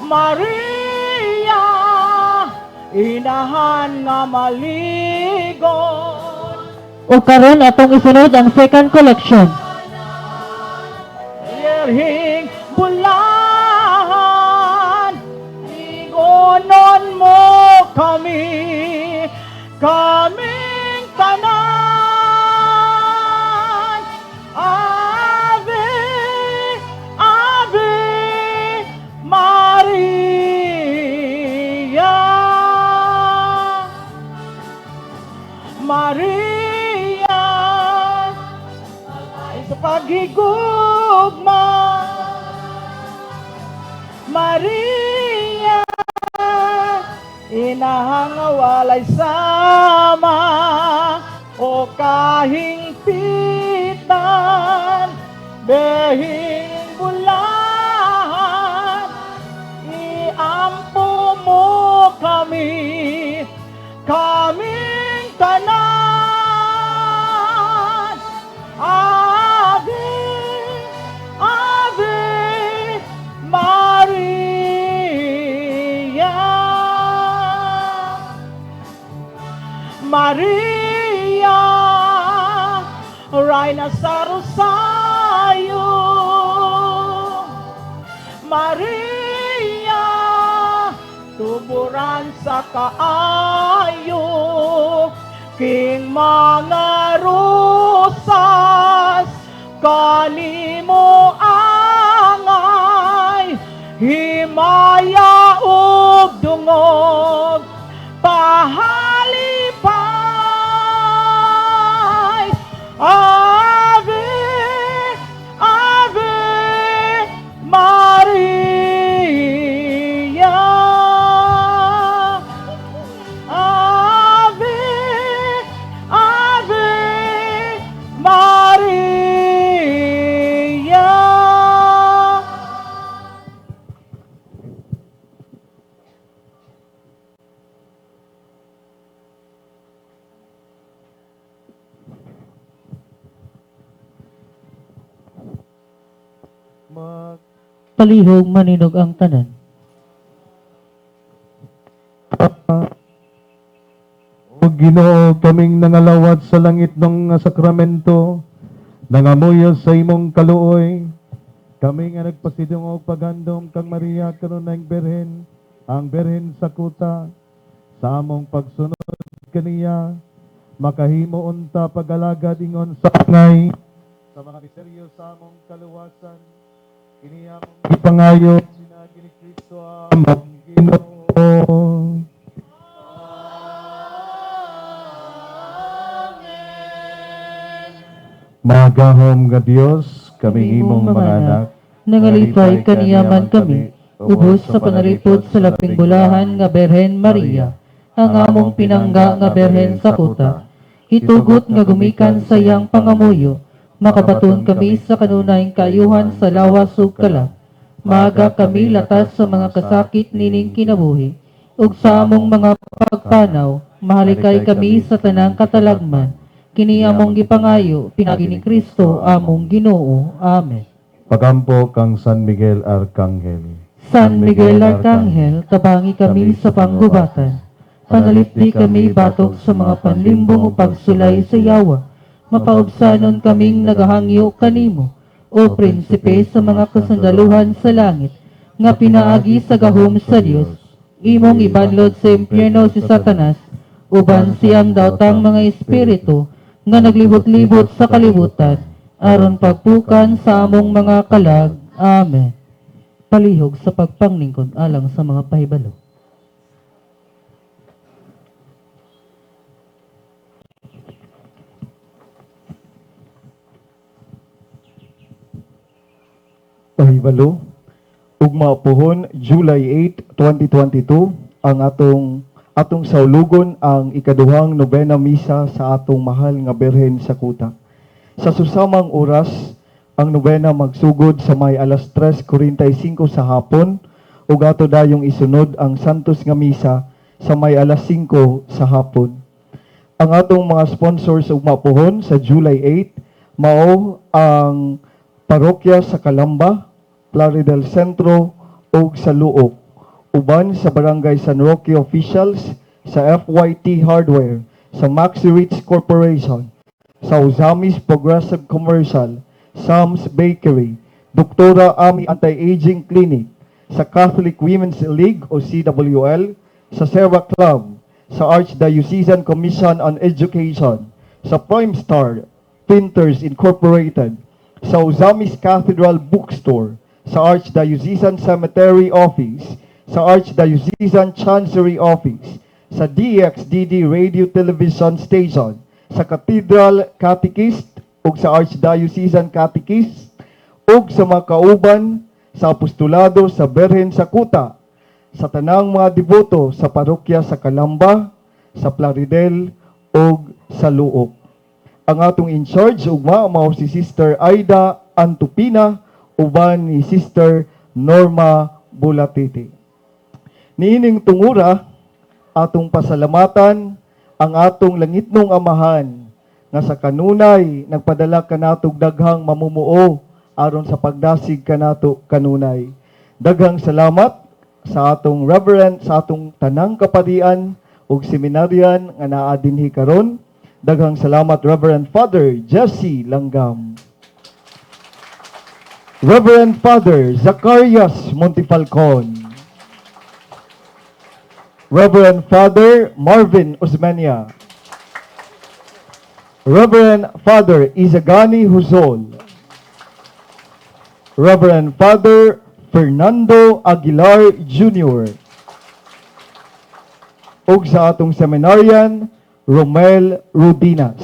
Maria, inahan nga maligon. O karon atong isunod ang second collection. Birheng bulahan, ingonon mo kami, kaming tanan. Ave, Ave Maria. Maria, ay sa paghigugma. Maria, inahang walay sama o kahingpitan, behing bulahan, iampo mo kami, kaming tanan. Ave, Ave Maria. Maria, Reina sa Rosario. Maria, tuburan sa kaayo, king mga rosas, kanimo angay, himaya ug dungog, pahalaya. Palihog maninog ang tanan. O Ginoo, kaming nangalawat sa langit ng sakramento, nangamuyo sa imong kaluoy. Kami nga nagpasidong og paghandom kang Maria kanunayng Birhen, ang Birhen sa kuta, sa among pagsunod kaniya, makahimo unta pag-alagad ingon sa angay, sa mga misteryo sa among kaluwasan, kini among gipangayo pinaagi ni Kristo among Ginoo. Magahom nga Dios, kami imong mga anak, nangalipay kaniya man kami, ubos sa panalipod sa labing bulahan nga Berhen Maria, ang among pinangga nga Berhen sa kuta. Itugot nga gumikan sa iyang pangamuyo, makabaton kami sa kanunayng kaayuhan sa lawas ug kalag. Maaga kami latas sa mga kasakit nining kinabuhi, ug sa among mga pagpanaw, mahalikay kami sa tanang katalagman. Kini among gipangayo, pinaagi ni Kristo among Ginoo. Amen. Pagampo kang San Miguel Arcangel. San Miguel Arcangel, tabangi kami sa panggubatan. Panalipdi kami batok sa mga panlimbong o pagsulay sa yawa. Mapaubsanon kaming nagahangyo kanimo, o prinsipe sa mga kasundaluhan sa langit, nga pinaagi sa gahom sa Dios. Imong ibanlod sa impyerno si Satanas, uban siyang daotang mga espiritu nga naglibot-libot sa kalibutan, aron pagpukan sa among mga kalag. Amen. Palihog sa pagpanglingkod alang sa mga pahibalo. Pahibalo, ugma puhon July 8, 2022, ang atong saulugon ang ikaduhang nobena misa sa atong mahal nga Birhen sa Kuta. Sa susamang oras, ang nobena magsugod sa may alas 3:45 sa hapon ug ato dayong isunod ang Santos nga misa sa may alas 5 sa hapon. Ang atong mga sponsors ugma puhon sa July 8 mao ang Parokya sa Calamba, Plaridel Centro ug sa Luok, uban sa Barangay San Roque officials, sa FYT Hardware, sa Maxi Rich Corporation, sa Ozamis Progressive Commercial, Sam's Bakery, Doktora Ami Anti-Aging Clinic, sa Catholic Women's League o CWL, sa Serra Club, sa Archdiocesan Commission on Education, sa Prime Star Printers Incorporated, sa Ozamis Cathedral Bookstore, sa Archdiocesan Cemetery Office, sa Archdiocesan Chancery Office, sa DXDD Radio Television Station, sa Cathedral Catechist ug sa Archdiocesan Catechist ug sa mga kauban sa apostolado sa Birhen sa Kuta, sa tanang mga deboto sa parokya sa Calamba, sa Plaridel ug sa Luok. Ang atong in charge ugma mao si Sister Aida Antupina uban ni Sister Norma Bulatiti. Niining tungura atong pasalamatan ang atong langitnong amahan nga sa kanunay nagpadala kanatog daghang mamumuo aron sa pagdasig kanato kanunay. Daghang salamat sa atong reverend, sa atong tanang kaparian ug seminaryan nga naa dinhi karon. Daghang salamat Reverend Father Jesse Langgam, Reverend Father Zacarias Montefalcon, Reverend Father Marvin Osmeña, Reverend Father Isagani Huzol, Reverend Father Fernando Aguilar Jr., ug sa atong seminarian Romel Rudinas.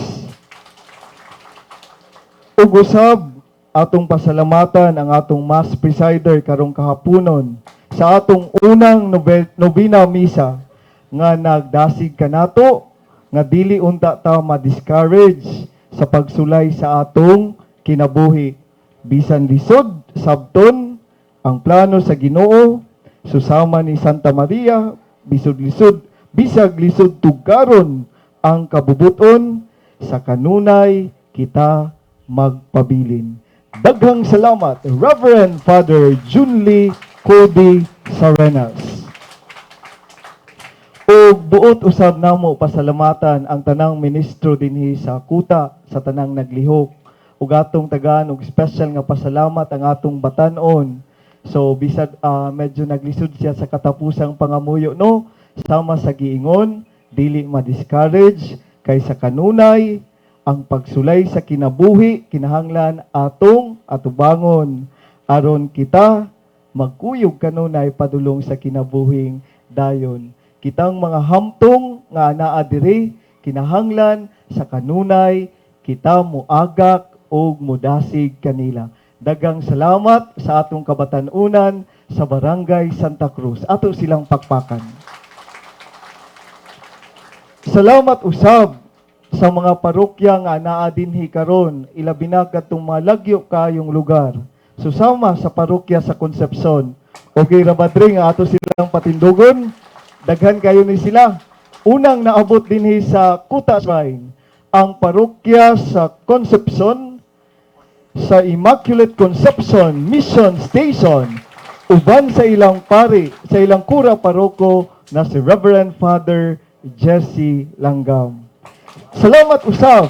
Ug usab atong pasalamatan ang atong mass presider karong kahaponon sa atong unang nobena misa nga nagdasig kanato nga dili unta ta ma-discourage sa pagsulay sa atong kinabuhi. Bisan lisod sabton ang plano sa Ginoo, susama ni Santa Maria, bisod lisod, bisag lisod tugkaron ang kabubuton, sa kanunay kita magpabilin. Daghang salamat, Reverend Father Junli Cody Sarenas. Ug buot usab namo pasalamatan ang tanang ministro dinhi sa kuta, sa tanang naglihok. Ug atong tagaan og special nga pasalamat ang atong batan-on. So bisag medyo naglisod siya sa katapusang pangamuyo, no, sama sa giingon, dili ma-discourage kay sa kanunay ang pagsulay sa kinabuhi kinahanglan atong atubangon aron kita magkuyog kanunay padulong sa kinabuhing dayon. Kitang mga hamtong nga anaa diri, kinahanglan sa kanunay kita moagak og modasig kanila. Daghang salamat sa atong kabatan-unan sa Barangay Santa Cruz. Ato silang pakpakan. Salamat usab sa mga parokya nga naa dinhi karon, ilabi na kadtong malagyo kayong lugar. Susama sa parokya sa Concepcion. Okay ra ba dre nga ato silang patindugon? Daghan kayo ni sila. Unang naabot dinhi sa Kuta Shrine ang parokya sa Concepcion, sa Immaculate Conception Mission Station, uban sa ilang pari, sa ilang kura paroko na si Reverend Father Jesse Langgam. Salamat usab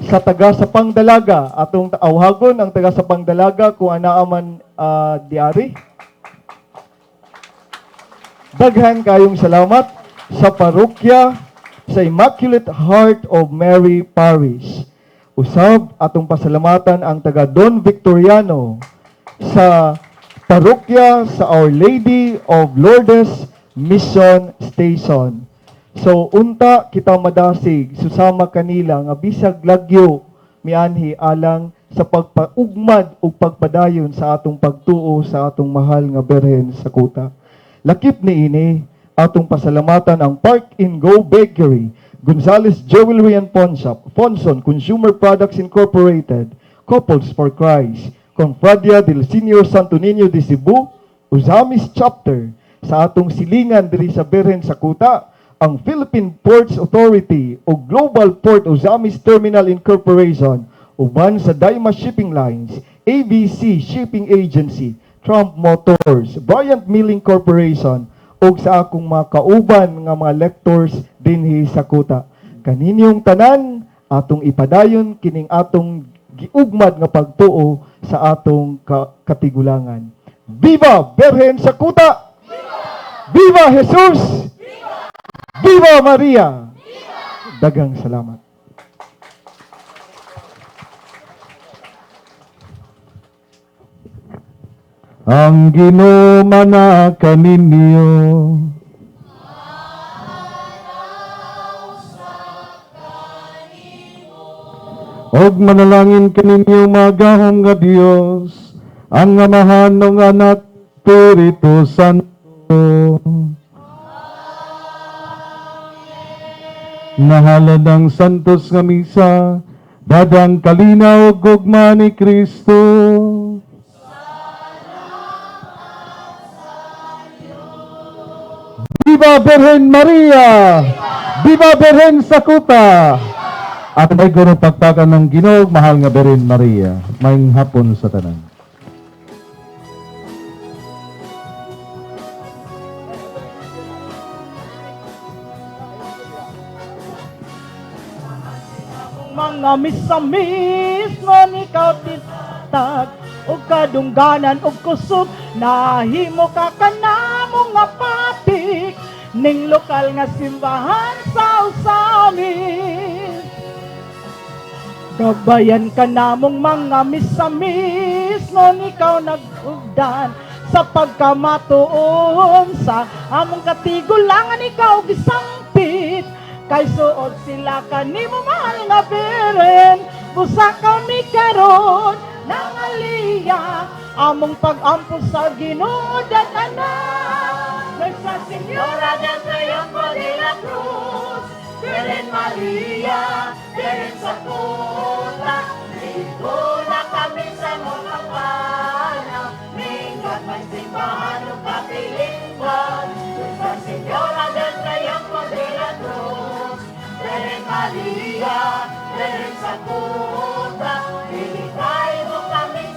sa taga sa Pangdalaga. Atong awhagon ang taga sa Pangdalaga kung anaa man diari. Daghan kayong salamat sa parokya sa Immaculate Heart of Mary Parish. Usab atong pasalamatan ang taga Don Victoriano sa parokya sa Our Lady of Lourdes Mission Station. So unta kita madasig susama kanila nga bisag lagyo mianhi alang sa pagpaugmad ug pagpadayon sa atong pagtuo sa atong mahal nga Birhen sa Kuta. Lakip niini atong pasalamatan ang Park and Go Bakery, Gonzales Jewelry and Pawn Shop, Fonson Consumer Products Incorporated, Couples for Christ, Confradia del Senior Santo Niño de Cebu, Ozamis Chapter, sa atong silingan diri sa Birhen sa Kuta, ang Philippine Ports Authority o Global Port Ozamis Terminal Incorporation, uban sa Daima Shipping Lines, ABC Shipping Agency, Trump Motors, Bryant Milling Corporation, ug sa akong mga kauban nga mga lectors dinhi sa Kuta. Kaninyong tanan, atong ipadayon kining atong giugmad nga pagtuo sa atong katigulangan. Viva Birhen sa Kuta! Viva Jesus! Viva Maria! Daghang salamat. Ang Ginoo mana kaninyo. Og manalangin kaninyo magahom nga Dios, ang Amahan ng Anak, Espiritu Santo. Nahalad ang santos nga misa, dadang kalinaw ug gugma ni Kristo. Viva Birhen Maria! Viva Birhen sa Kuta! At may guro pagpakan ng Ginoo, mahal nga Birhen Maria. Maayong hapon sa tanan. Mga misamis ngon ikaw titag og kadungganan og kusog, nahimo ka kanamo nga papik ning lokal nga simbahan sa Ozamis. Gabayan ka namong mga misamis ngon ikaw nag-ugdan sa pagkamatuon sa among katigulangan ikaw gisampit. Kay suod sila kanimo mahal nga Birhen, busa kami karon nangaliya among pag-ampo sa Ginoo dat anak. Nuestra Señora del Triunfo de la Cruz, Birhen Maria, Birhen sa Kuta, lingkod kami sa mga pana, lingkod may simbahan ug kapilingon. Nuestra Señora del Triunfo de la Cruz, Birhen Maria, Birhen sa Kuta, ilikay mo kami.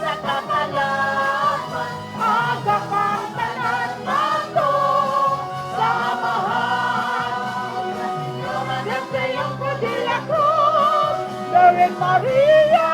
Virgin Maria.